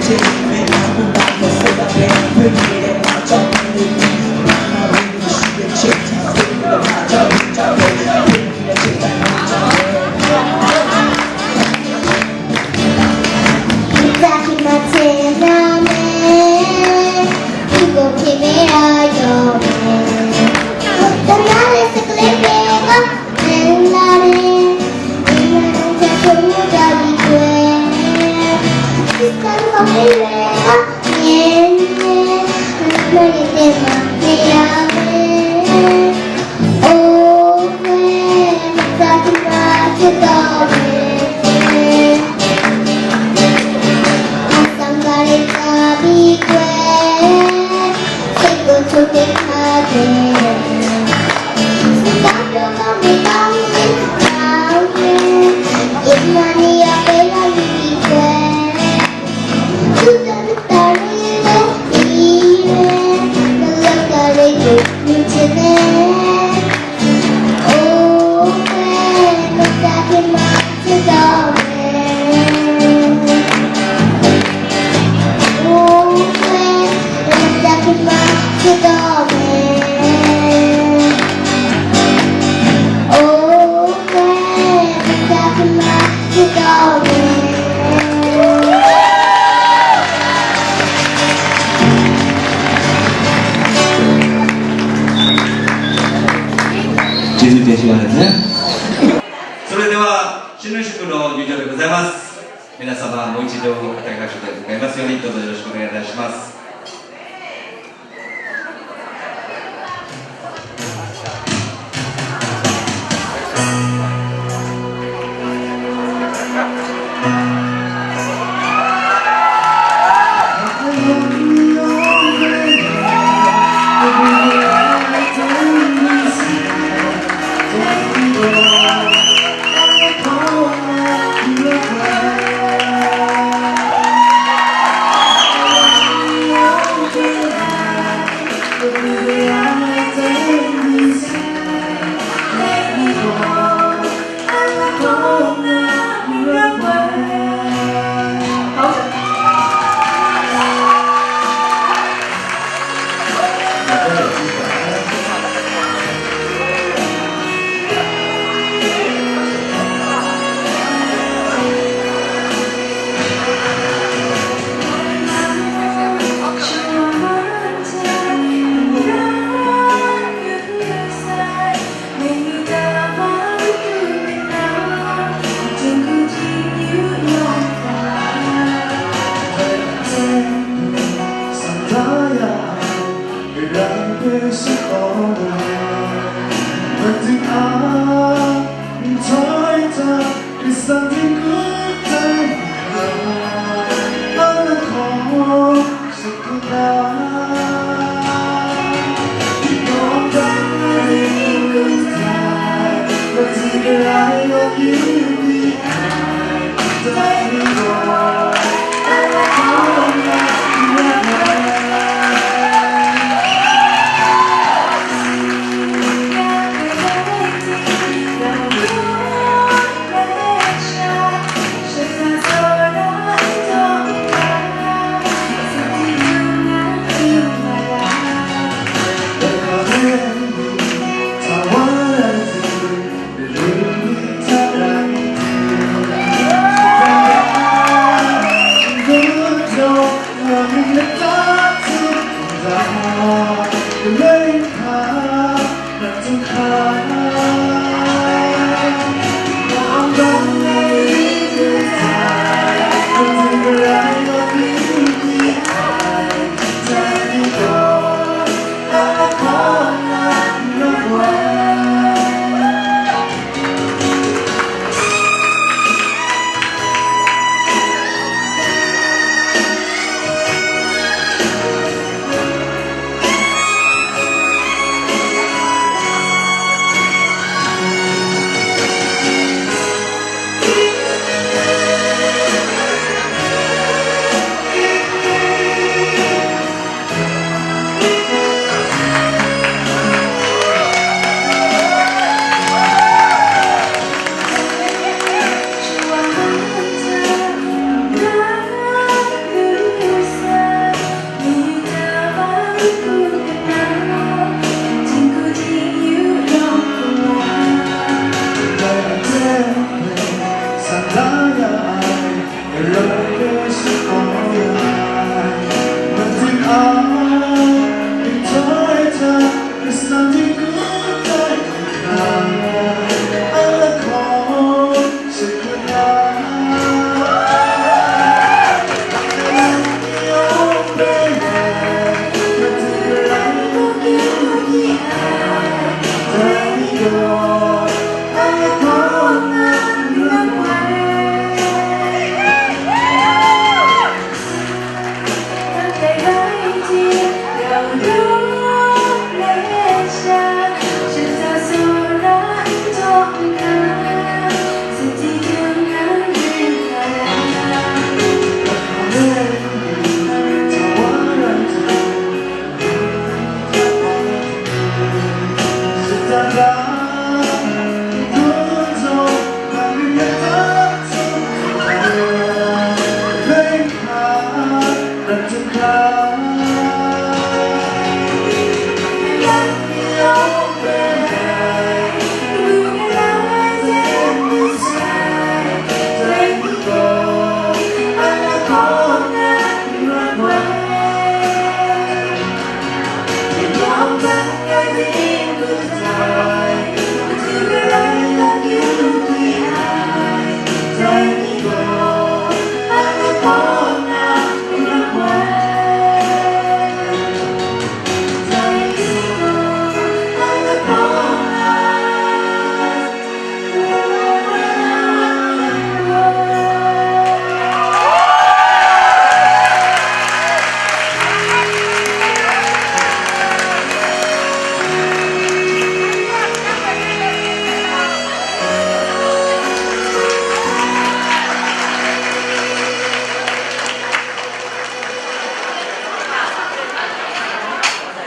ကျေးဇူးတင်ရှိပါတယ်ခင်ဗျာ။ それでは、新年祝の入場でございます。皆様、もう一度温かい拍手で迎えますように、どうぞよろしくお願いいたします。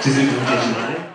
ကျေးဇူးတင်ရှိပါတယ်။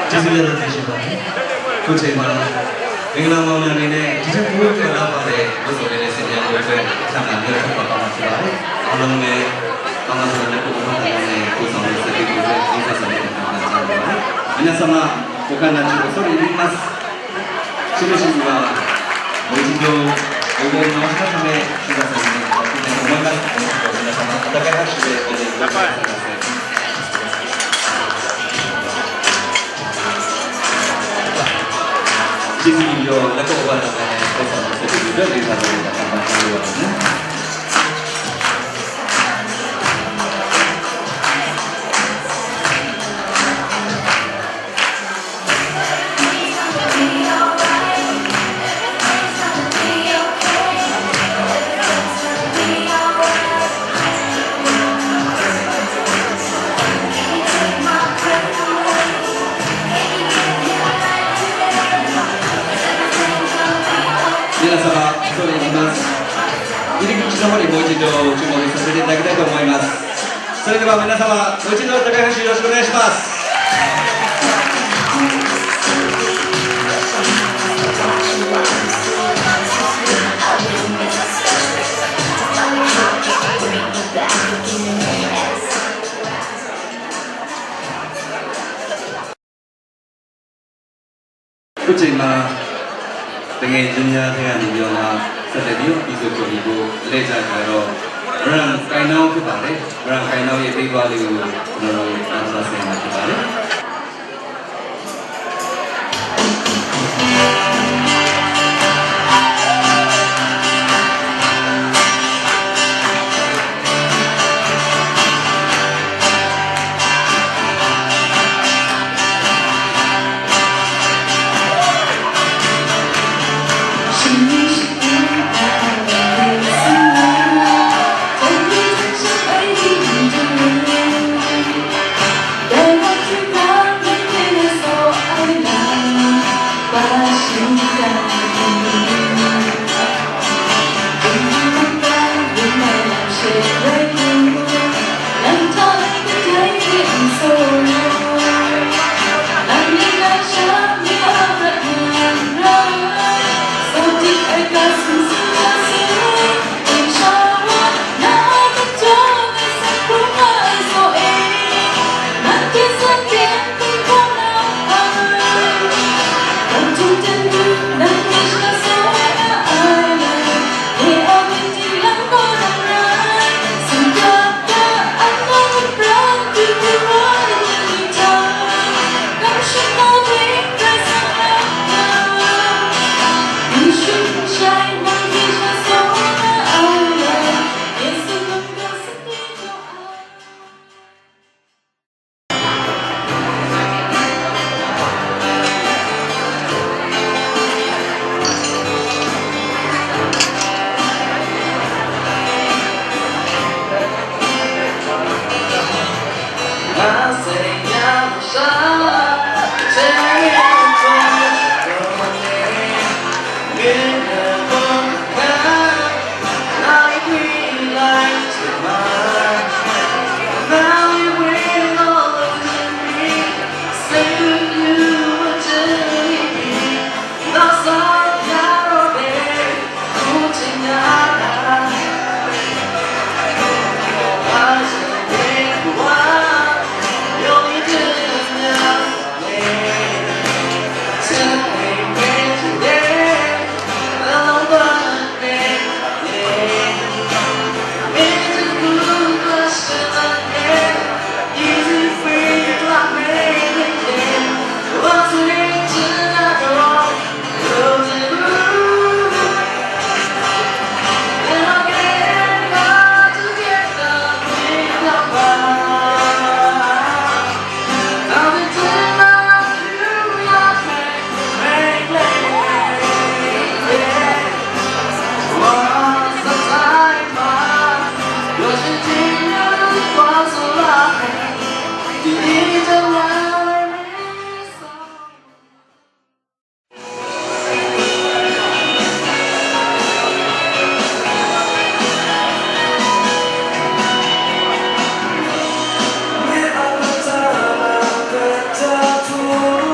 ကျေးဇူးတင်ရှိပါတယ်။ ခုချိန်မှာ မင်္ဂလာမောင်နှံအနေနဲ့ ဒီထက်ပိုပြီးတော့လာပါတဲ့ လုပ်ဆောင်နေတဲ့ စင်မြတ်ကိုအတွက် ဆန္ဒပြုထုတ်ဖော်သွားမှာဖြစ်ပါတယ်။ အားလုံးလည်း ကောင်းကောင်းဆန္ဒနဲ့ ကိုယ်ကမှတ်တမ်းနဲ့ ကိုယ်ဆောင်တဲ့ စက်ရုပ်ကိုအတွက် ကျေးဇူးတင်ပါတယ်။ 皆様、お金を恐れ入ります。 白いシーツは、もう一度、お祝いの直しのため、岸田さんにお願いしたいと思います。皆様、温かい拍手でお祝いくださいませ。Jingmyu yaw, laga wa na ai, hpai sa na sa jingmyu yaw, ling sa na ai, hpa hpa hpa wa na. Minasamma, sorry, imasu. Iri kuchi no hori moichido chumari sasaite dakitai to omaimasu. それでは皆様、もう一度高い拍手よろしくお願いします。 Kuchi ma, dang e jin ya hte ya ni yaw na, sa de ni yaw, izo kyo ni bu, le ja ga ro, rang kai nau hte ba le, rang kai nau ye pe ba le wu, na ro, na sa se na hte ba le.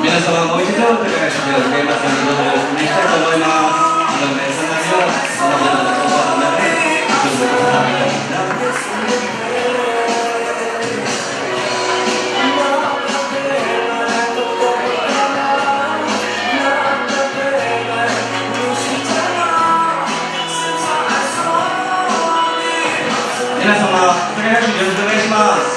皆様、もう一度、高橋さんにお願いします。 皆さんには、この後の本番の中で、一緒に歌っていただきます。 皆様、高橋よろしくお願いします。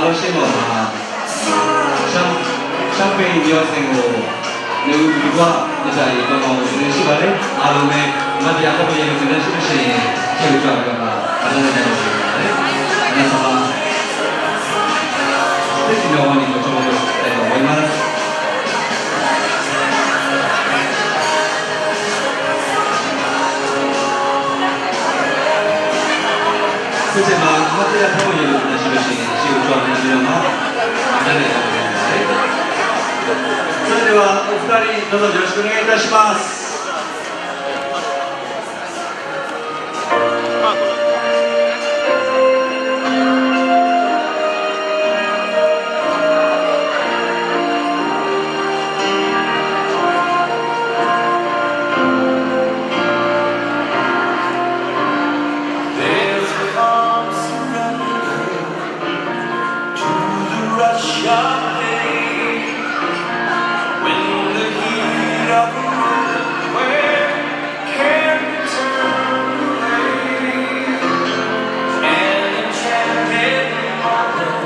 အားလုံးရှေ့မှာ ရှမ်း-၊ ရှမ်းဘိန်းရောစင်ကို နဝိဝိဝ မကြာခင် တော်တော်ကို ဆင်နွှဲရှိပါတယ်။ အားလုံးပဲ မတ်တရား ကောင်းကင်ရဲ့ ဂုဏ်ရှိမရှိရင် ကျေးဇူးတင်ပြီးတော့ အားလုံးလည်း တင်ပါပါတယ်။ 皆様、素敵な終わりをちょうどしたいと思います。 ခုချိန်မှာ မတ်တရား ထောက်ခံရလို့ တင်ရှိလို့ရှိရင် ရှေ့ကိုကြွားပြီးတော့မှ အားနဲ့ တင်ပြပါတယ်။ それでは、お二人、どうぞよろしくお願いいたします。 There's a calm surrender to the rush of day, when the heat of the world can be turned away. An enchanted moment,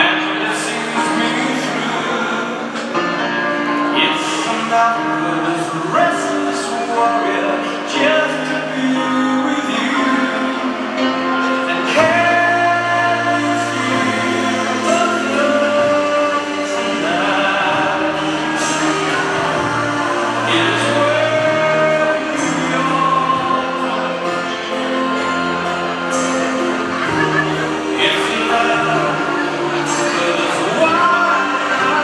and it sees me through. It's enough for this restless warrior just to be with you. And can you feel the love tonight? It is where we are. It's enough, 'cause why I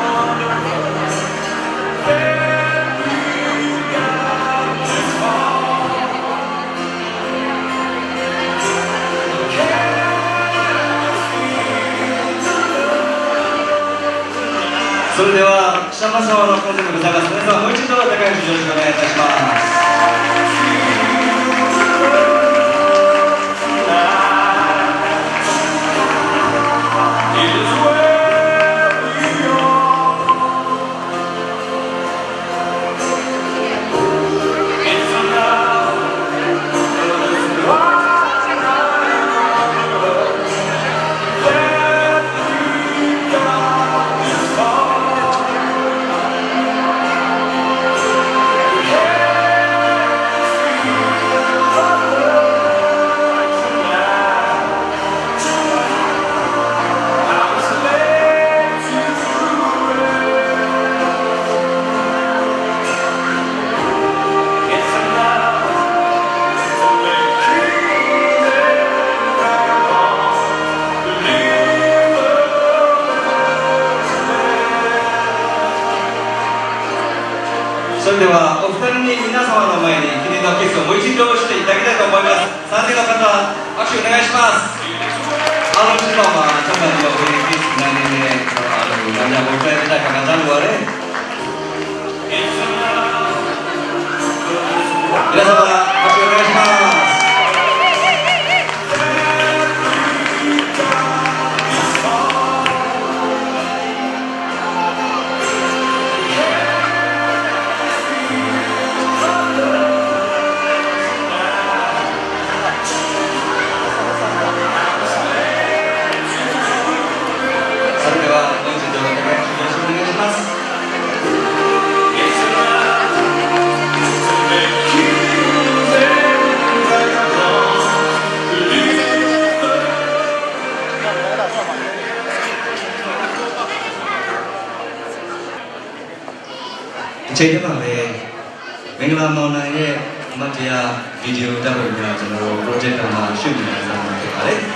wonder それでは、白間さんのコンサートでございます。皆さん、もう一度高い拍手をよろしくお願いいたします。 それでは、お二人に皆様の前に記念のキスをもう一度していただきたいと思います。 三人の方、拍手お願いします。 အားလုံးရှေ့မှာ ကျမတို့ ဝေးပြီး နိုင်နေတယ်ဆိုတော့ အားလုံးကို ညံ့ညံ့ ဝေးကြိုက်ကြတဲ့ ခံစားလိုပါတယ်။ 皆様、拍手お願いします。 それでは、もう一度、よろしくお願いします。 တစ်ချိန်တည်းမှာပဲ မင်္ဂလာမောင်နိုင်ရဲ့ အမှတ်တရ ဗီဒီယိုဓာတ်ပုံများ ကျွန်တော်တို့ projector မှာ ရှုပ်နေတာ ဖြစ်ပါတယ်။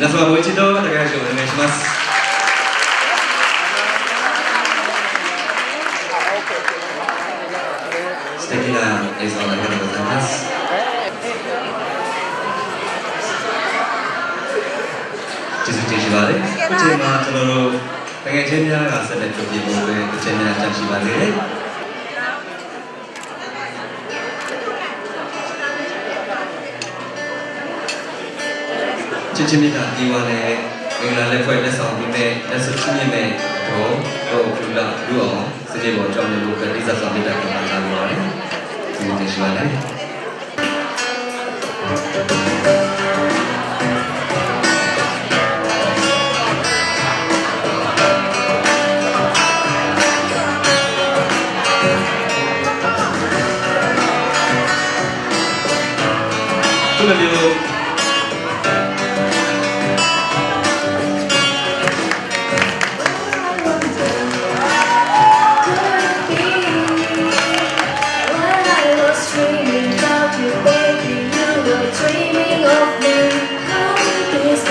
皆様もう一度高い拍手をお願いします。素敵な演奏ありがとうございます。ကျေးဇူးတင်ရှိပါတယ်။ အခုချိန်မှာကျွန်တော်တို့တကယ်ချင်းများကဆက်လက်ကြိုတင်ဖို့အတွက်တကယ်ချင်းများတင်ရှိပါသေးတယ်။ ချစ်ချင်းမေတ္တာသီဝါနဲ့မင်္ဂလာလက်ဖွဲ့လက်ဆောင်ပေးမဲ့လက်စွပ်ချီးမြှင့်မဲ့အတော်တော်ဖြူလလူအောင်စနေပေါ်ကြောင်းမျိုးကတိစားဆောင်မေတ္တာကမ္ဘာလာလို့ပါတယ်။ ကျေးဇူးတင်ရှိပါတယ်။ ခုလိုမျိုး While I was dreaming about you, baby, you were dreaming of me. Hold me close,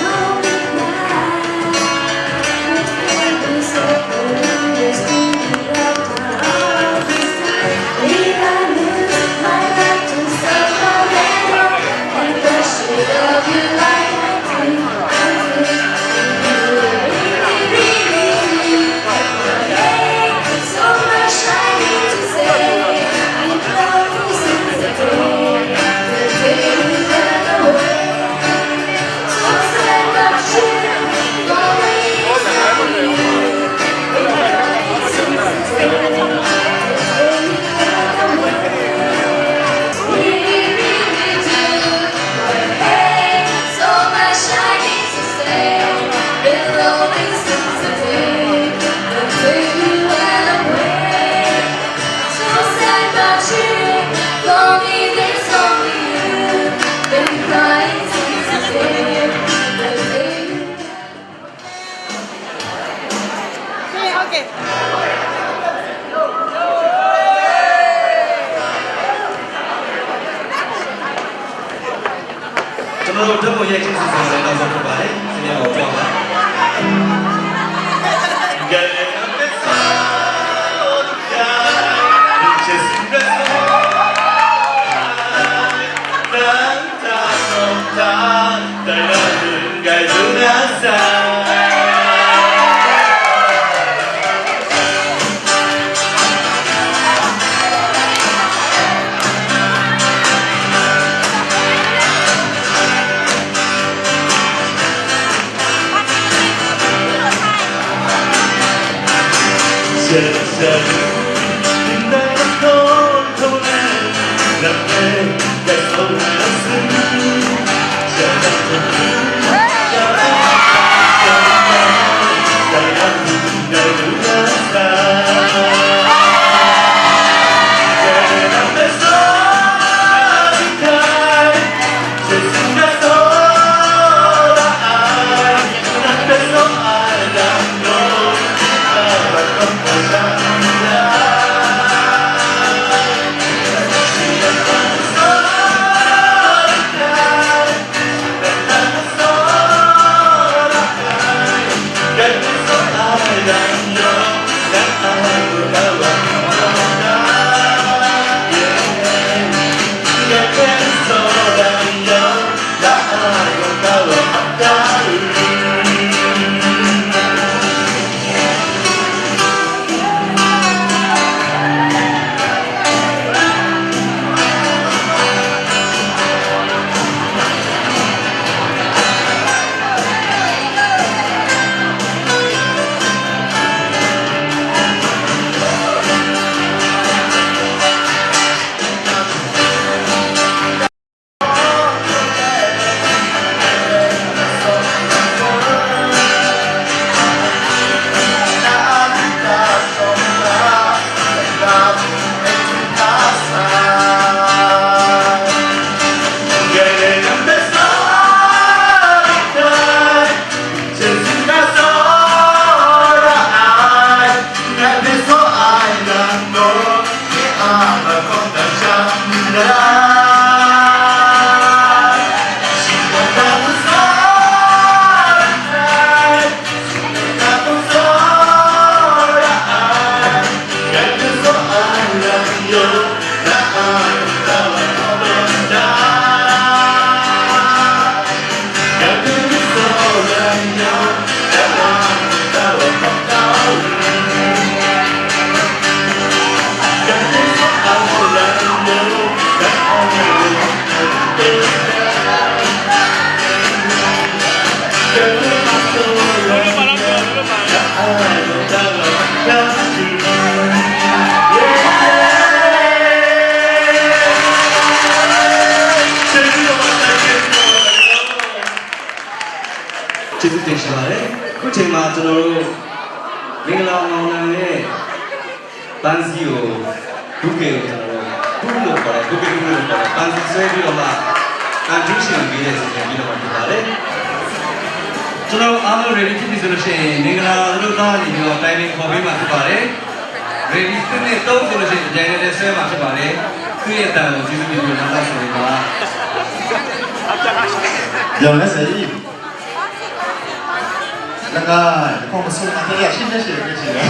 hold me now. This baby so cold, I'm just thinking about all this time. If I lose my life to someone better, and the shade of your light, I think Okay. ကျွန်တော်တို့ဓာတ်ပုံရိုက်ခြင်းစီစဉ်တဲ့နောက်ဆုံးဖြစ်ပါတယ်။ ဆင်းရဲပေါ်ကြွားပါ။ ကျေးဇူးတင်ရှိပါတယ်။ အခုချိန်မှာကျွန်တော်တို့မင်္ဂလာမောင်နှံရဲ့ပန်းစည်းကို ဘုကင်ကိုကျွန်တော်တို့ ဘုလို့ခေါ်တယ်၊ ဘုကင်ဘုလို့ခေါ်တယ်၊ ပန်းစည်းဆွဲပြီးတော့မှ တန်ထူးရှင်ကိုပေးတဲ့စီစဉ်ပြီးတော့မှဖြစ်ပါတယ်။ ကျွန်တော်တို့အားလုံး ready ဖြစ်ပြီဆိုလို့ရှိရင် မင်္ဂလာသတို့သားကနေပြီးတော့ တိုင်ပင်ခေါ်ပေးမှာဖြစ်ပါတယ်။ ready တစ်နှစ်သုံးဆိုလို့ရှိရင် တစ်ပြိုင်တည်းတည်းဆွဲမှာဖြစ်ပါတယ်။ သူ့ရဲ့အတန်ကိုကျေးဇူးတင်ပြီးတော့ နားထောင်ဆိုနေပါ။ ပြောင်းလဲစေ။ လကလခမဆိုးမတရရှိနေရှိနေရှိတယ်။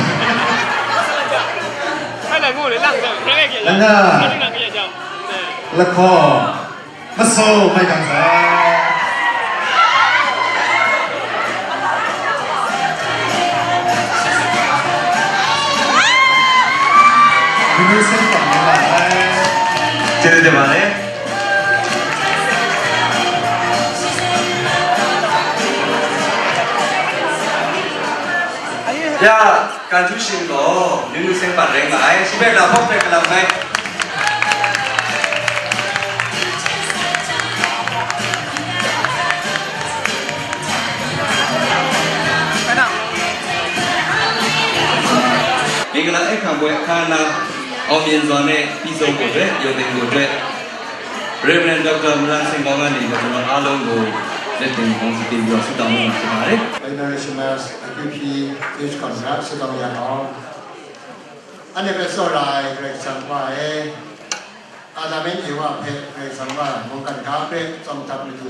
အဲ့ဒါကိုလေ လမ်းကလည်းကြည့်ရအောင်။ လမ်းက အဲ့ဒါကလည်းကြည့်ရအောင်။ လခမဆိုးမိုက်တန်ဆာ။ ဒီလိုဆက်ပါမယ်။ ကျေးဇူးတင်ပါတယ်။ ရ ကန်ထူးရှင်ကို နူးနူးစဲပန်ရဲမှာ အဲ ရှိဘက်လာ ဖောက်ဖျက်ကြလောက်မယ်။ မင်္ဂလာအခမ်းပွဲအခမ်းအနား အောင်မြင်စွာနဲ့ပြီးဆုံးဖို့အတွက် ရုပ်သိမ်းဖို့အတွက် Reverend Doctor မရန်စင်ကောင်းကနေ ကျွန်တော်အားလုံးကို လက်တင်ကောင်းစီတင်ပြီးတော့ဆုတောင်းပေးမှာဖြစ်ပါတယ်။ Veneration Mass အပြုဖြီး Church Conference ဆုတောင်းရအောင်။ အဲ့ဒီပဲစော်ရအိုင် Greg Sangwa ရဲ့ အာဒမ်နဲ့ဧဝဖဲ Greg Sangwa မုန်ကတကားဖဲ စောင့်တပ်မတူ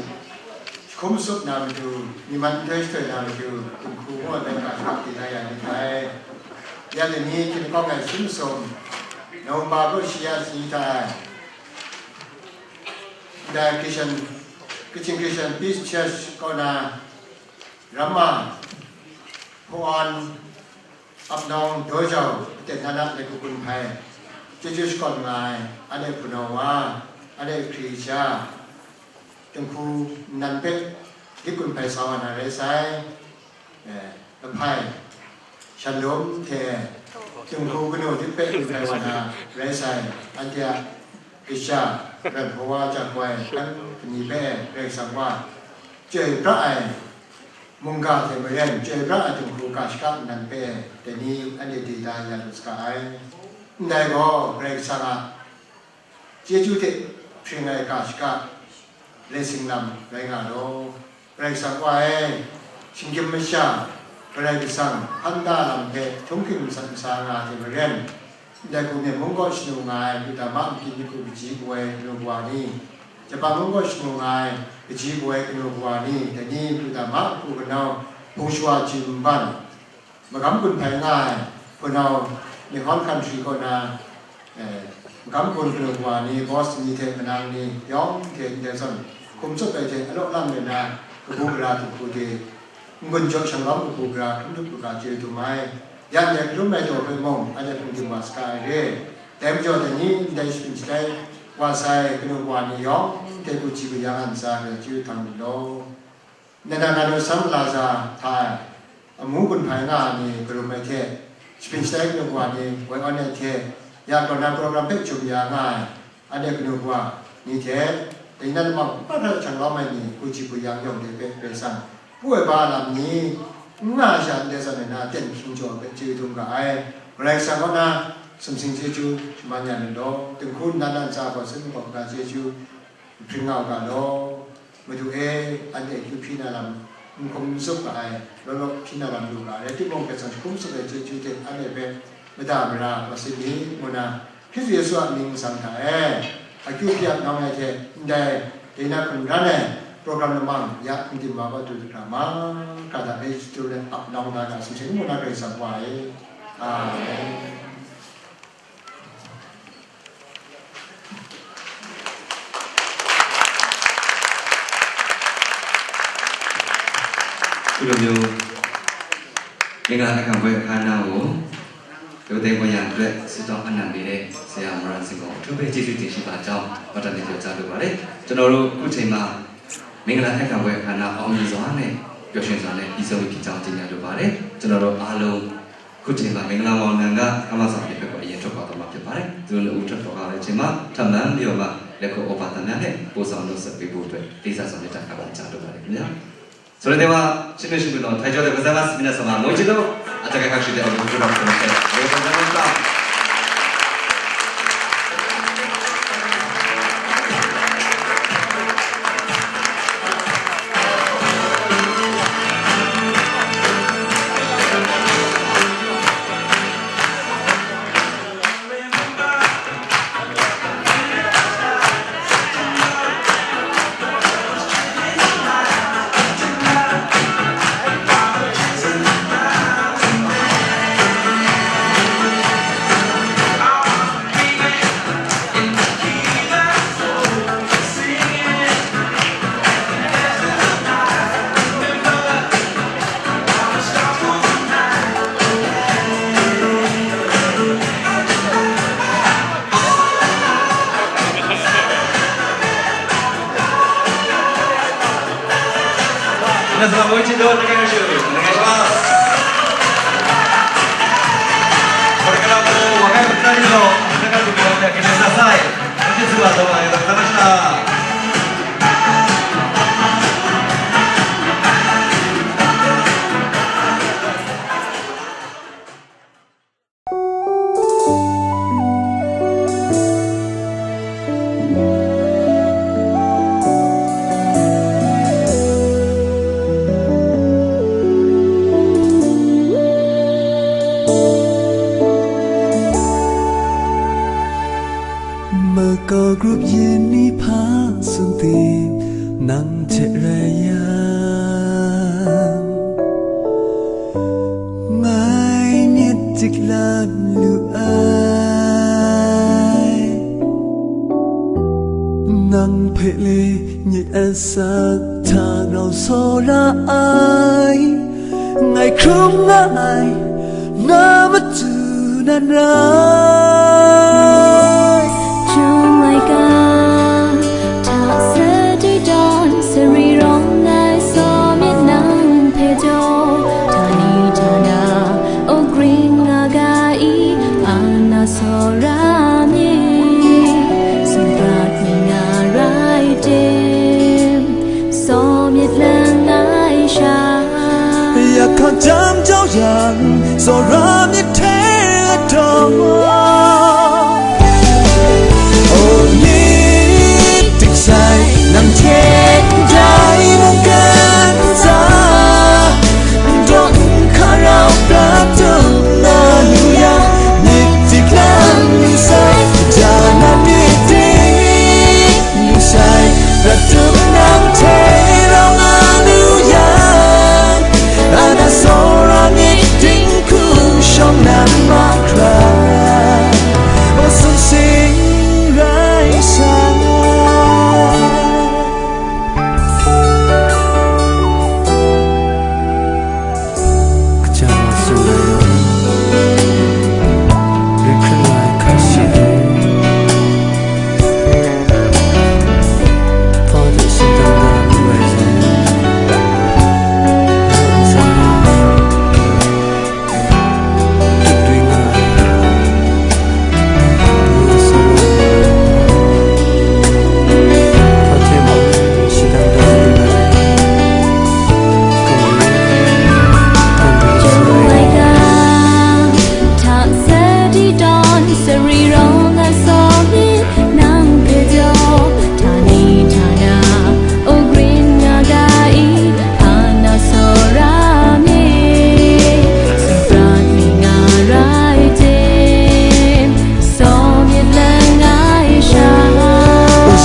ခုံးစုပ်နာမတူ မိမန်တွဲဆွဲနာမတူ ခုံးခုံးဝတ်တဲ့အခါ ခပ်တည်ထားရမိတယ်။ ရတဲ့နေ့ ခင်ကောင်းကင် ဆုမဆုံး နိုဝင်ဘာလ ရှိရစီတိုင်း The Christian, Christian, Christian Peace Church ကောနာ ရမ ဖွန် အပ်နောင်ဒေါ်ကြောင့် အသက်နတ်နတ်နဲ့ကိုယ်ကိုယ်ဖိုင် ကျေးဇူးရှိခိုးငိုင် အတဲ့ခုနဝါ အတဲ့ခရစ်ယာန် တင်ခုနန်ပဲ ဒီကွန်ဖိုင်ဆောင်ရရဲဆိုင် အဲ အဖိုင် ရှန်ဒုံးထဲ တင်ခုကနိုးဒီပဲကွန်ဖိုင်ဝါနာရဲဆိုင် အန်တီယာ ကရှါ ရန်ဘဝကြကွယ် ခန်းကနီပဲ ရဲဆောင်ဝါ ကျဲပြအိုင် မုန်ဂါထဲမရန် ကျဲပြအတုဟူကရှ်ကပ်နံပဲ တနည်း အန်တီတီဒါ ရန်စကအိုင် ဒဲဂေါ ရဲဆောင်ဝါ ကျေးဇူးတင် ဖြေငယ်ကရှ်ကပ် blessing လမ်း ရဲငါတော့ ရဲဆောင်ဝါအဲ ရှင်ကမရှါ ရဲကဆောင် ဖန်ဒါလမ်းပဲ ထုံးခင်မဆန်မဆာငါထဲမရန် Dai hku myit mung kaw shanu nga ai, Yuda ma nkyin myit hku kaji kaw ai kanu kawa ni, Japan mung kaw shanu nga ai, kaji kaw ai kanu kawa ni, dai ni Yuda ma hku kanau hpung shawa ji nban, magam gun hpai nga ai, hpunau Nihon country kaw na, eh, magam gun kanu kawa ni, boss ni hte manang ni yawng hte ndai zawn, hkum tsup ai hte alaw lam ai na, kabu gara hku de, N-gun jaw shanglawm kabu gara hkrum lup lu ga chye dum ai, yan e hkrum ai daw hpe mung, anhte hpung dim wa saga ai re. Dai majaw dai ni ndai shapring shatai wa sai kanu wa ni yawng hte hku ji hku ya nga ntsa hpe chye hkam lu law. Nna na nu sam la za hta ai, amu gun hpai nga ai ni karum ai hte, shapring shatai kanu wa ni woi awn ai hte, ya kaw na program hpe jum ya nga ai, Anhte kanu kawa ni hte, dai nan lamang kumhpa hta jang lawm ai ni, hku ji hku yang yawng de hpe Karai Kasang, pu ai ba lam ni, n nga ai sha ndai zawn ai na, ten hkying jaw hpe chye dum ga ai. Karai Kasang kaw na, sumsing chyeju shaman ya nu law, dinghku nnan a ntsa gaw, sin gaw ga chyeju, hpring nga u ga law. Madu e, anhte akyu hpyi na lam, n hkum n tsup ga ai, law law hpyi na lam lu ga ai, rai timung, Karai Kasang hkum tsup ai chyeju hte anhte hpe mada mara wa sit ni, ngu na, Hkristu Yesu a mying masang hta e, akyu hpyi ap nawng ai hte ndai, dai na hkum ran ai, program lamang ya n dim wa wa du hkra ma, hkra da hpe shadu let ap nawng na ga sumsing ngu na Karai Kasang wa e. Amen. ခုလိုမျိုးမင်္ဂလာအခမ်းပွဲအခမ်းအနားကို ရုပ်သိမ်းခွင့်ရတဲ့အတွက် ဆုတောင်းအနံ့ပေးတဲ့ဆရာမရန်စင်ကို အထူးပဲကျေးဇူးတင်ရှိပါကြောင်း မှတ်တမ်းတင်ပြောကြားလိုပါတယ်။ ကျွန်တော်တို့အခုချိန်မှာ မင်္ဂလာအခမ်းပွဲအခမ်းအနား အောင်မြင်စွာနဲ့ပျော်ရွှင်စွာနဲ့ပြီးဆုံးပြီဖြစ်ကြောင်း ကြေညာလိုပါတယ်။ ကျွန်တော်တို့အားလုံး ခုချိန်မှာ မင်္ဂလာမောင်နှံက ခမ်းမဆောင်ပြင်ဘက်ကို အရင်ထွက်ခွာသွားမှာဖြစ်ပါတယ်။ သူတို့နှစ်ဦးထွက်ခွာသွားတဲ့အချိန်မှာ ထပ်မံပြီးတော့မှ လက်ခုပ်ဩဘာသံများနဲ့ ပို့ဆောင်နှုတ်ဆက်ပေးဖို့အတွက် လေးစားစွာမေတ္တာ ကမ္ဘာကြားလိုပါတယ်ခင်ဗျာ။それでは、新年祝の退場でございます。皆様、もう一度、温かい拍手でお迎えください。ありがとうございました。皆様、もう一度お願いします。お願いします。これからも若い二人の温かい声援を受けてください。本日はどうもありがとうございました。 Makau grup yin ni hpa sung tim nang hte rai yang, ngai myit dik lam lu ai. Nang hpe le myit asak hta rau sawra ai, ngai hkrum nga ai, na matu nan rai. Chyum laika, hta sadi dawn sari rawng ngai saw myit nang hpe jaw, htani htana, o gring nga ga i, ana sawra myit, sumrat mi nga rai tim, saw myit langai sha. Yak hkang jam jau yang, tsawra myit hte ladaw. O myit dik sai, nang hte ndai mungkan hta, dawn hka rau prat tung na lu yang, myit dik lam lu sai, ja na myit dik lu sai, prat tung nang hte rau nga lu yang, ana sawra myit dinghku shawng nang mahkra, o sung sing rai sa. Kaja wa sung ai, ri hpring ai hkra shi ai, hpa de shingdang da lu ai zawn, na a tsa,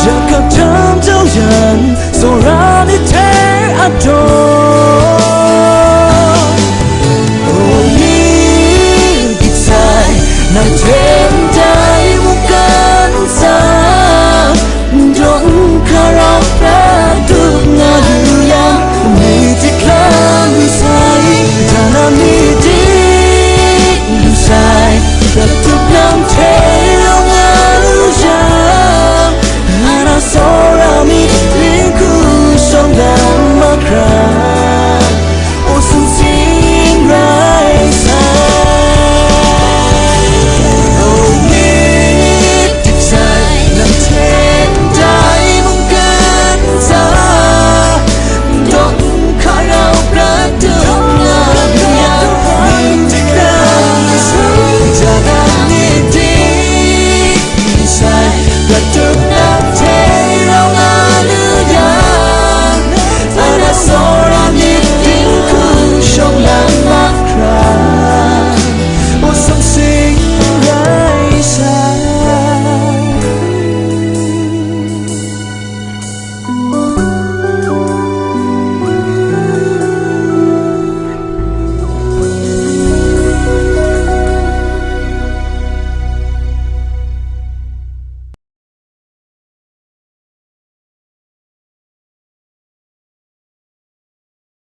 Yakap jam jau yang, tsawra myit hte a daw.